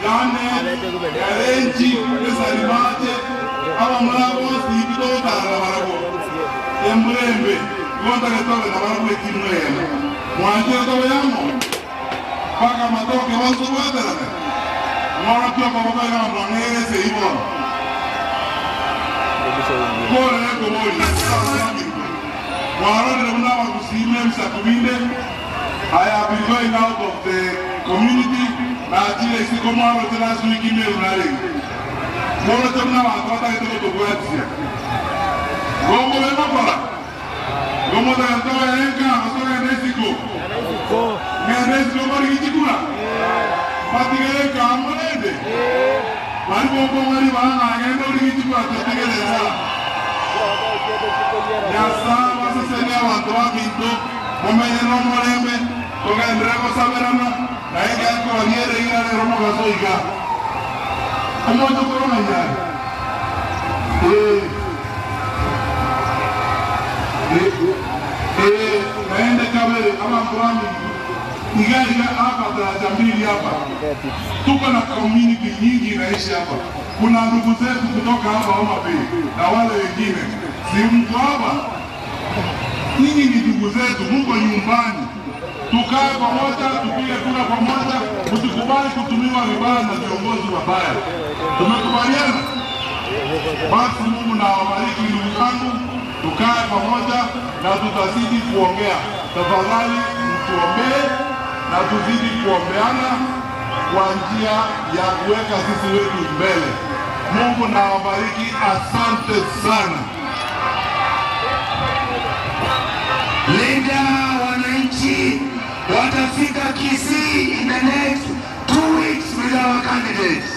Janet Karenchi Esarimache abamura bonsi ibitotara barabwo emurembe igontagetobe na barabwo etimu eyemo mwanjire tobe yamo paka matoke bonsi obwaterane ng'orokio koboko iga mwang'erese ibono korere kobori mwarorire buna abagusii ebisaku binde I have been going out of the community, nachire isiko mwaroche last week Meru narenge. Moroche buna abanto batagete gotobwatisia. Igo mobe gokora, igo motagete togende nka gose togende isiko. Ng'ende isiko morigie chikura? Mbatigere nka morende? Baria bokong'a ribaga ng'a ng'ende origie chikura totigere nsa. Nyasae abasesenie abanto baminto, momenye nomorembe, togenderere gosaberana, na egekoria ere iga rero omogaso iga. Omochokoro ng'ai are? Ee. Ee, naende kabere, abanto baminto, iga iga hapa daraja mbili hapa, tuko na community nyingi inaishi hapa. Kuna ndugu zetu kutoka hapa Homa Bay na wale wengine, si mko hapa? Nyinyi ni ndugu zetu, mko nyumbani. Tukae pamoja, tupige kura pamoja, msikubali kutumiwa vibaya na viongozi wabaya. Tumekubaliana? Basi Mungu na awabariki ndugu zangu, tukae pamoja na tutazidi kuongea. Tafadhali mtuombee na tuzidi kuombeana kwa njia ya kuweka sisi wetu mbele. Mungu na awabariki, asante sana. Linda wananchi watafika Kisii in the next 2 weeks with our candidates.